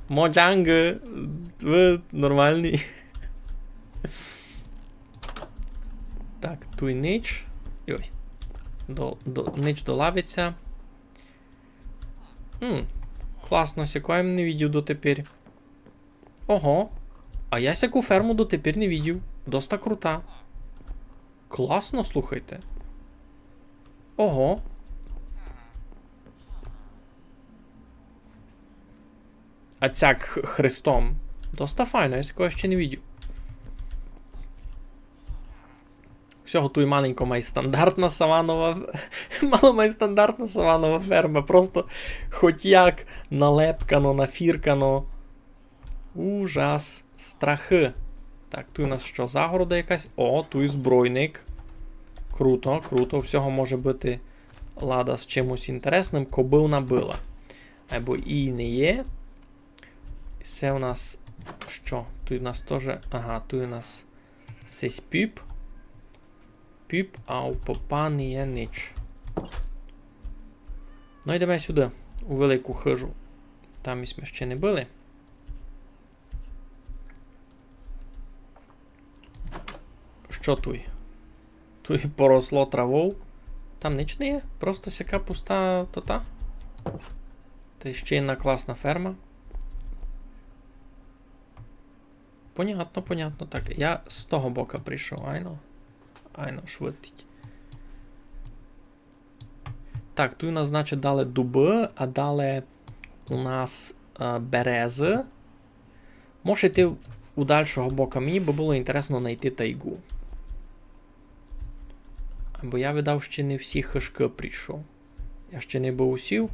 Моджанґы, вы нормалні? Так, туй нич. Йой. До, до, нич до лавиця. М, класно, сякої м не видїв дотепер. Ого. А я сяку ферму дотепер не видїв. Доста крута. Класно, слухайте. Ого. А цяк х-, хрестом. Доста файно, я сякої ще не видїв. Всього туй маленько май стандартна Саванова, мало май стандартна Саванова ферма, просто хоть як налепкано, нафіркано. Ужас, страхы. Так, туй у нас што, загорода якась? О, туй збройник. Круто, круто, у сього може быти лада з чимось інтересным, кобы она была. Айбо і не є. Се у нас што? Туй у нас тоже, ага, туй у нас сись піп. Піп, а у попа не є нич. Ну, йдеме сюды, у велику хыжу. Там і сьме ще не были. Што туй? Туй поросло травов. Там нич не є, просто сяка пуста тота. Тай ще єдна класна ферма. Понятно, понятно. Так, я з того бока прийшов, айно. Айно, швидить. Так, туй у нас, значить, дале дубы, а дале у нас, е, березы. Може йти у дальшого бока. Мені бы было інтересно найти тайґу. Бо я, видав, ще не всі хыжкы прийшов. Я ще не быв усів.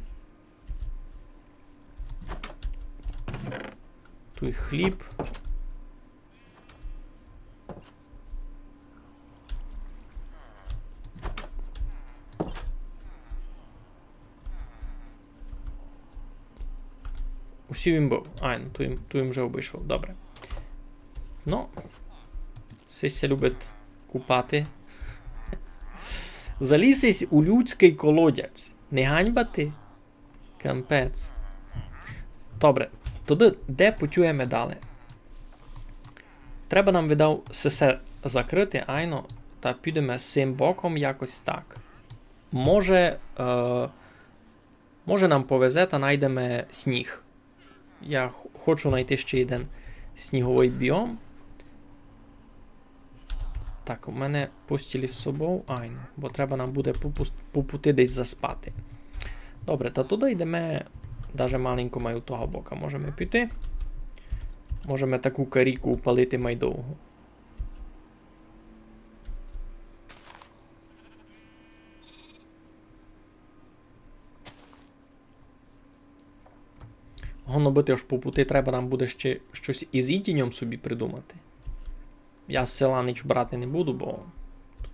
Туй хліб. Усів им быв. А, ну, туй им, туй им вже обыйшов. Добре. Ну, сись ся любить купати. Заліз ись у людськый колодязь. Не ганьба ти? Капець. Добре. Тогды де путюєме далі? Треба нам, видав, сесе закрыти, айно, та підеме сим боком якось так. Може, е, може нам повезе та найдеме сніг. Я х-, хочу найти ще єден сніговый біом. Так, у мене постіль із собов, айно, бо треба нам буде по пус-, по пути десь заспати. Добре, та туды йдеме, даже маленько май у того бока можеме піти. Можеме таку каріку упалити май довгу. Годно быти, ож по пути треба нам буде ще штось із їдіньом собі придумати. Я з села ніч брати не буду, бо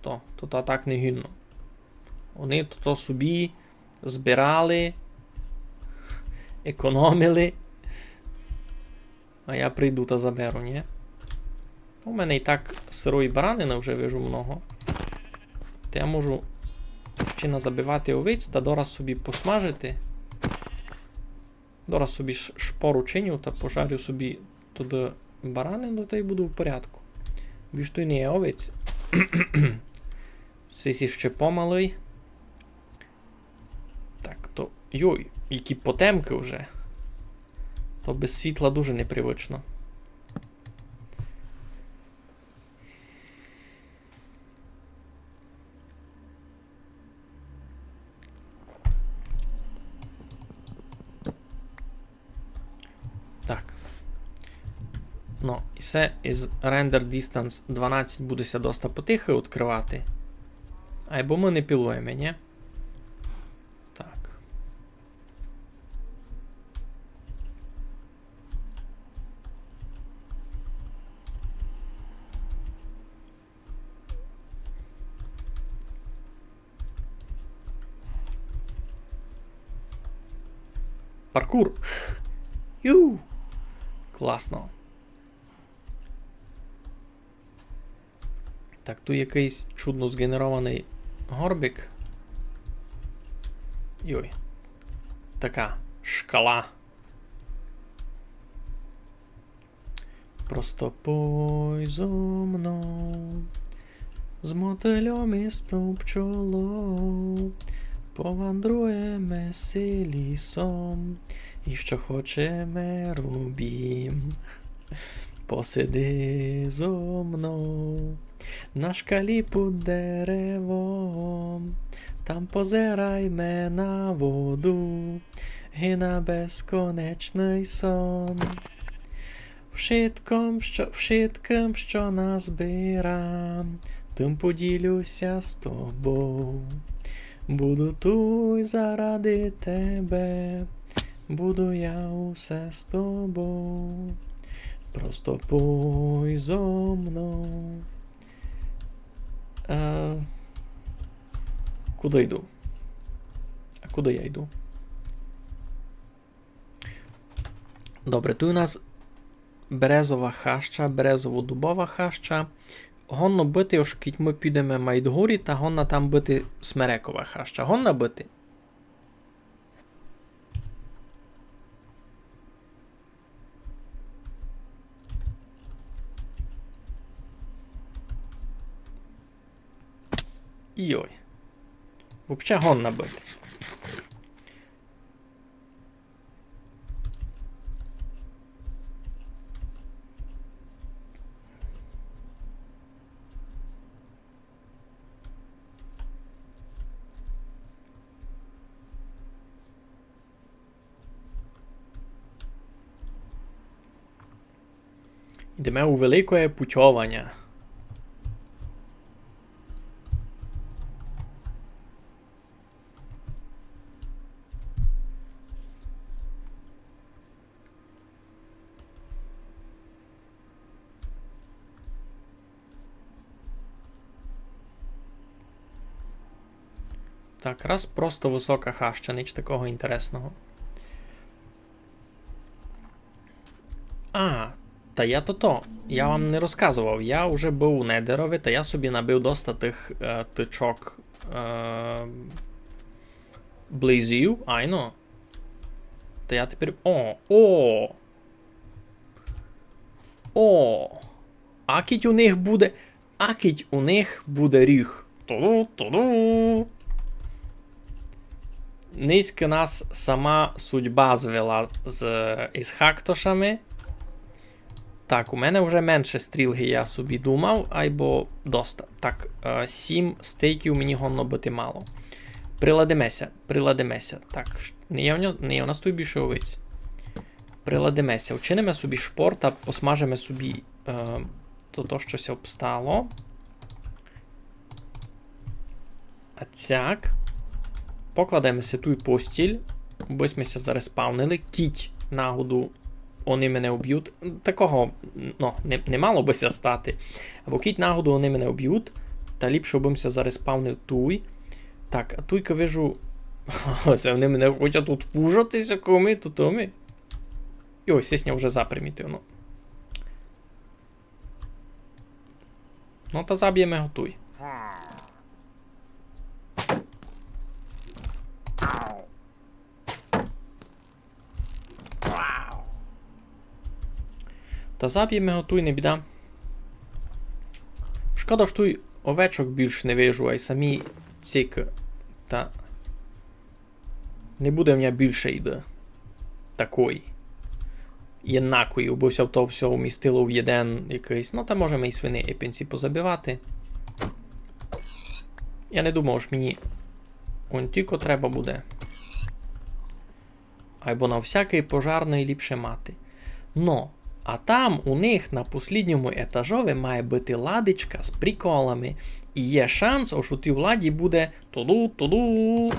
то, то, то так не гідно. Они то, то собі збирали, економили. А я прийду та заберу, ні? У мене і так сырої баранины вже вижу много. Та я можу ще назабивати овець та дораз собі посмажити. Дораз собі ш-, шпору чиню та пожарю собі туды баранину, та й буду в порядку. Більш туй не є овець. Сись іще помалый. Так, то, йой, які потемкы вже. То без світла дуже непривычно. Так. Ну, і се із render distance дванадцять буде ся доста потихы відкрывати. Айбо мы не пілуєме, ні? Так. Паркур. Ю! Класно. Так, туй якыйсь чудно зґенерованый горбик. Йой. Така шкала. Просто пой зо мнов, з мотыльом і з ту пчолов, повандруєме си лісом, і што хочеме робім. Посиди зо мнов на шкалі під деревом, там позирайме на воду і на безконечный сон. Вшытком, што, вшыткым, што назбирам, тым поділю ся з тобов. Буду туй заради тебе, буду я усе з тобов. Просто пой зо мнов. Е, куды йду? А куды я йду? Добре, туй у нас березова хаща, березово-дубова хаща. Годно быти, ож кідь мы підеме май дгорі, та годна там быти смерекова хаща. Годна быти? Йой. Вообще годна быти. Йдеме у великоє путьованя. Так, раз просто высока хаща, ніч такого інтересного. А, та я то то. Я вам не розказовав. Я вже быв у Недерови, та я собі набив доста тых, е, тычок, е, блейзів, айно. Та я тепер, о, о! О! А кідь у них буде, а кідь у них буде ріг. Туду, туду. Нынька нас сама судьба звела з, із хактошами. Так, у мене вже менше стрілги, я собі думав, айбо доста. Так, е, сім стейків мені годно быти мало. Приладиме ся, приладиме ся. Так, ш-, не є в нього, не є в нас туй більше овець. Приладиме ся, учиниме собі шпор та посмажиме собі, е, то, то, што ся обстало. А цяк. Покладеме си туй постіль, обы сьме ся зареспавнили. Кідь нагоду они мене убють. Такого, ну, не, не мало бы ся стати. Або кідь нагоду они мене убють, та ліпше обым ся зареспавнив туй. Так, а туйка вижу. Се они мене хочуть тут пужати сякыми тутыми. Йой, сись ня вже запримітив, ну. Ну, та заб'єме го туй. Та заб'єме го туй, не біда. Шкода, што туй овечок більш не вижу, ай самі цик. Та не буде в мене більше їды. Такої. Єднакої, бо ся то всьо умістило в єден якыйсь. Ну, та можеме і свиней епенці позабивати. Я не думав, што мені он тілько треба буде. Айбо на всякый пожар найліпше мати. Но, а там у них на послідньому етажови має быти ладичка з приколами. І є шанс, ож у тій ладі буде туду, туду.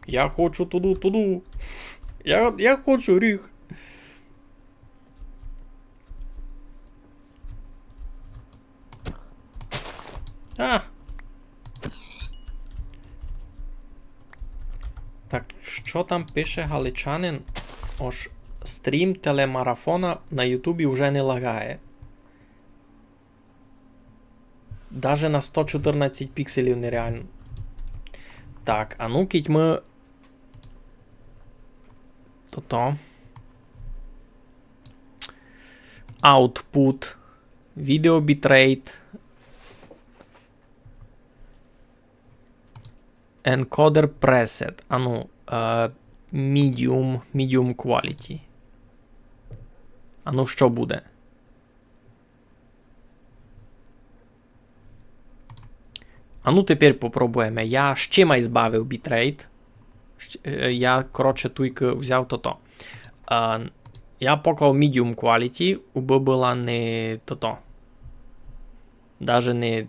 Я хочу туду, туду. Я, я хочу ріг. А! Так, што там пише галичанин? Ож стрім телемарафона на Ютубі вже не лагає. Даже на сто чотырнадцять пікселів нереално. Так, а ну кідь мы... Тото. Output. Video bitrate. Encoder preset. Ану, е, medium, medium quality. Ану, што буде? Ану, тепер попробуєме. Я ще май збавив bitrate. Щ-, е, я, коротше, туйкы взяв тото. Е, я поклав medium quality, убы была не тото. Даже не...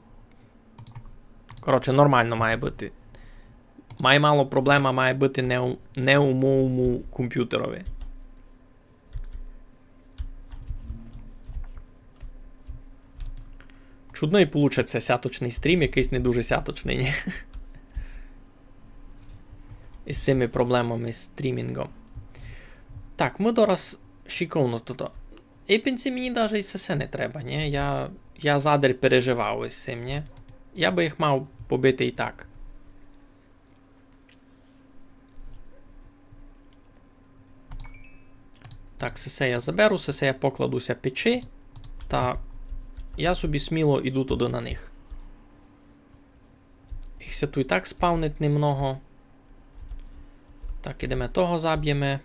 Коротше, нормално має быти. Май мало проблема має быти не у, не у мойому компютерови. Чудный получить ся сяточный стрім, якыйсь не дуже сяточный, ні? Із сими проблемами з стрімінгом. Так, мы дораз шиковно туды. Епенці мені даже і сесе не треба, ні? Я, я задарь переживав із сим, ні? Я бы їх мав побити і так. Так, сесе я заберу, сесе я покладу ся печи, та я собі сміло іду туды на них. Їх ся туй і так спавнить немного. Так, ідеме того заб'єме.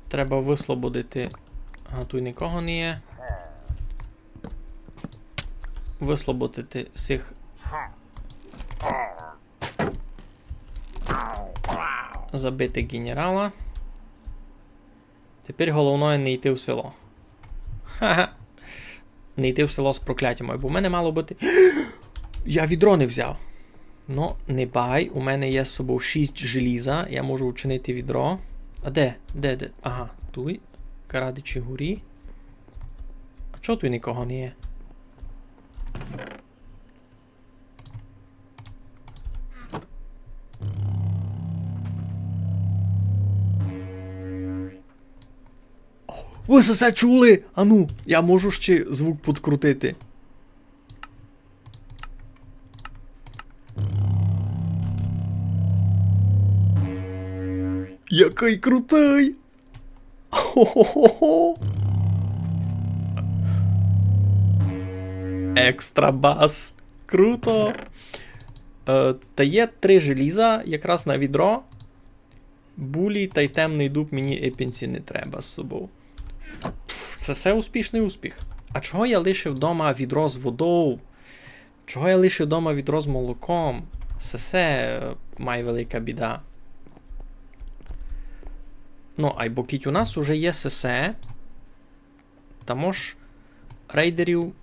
Треба выслободити. Ага, туй никого не є. Выслободити сих. Забити ґенерала. Тепер головне не йти в село. Ха-ха. Не йти в село з проклятям, бо в мене мало быти. Я відро не взяв. Но, не бай, у мене є з собою шість желіза, я можу учинити відро. А де? Де, де? Ага, туй. Карадичі горі. А чого туй никого не є? Вы се чули? Ану, я можу ще звук подкрутити. Якый крутый! Хо-хо-хо-хо! Екстра бас! Круто! Е, та є три желіза якраз на відро. Булі тай темный дуб мені епінці не треба з собов. Пф, се, се успішный успіх. А чого я лишив дома відро з водов? Чого я лишив дома відро з молоком? Се, се, е, май велика біда. Ну, айбо кідь у нас уже є се, се, та мож рейдерів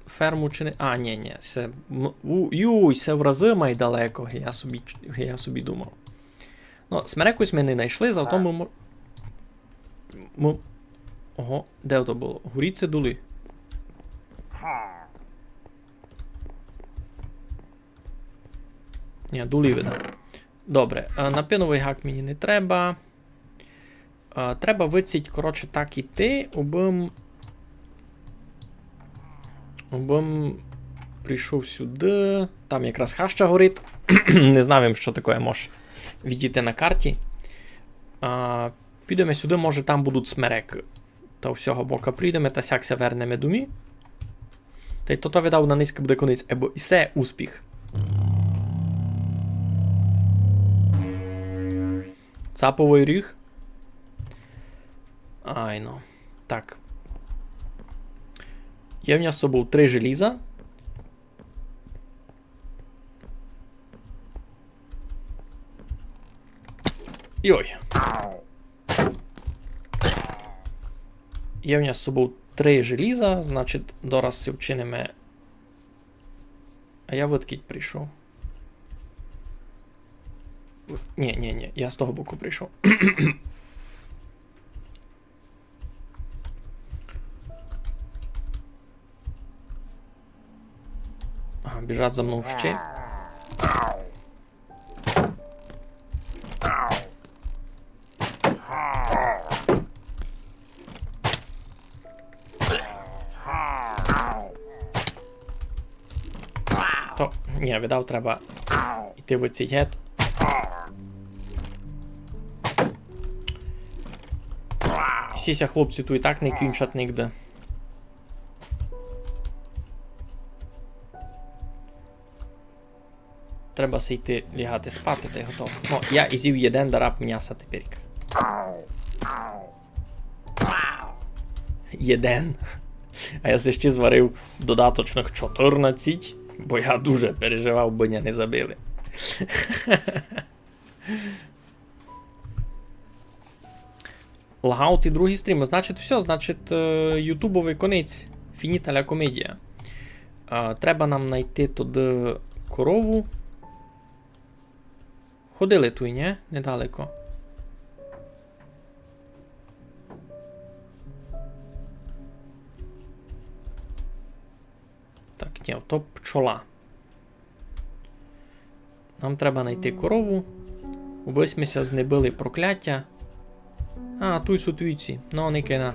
ферму чинити. А, нї, нї, се, м, у, юй, се в разы май далеко, я собі ч-, я собі думав. Ну, смереку сьме не найшли, зато мы мо-, мы, ого, де то было? Горі ци долі? Нї, долі видав. Добре, е, на пиновый гак мені не треба. Е, треба выдцїть, коротше, так іти, обым, обым прийшов сюды. Там якраз хаща горить. Не знав им, што такоє мож видїти на карті. А, підеме сюды, може, там будуть смерекы. Та у сього бока прийдеме, та сяк ся вернеме домі. Тай тото, видав, на нынька буде конець, айбо і се успіх. Цаповый ріг. Айно. Так. Є в ня з собов три желіза. Йой. Є в ня з собов три желіза, значить, дораз си вчиниме. А я выдкіть прийшов. Нї, нї, нї, я з того боку прийшов. Ага, біжать за мнов ще. То, нї, видав, треба йти в оці гет. Сі ся хлопці ту і так не кінчать нигде. Треба си йти лягати спати, тай готово. Ну, я і зїв єден дараб мняса тепер. Єден. А я си ще зварив додаточных чотырнадцять, бо я дуже переживав, бы ня не забили. Лагаут і другі стрімы. Значить, всьо, значить, е, ютубовый конець. Фініта ля комедія. Е, треба нам найти туды корову. Ходили туй, нї? Недалеко. Так, нї, то пчола. Нам треба найти корову. Убы сьме ся знебыли проклятя. А, туй суть вівці. Ну, никай на.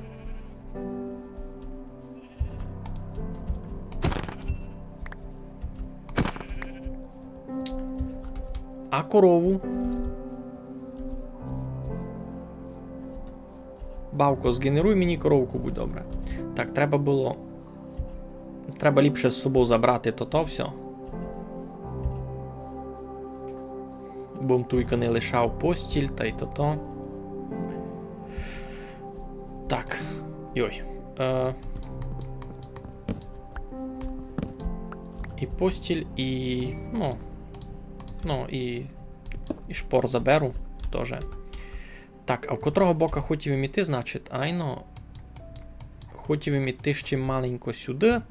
А корову? Бавко, зґенеруй мені коровку, будь добра. Так, треба было Треба ліпше з собов забрати тото всьо. Бо м туйка не лишав постіль тай тото. Так. Йой. Е, і постіль, і, ну, ну, і, і шпор заберу тоже. Так, а в котрого бока хотів им іти, значить, айно. Хотів им іти ще маленько сюды.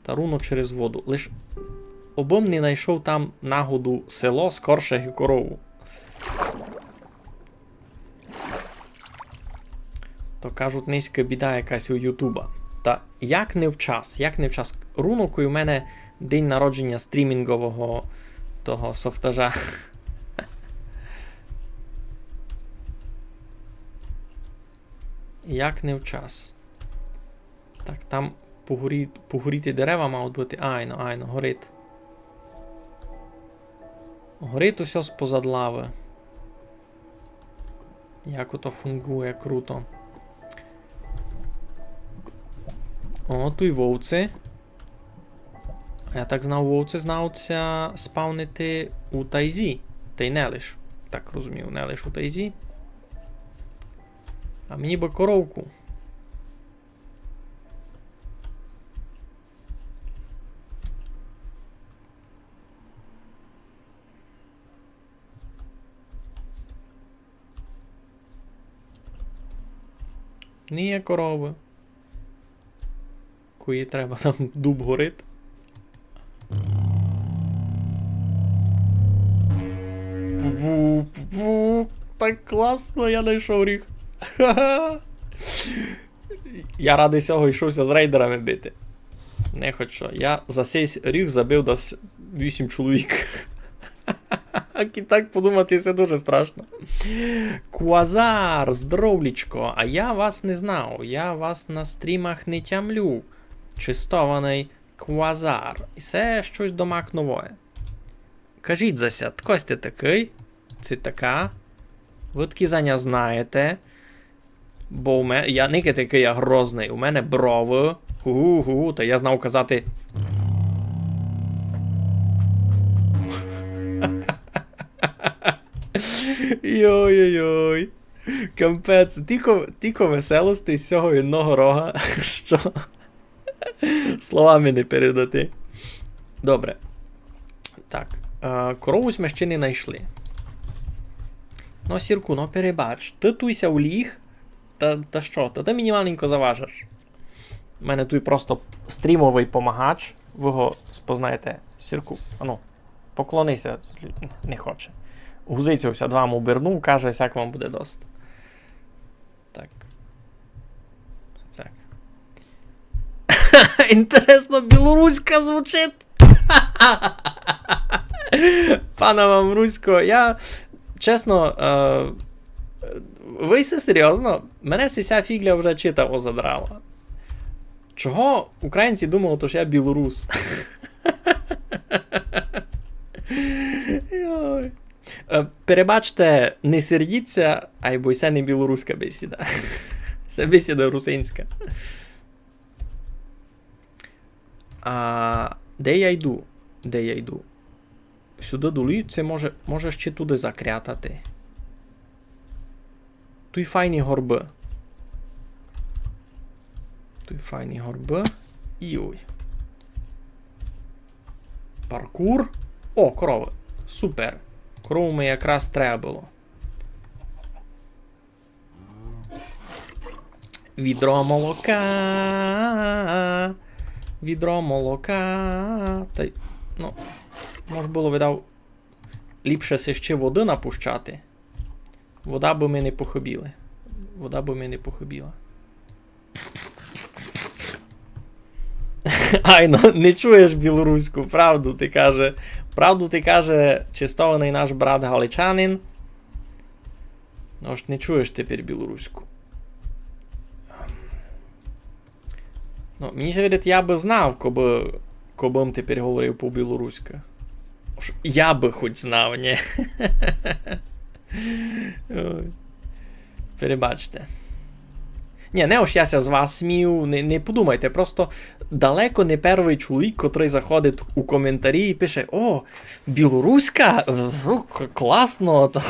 Та руно через воду. Лиш обы м не найшов там нагоду село, скорше і корову. То кажуть, нынька біда якась у Ютуба. Та як не в час, як не в час. Руно кой у мене день народження стрімінгового того сохтажа. Як не в час. Так, там погорі-, погоріти дерева мають быти. Айно, айно, горить. Горить усьо спозад лавы. Як ото фунґує круто. О, туй вовци. Я так знав, вовци знавуть ся спавнити у тайзі. Тай не лиш. Так розумію, не лиш у тайзі. А мені бы коровку. Не є коровы. Кої треба, там дуб горить. Бу-бу-бу-бу. Так класно, я знайшов ріг. Я ради сього йшов ся з рейдерами бити. Не хоч што. Я за сей ріг забив десь вісім чоловік. І так подумати, се дуже страшно. Квазар, здоровлічко, а я вас не знав, я вас на стрімах не тямлю. Честованый Квазар. І се штось домак новоє. Кажіть за ся, тко сьте такый? Ци така? Вы такі за ня знаєте. Бо у мене, я не такый, я грозный. У мене бровы. Гу-гу, та я знав казати. Йой-йой-йой. Капець, тілько, тілько веселостей з сього одного рога, што словами не передати. Добре. Так, е, корову сьме ще не найшли. Но, Сірку, но перебач, ты туй ся уліг, та, та што, та ты мені маленько заважаш. У мене туй просто стрімовый помагач, вы го спознаєте, Сірку, ану, поклони ся, не хоче. Гузицю ся двам обернув, каже, сяк вам буде дост. Так. Так. Інтересно, білоруська звучить. Пана вам руського. Я, чесно, е, вы се серйозно? Мене сися фіґля вже читаво задрала. Чого українці думали, то ж я білорус? Йой. Е, перебачте, не сердіть ся, айбо се не білоруська бесіда. Се бесіда русинська. А де я йду? Де я йду? Сюды долі? Се може, може ще туды закрятати. Туй файні горбы. Туй файні горбы. Йой. Паркур. О, коровы. Супер. Корову ми якраз треба было. Відро молока. Відро молока. Тай, ну, мож было, видав, ліпше си ще воды напущати. Вода бы ми не похыбіла. Вода бы ми не похыбіла. Айно, не чуєш білоруську, правду ти каже. Правду ти каже честованый наш брат галичанин. Ну, ож не чуєш тепер білоруську. Ну, мені ся видить, я бы знав, кобы, кобы м тепер говорив по-білоруськы. Ож я бы хоть знав, нє? Ой. Перебачте. Нє, не ож я ся з вас смію, не, не подумайте, просто далеко не первый чоловік, котрый заходить у коментарі і пише: «О, білоруська? Фу, к-, класно!» Та-,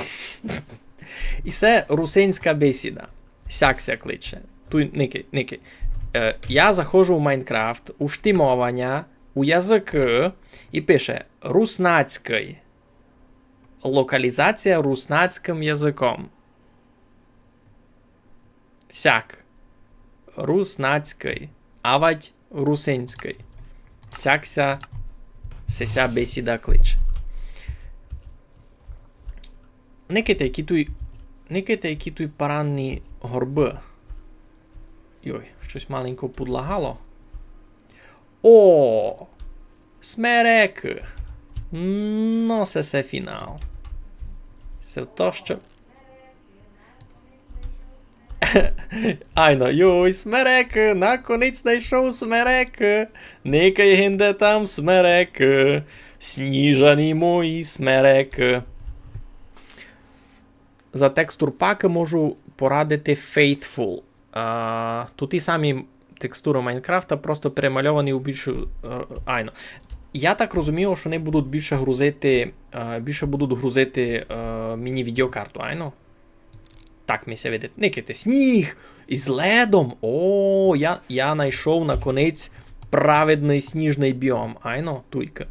і се русинська бесіда. Сяк ся кличе. Туй никай, никай. Е, я заходжу в Майнкрафт, у штимованя, у языкы, і пише руснацькый. Локалізація руснацькым языком. Сяк. Руснацькый. Авадь русинськый. Сяк ся, се ся бесіда кличе. Никайте, які туй, никайте, які туй паранні горбы. Йой, штось маленько подлагало. О! Смерекы! Но, се, се фінал. Се то, што... Айно, йой, смерекы, наконець найшов смерекы. Никай, гинде там смерекы. Сніжані мої смерекы. За текстур пакы можу порадити Faithful. А, туй ті самі текстуры Майнкрафта, просто перемальовані у більшу, е, айно. Я так розумію, што они будуть більше грузити, е, більше будуть грузити, е, мені відеокарту, айно? Так ми ся видить. Никайте, сніг! Із ледом! О, я, я найшов наконець праведный сніжный біом. Айно, туйка.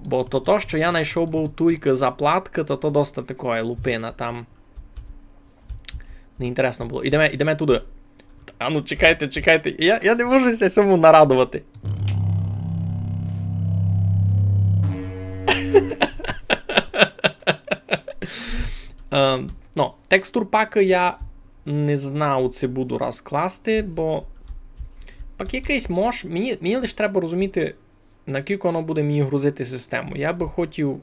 Бо то, то, што я найшов быв туйка заплаткы, то, то доста такоє лупина там. Неінтересно было. Ідеме, ідеме туды. А ну, чекайте, чекайте. Я, я не можу ся сьому нарадовати. Ем, ну, текстур пакы я не знав, ци буду раз класти, бо пак якыйсь мож, мені, мені лиш треба розуміти, накілько воно буде мені грузити систему. Я бы хотів,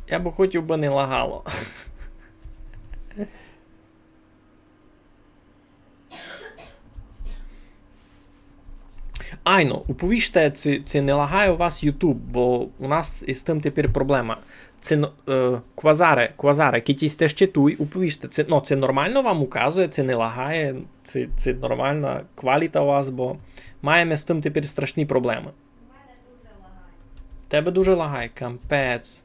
я бы хотів, бы не лагало. Айно, уповіжте, ци, ци не лагає у вас YouTube, бо у нас із тым тепер проблема. Ци, но- е, Квазаре, Квазаре, кідь сьте ще туй, уповіжте, ци, ну, ци нормално вам указує, ци не лагає, ци, ци нормална кваліта у вас, бо маєме з тым тепер страшні проблемы. Тебе дуже лагає, кампець.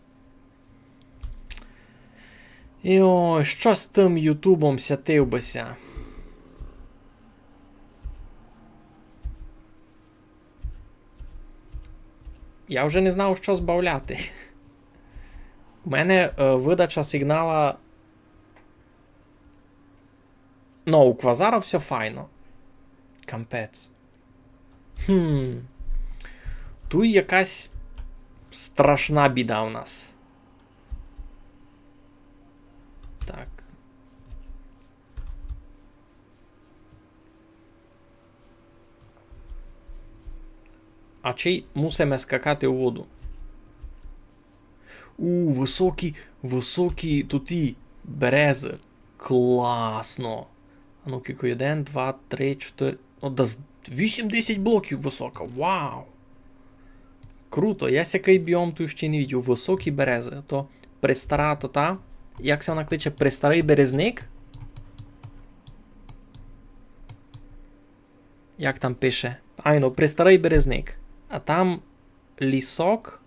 Йой, што з тым Ютубом, сятив бы ся. Я вже не знав, што збавляти. У мене, е, выдача сигнала. Ну, у Квазара всьо файно. Кампець. Хм. Туй якась страшна біда у нас. Так. А ци мусиме скакати у воду? У, высокі, высокі туй березы. Класно. А ну, кілько? Один, два, три, чотири. Ну, да з-, вісім-десять блоків высока. Вау! Круто, я сякый біом туй ще не видів. Высокі березы. То пристара, то та. Як ся вона кличе? Пристарый березник? Як там пише? Айно, пристарый березник. А там лісок.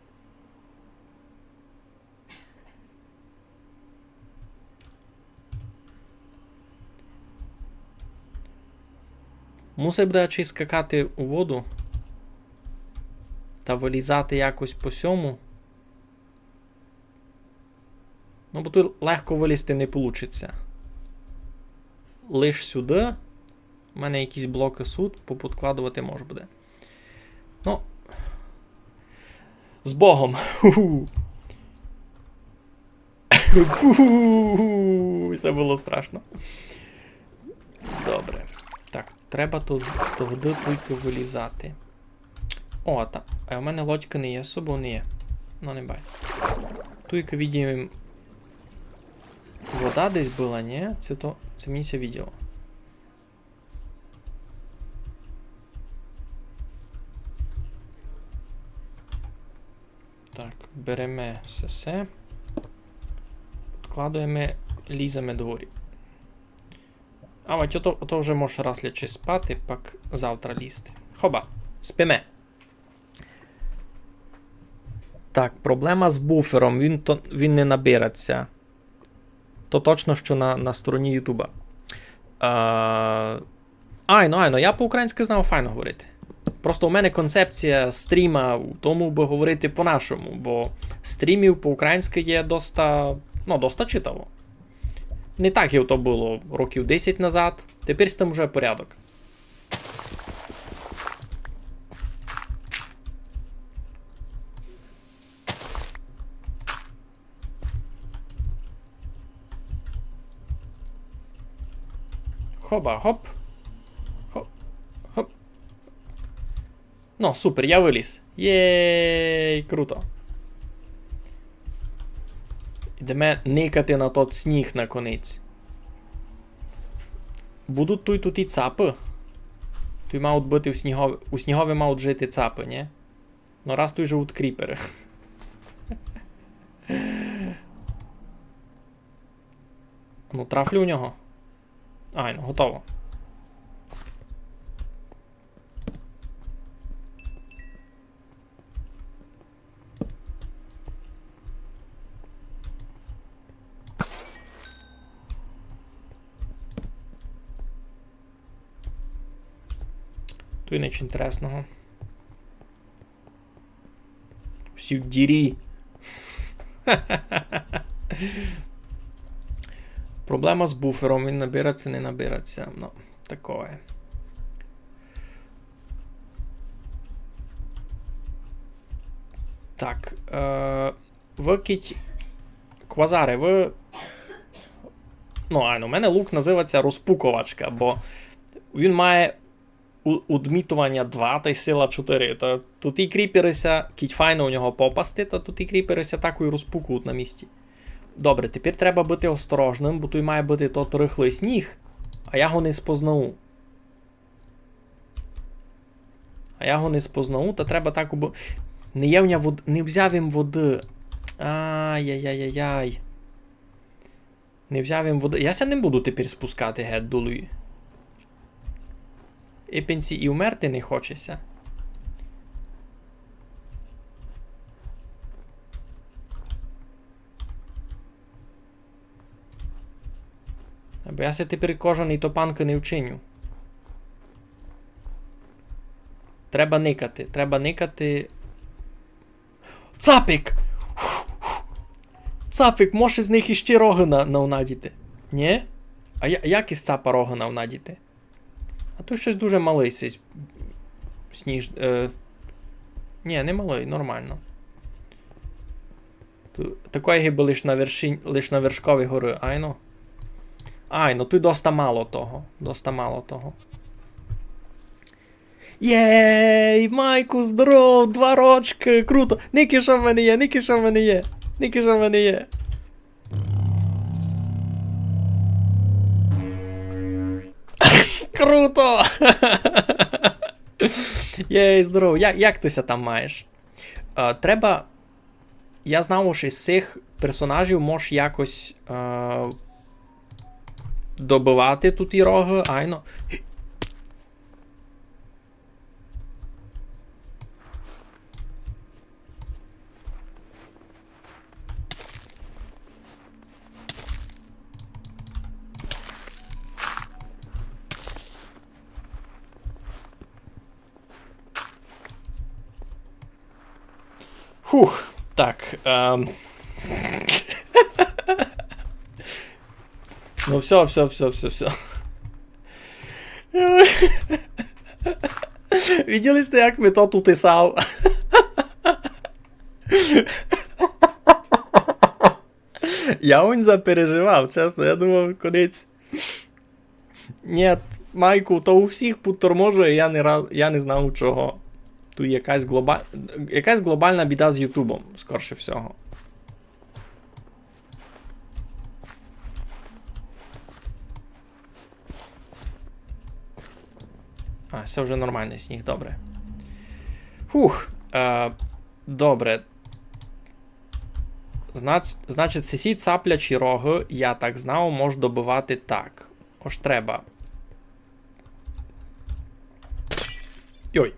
Мусить буде чи скакати у воду та вылізати якось по сьому. Ну, бо туй легко вылізти не получить ся. Лиш сюды. У мене якісь блокы суть, поподкладовати мож буде. Ну. З Богом. Ху-ху. Ху-ху. Се было страшно. Добре. Так, треба ту-, тогды туйкы вылізати. О, та. А у мене лодькы не є з собов? Не є. Ну, не бай. Туйкы, видим, вода десь была, ні? Се то, се мені ся виділо. Так, береме всьо се. Підкладуєме, ліземе догорі. А, вать, ото, ото вже можеш раз лячи спати, пак завтра лізти. Хоба, спиме. Так, проблема з буфером, він то, він не набираться. То точно, што на, на стороні Ютуба. А, айно, айно, я по-українськы знав файно говорити. Просто у мене концепція стріма в тому, бы говорити по-нашому, бо стрімів по-українськы є доста, ну, доста читаво. Не так, як то было років десять назад, тепер з тым уже порядок. Хоба, хоп. Хоп, хоп. Ну, супер, я выліз. Єй, круто. Ідеме никати на тот сніг наконець. Будуть туй, туй і цапы. Туй мають быти у снігови, у снігови мають жити цапы, ні? Ну, раз туй живуть кріперы. Ну, трафлю в нього. Айно, готово. Туй ніч інтересного. Всі в дірі. Проблема з буфером, він набираться, не набираться. Ну, такое. Так, е, вы кідь квазари, вы... Ну, айно, у мене лук называється розпуковачка, бо він має у-, удмітованя два тай сила чотыри. Та туй і кріперы ся, кідь файно у нього попасти, та туй і кріперы ся так і розпукують на місці. Добре, тепер треба быти осторожным, бо туй має быти тот рыхлый сніг, а я го не спознаву. А я го не спознаву, та треба так убо-, не є в ня вод-, не взяв им воды. Ай-яй-яй-яй-яй. Не взяв им воды. Я ся не буду тепер спускати геть долу. І пенсі, і вмерти не хоче ся. Бо я ся тепер кожаный топанкы не вчиню. Треба никати, треба никати. Цапик! Цапик, може з них іщи рогы на-, навнадіти? Нї? А я-, як із цапа рогы навнадіти? А туй штось дуже малый сись сніж-, е, нї, не малый, нормално. Ту-, такой гибы лиш на вершин-, лиш на вершкови горы, айно. Айно, туй доста мало того, доста мало того. Єй, Майку, здоров, два рочкы, круто. Никай, што в мене є, никай, што в мене є. Никай, што в мене є. Круто! Єй, здоров. Як, як ты ся там маєш? Е, треба, я знав, што із сих персонажів мож якось, е, добывати туй і рогы, айно. Фух, так, ем. Ну всьо, всьо, всьо, всьо, всьо. Виділи сьте, як ми то тут писав? Я онь запереживав, чесно, я думав, конець. Нєт, Майку, то у всіх пудторможує, я не раз, я не знав чого. Туй якась глоба-, якась глобална біда з Ютубом, скорше всього. А, се вже нормалный сніг, добре. Фух, е, добре. Знач-, значить, сесі цаплячі рогы, я так знав, мож добывати так. Ож треба. Йой.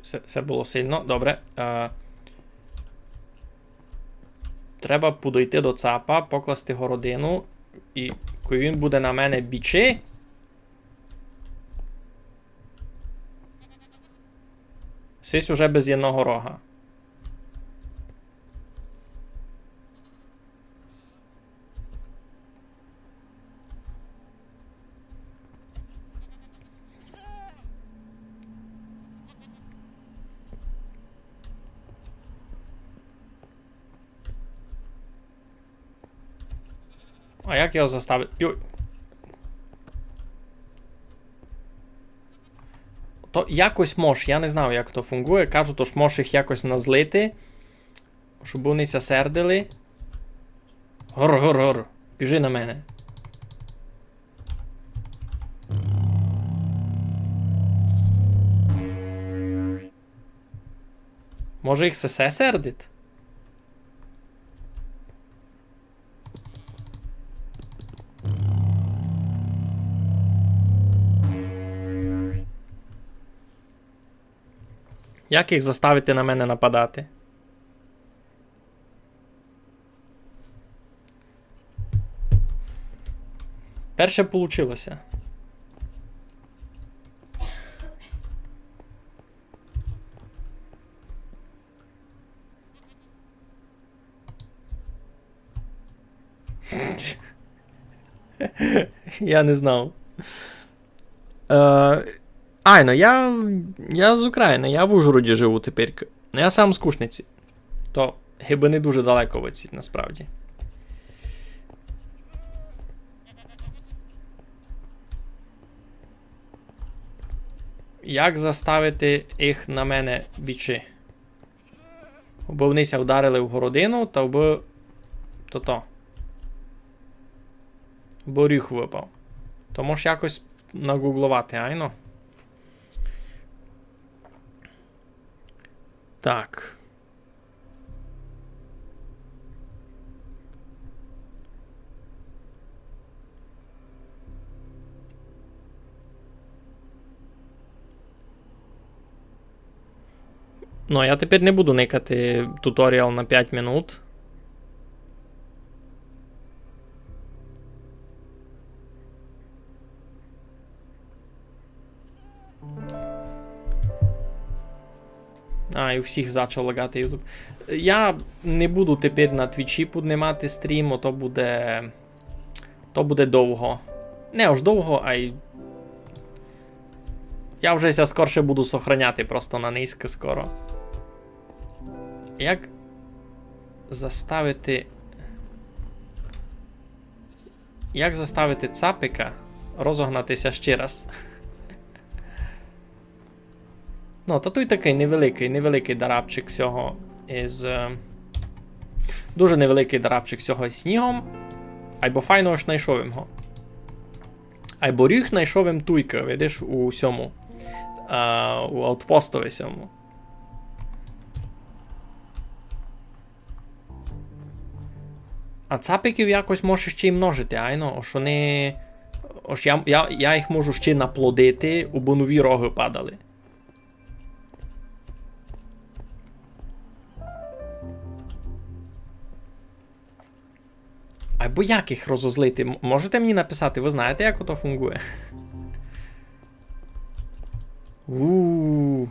Се, се было сильно. Добре. Е, треба подойти до цапа, покласти городину. І коли він буде на мене бічи, сись уже без єдного рога. А як його заставити? Йой. То якось мож, я не знав, як то фунґує. Кажуть, ож мож їх якось назлити, щоб вони ся сердили. Гор, гор, гор. Біжи на мене. Може, їх сесе сердить? Як їх заставити на мене нападати? Перше получило ся. Я не знав. Е, айно, я, я з України, я в Ужгороді живу тепер. Ну, я сам з Кушниці. То гибы не дуже далеко выдцїть, насправді. Як заставити їх на мене бічи? Обы вони ся вдарили в городину, та обы тото. Обы оріх выпав. То мож якось нагугловати, айно? Так. Ну, я тепер не буду никати туторіал на пять минут. А, і у всіх зачав лагати YouTube. Я не буду тепер на Твічі піднімати стрім, ото буде. То буде довго. Не аж довго, ай. Я вже ся скорше буду сохраняти просто на низько скоро. Як заставити. Як заставити цапика розогнати ся ще раз? Ну, та туй такый невеликый, невеликый дарабчик сього із, е, дуже невеликый дарабчик сього із снігом. Айбо файно, ож найшов им го. Айбо оріх найшов им туйкы, видиш, у сьому, а, у аутпостови сьому. А цапиків якось може ще й множити, айно, ож они, ож я, я, я їх можу ще й наплодити, убы нові рогы падали. Айбо як їх розозлити? М-, можете мені написати, вы знаєте, як ото фунґує? У.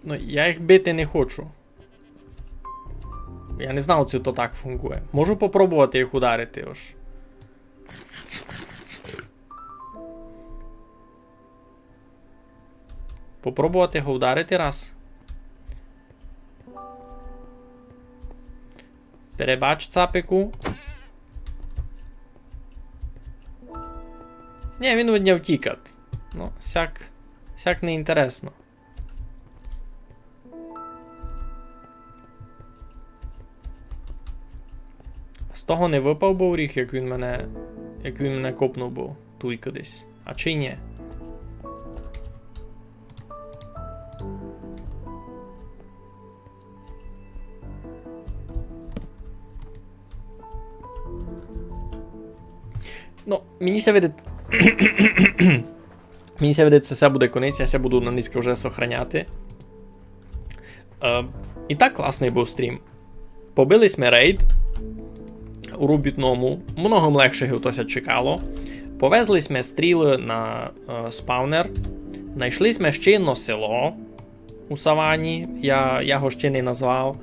Ну, я їх бити не хочу. Я не знав, ци то так фунґує. Можу попробовати їх ударити, ож. Попробовати го вдарити раз. Перебач, цапику. Нї, він од ня втікат. Ну, сяк, сяк неінтересно. З того не выпав быв оріх, як він мене, як він мене копнув быв туйка десь. А чи нї? Ну, мені ся видить, мені ся видить, ци се буде конець, я ся буду на низько вже сохраняти. Е, і так класный быв стрім. Побили сьме рейд у Робітному, многом легше, як то ся чекало. Повезли сьме стрілы на, е, спавнер. Найшли сьме ще єдно село у савані. Я, я го ще не назвав.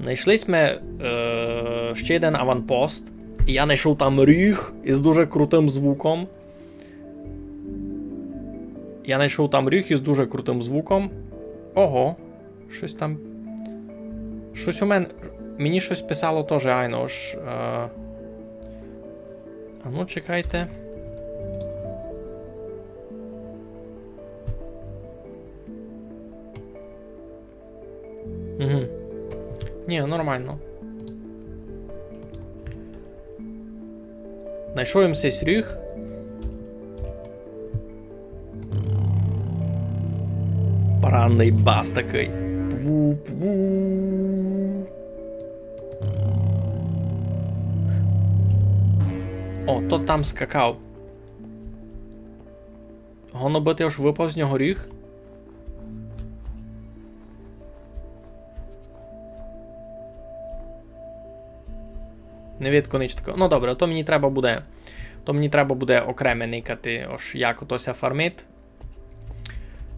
Найшли сьме, е, ще єден аванпост. І я найшов там ріг із дуже крутым звуком. Я найшов там ріг із дуже крутым звуком. Ого. Штось там. Штось у мене. Мені штось писало тоже, айно ж. Е... А ну, чекайте. Угу. Нї, нормално. Найшов им сись ріг. Анный бас такый. Пу-пу-пу. О, то там скакав. Гоно быти, ож выпав з нього ріг. Не видко нич такого. Ну добре, то мені треба буде. То мені треба буде окреме никати, ож як ото ся фармить.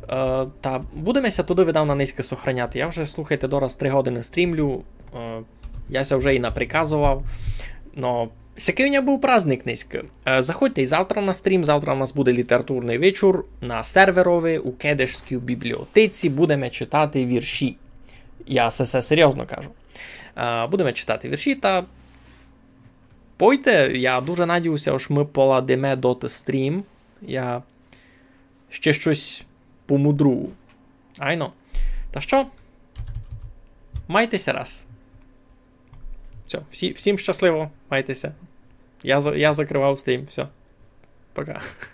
Е, та будеме ся туды, видав, на нынька сохраняти. Я вже, слухайте, дораз три годины стрімлю. Е, я ся вже і наприказовав. Но сякый у мене быв праздник нынька. Е, заходьте і завтра на стрім. Завтра у нас буде літературный вечур на серверови у Кедешській бібліотеці. Будеме читати вірші. Я се, се серйозно кажу. Е, будеме читати вірші та пойте. Я дуже надію ся, ож мы поладиме доты стрім. Я ще штось помудрую. Айно. Та што? Майте ся раз. Всьо, всі, всім щасливо, майте ся. Я, за- я закрывав стрім, всьо. Пока.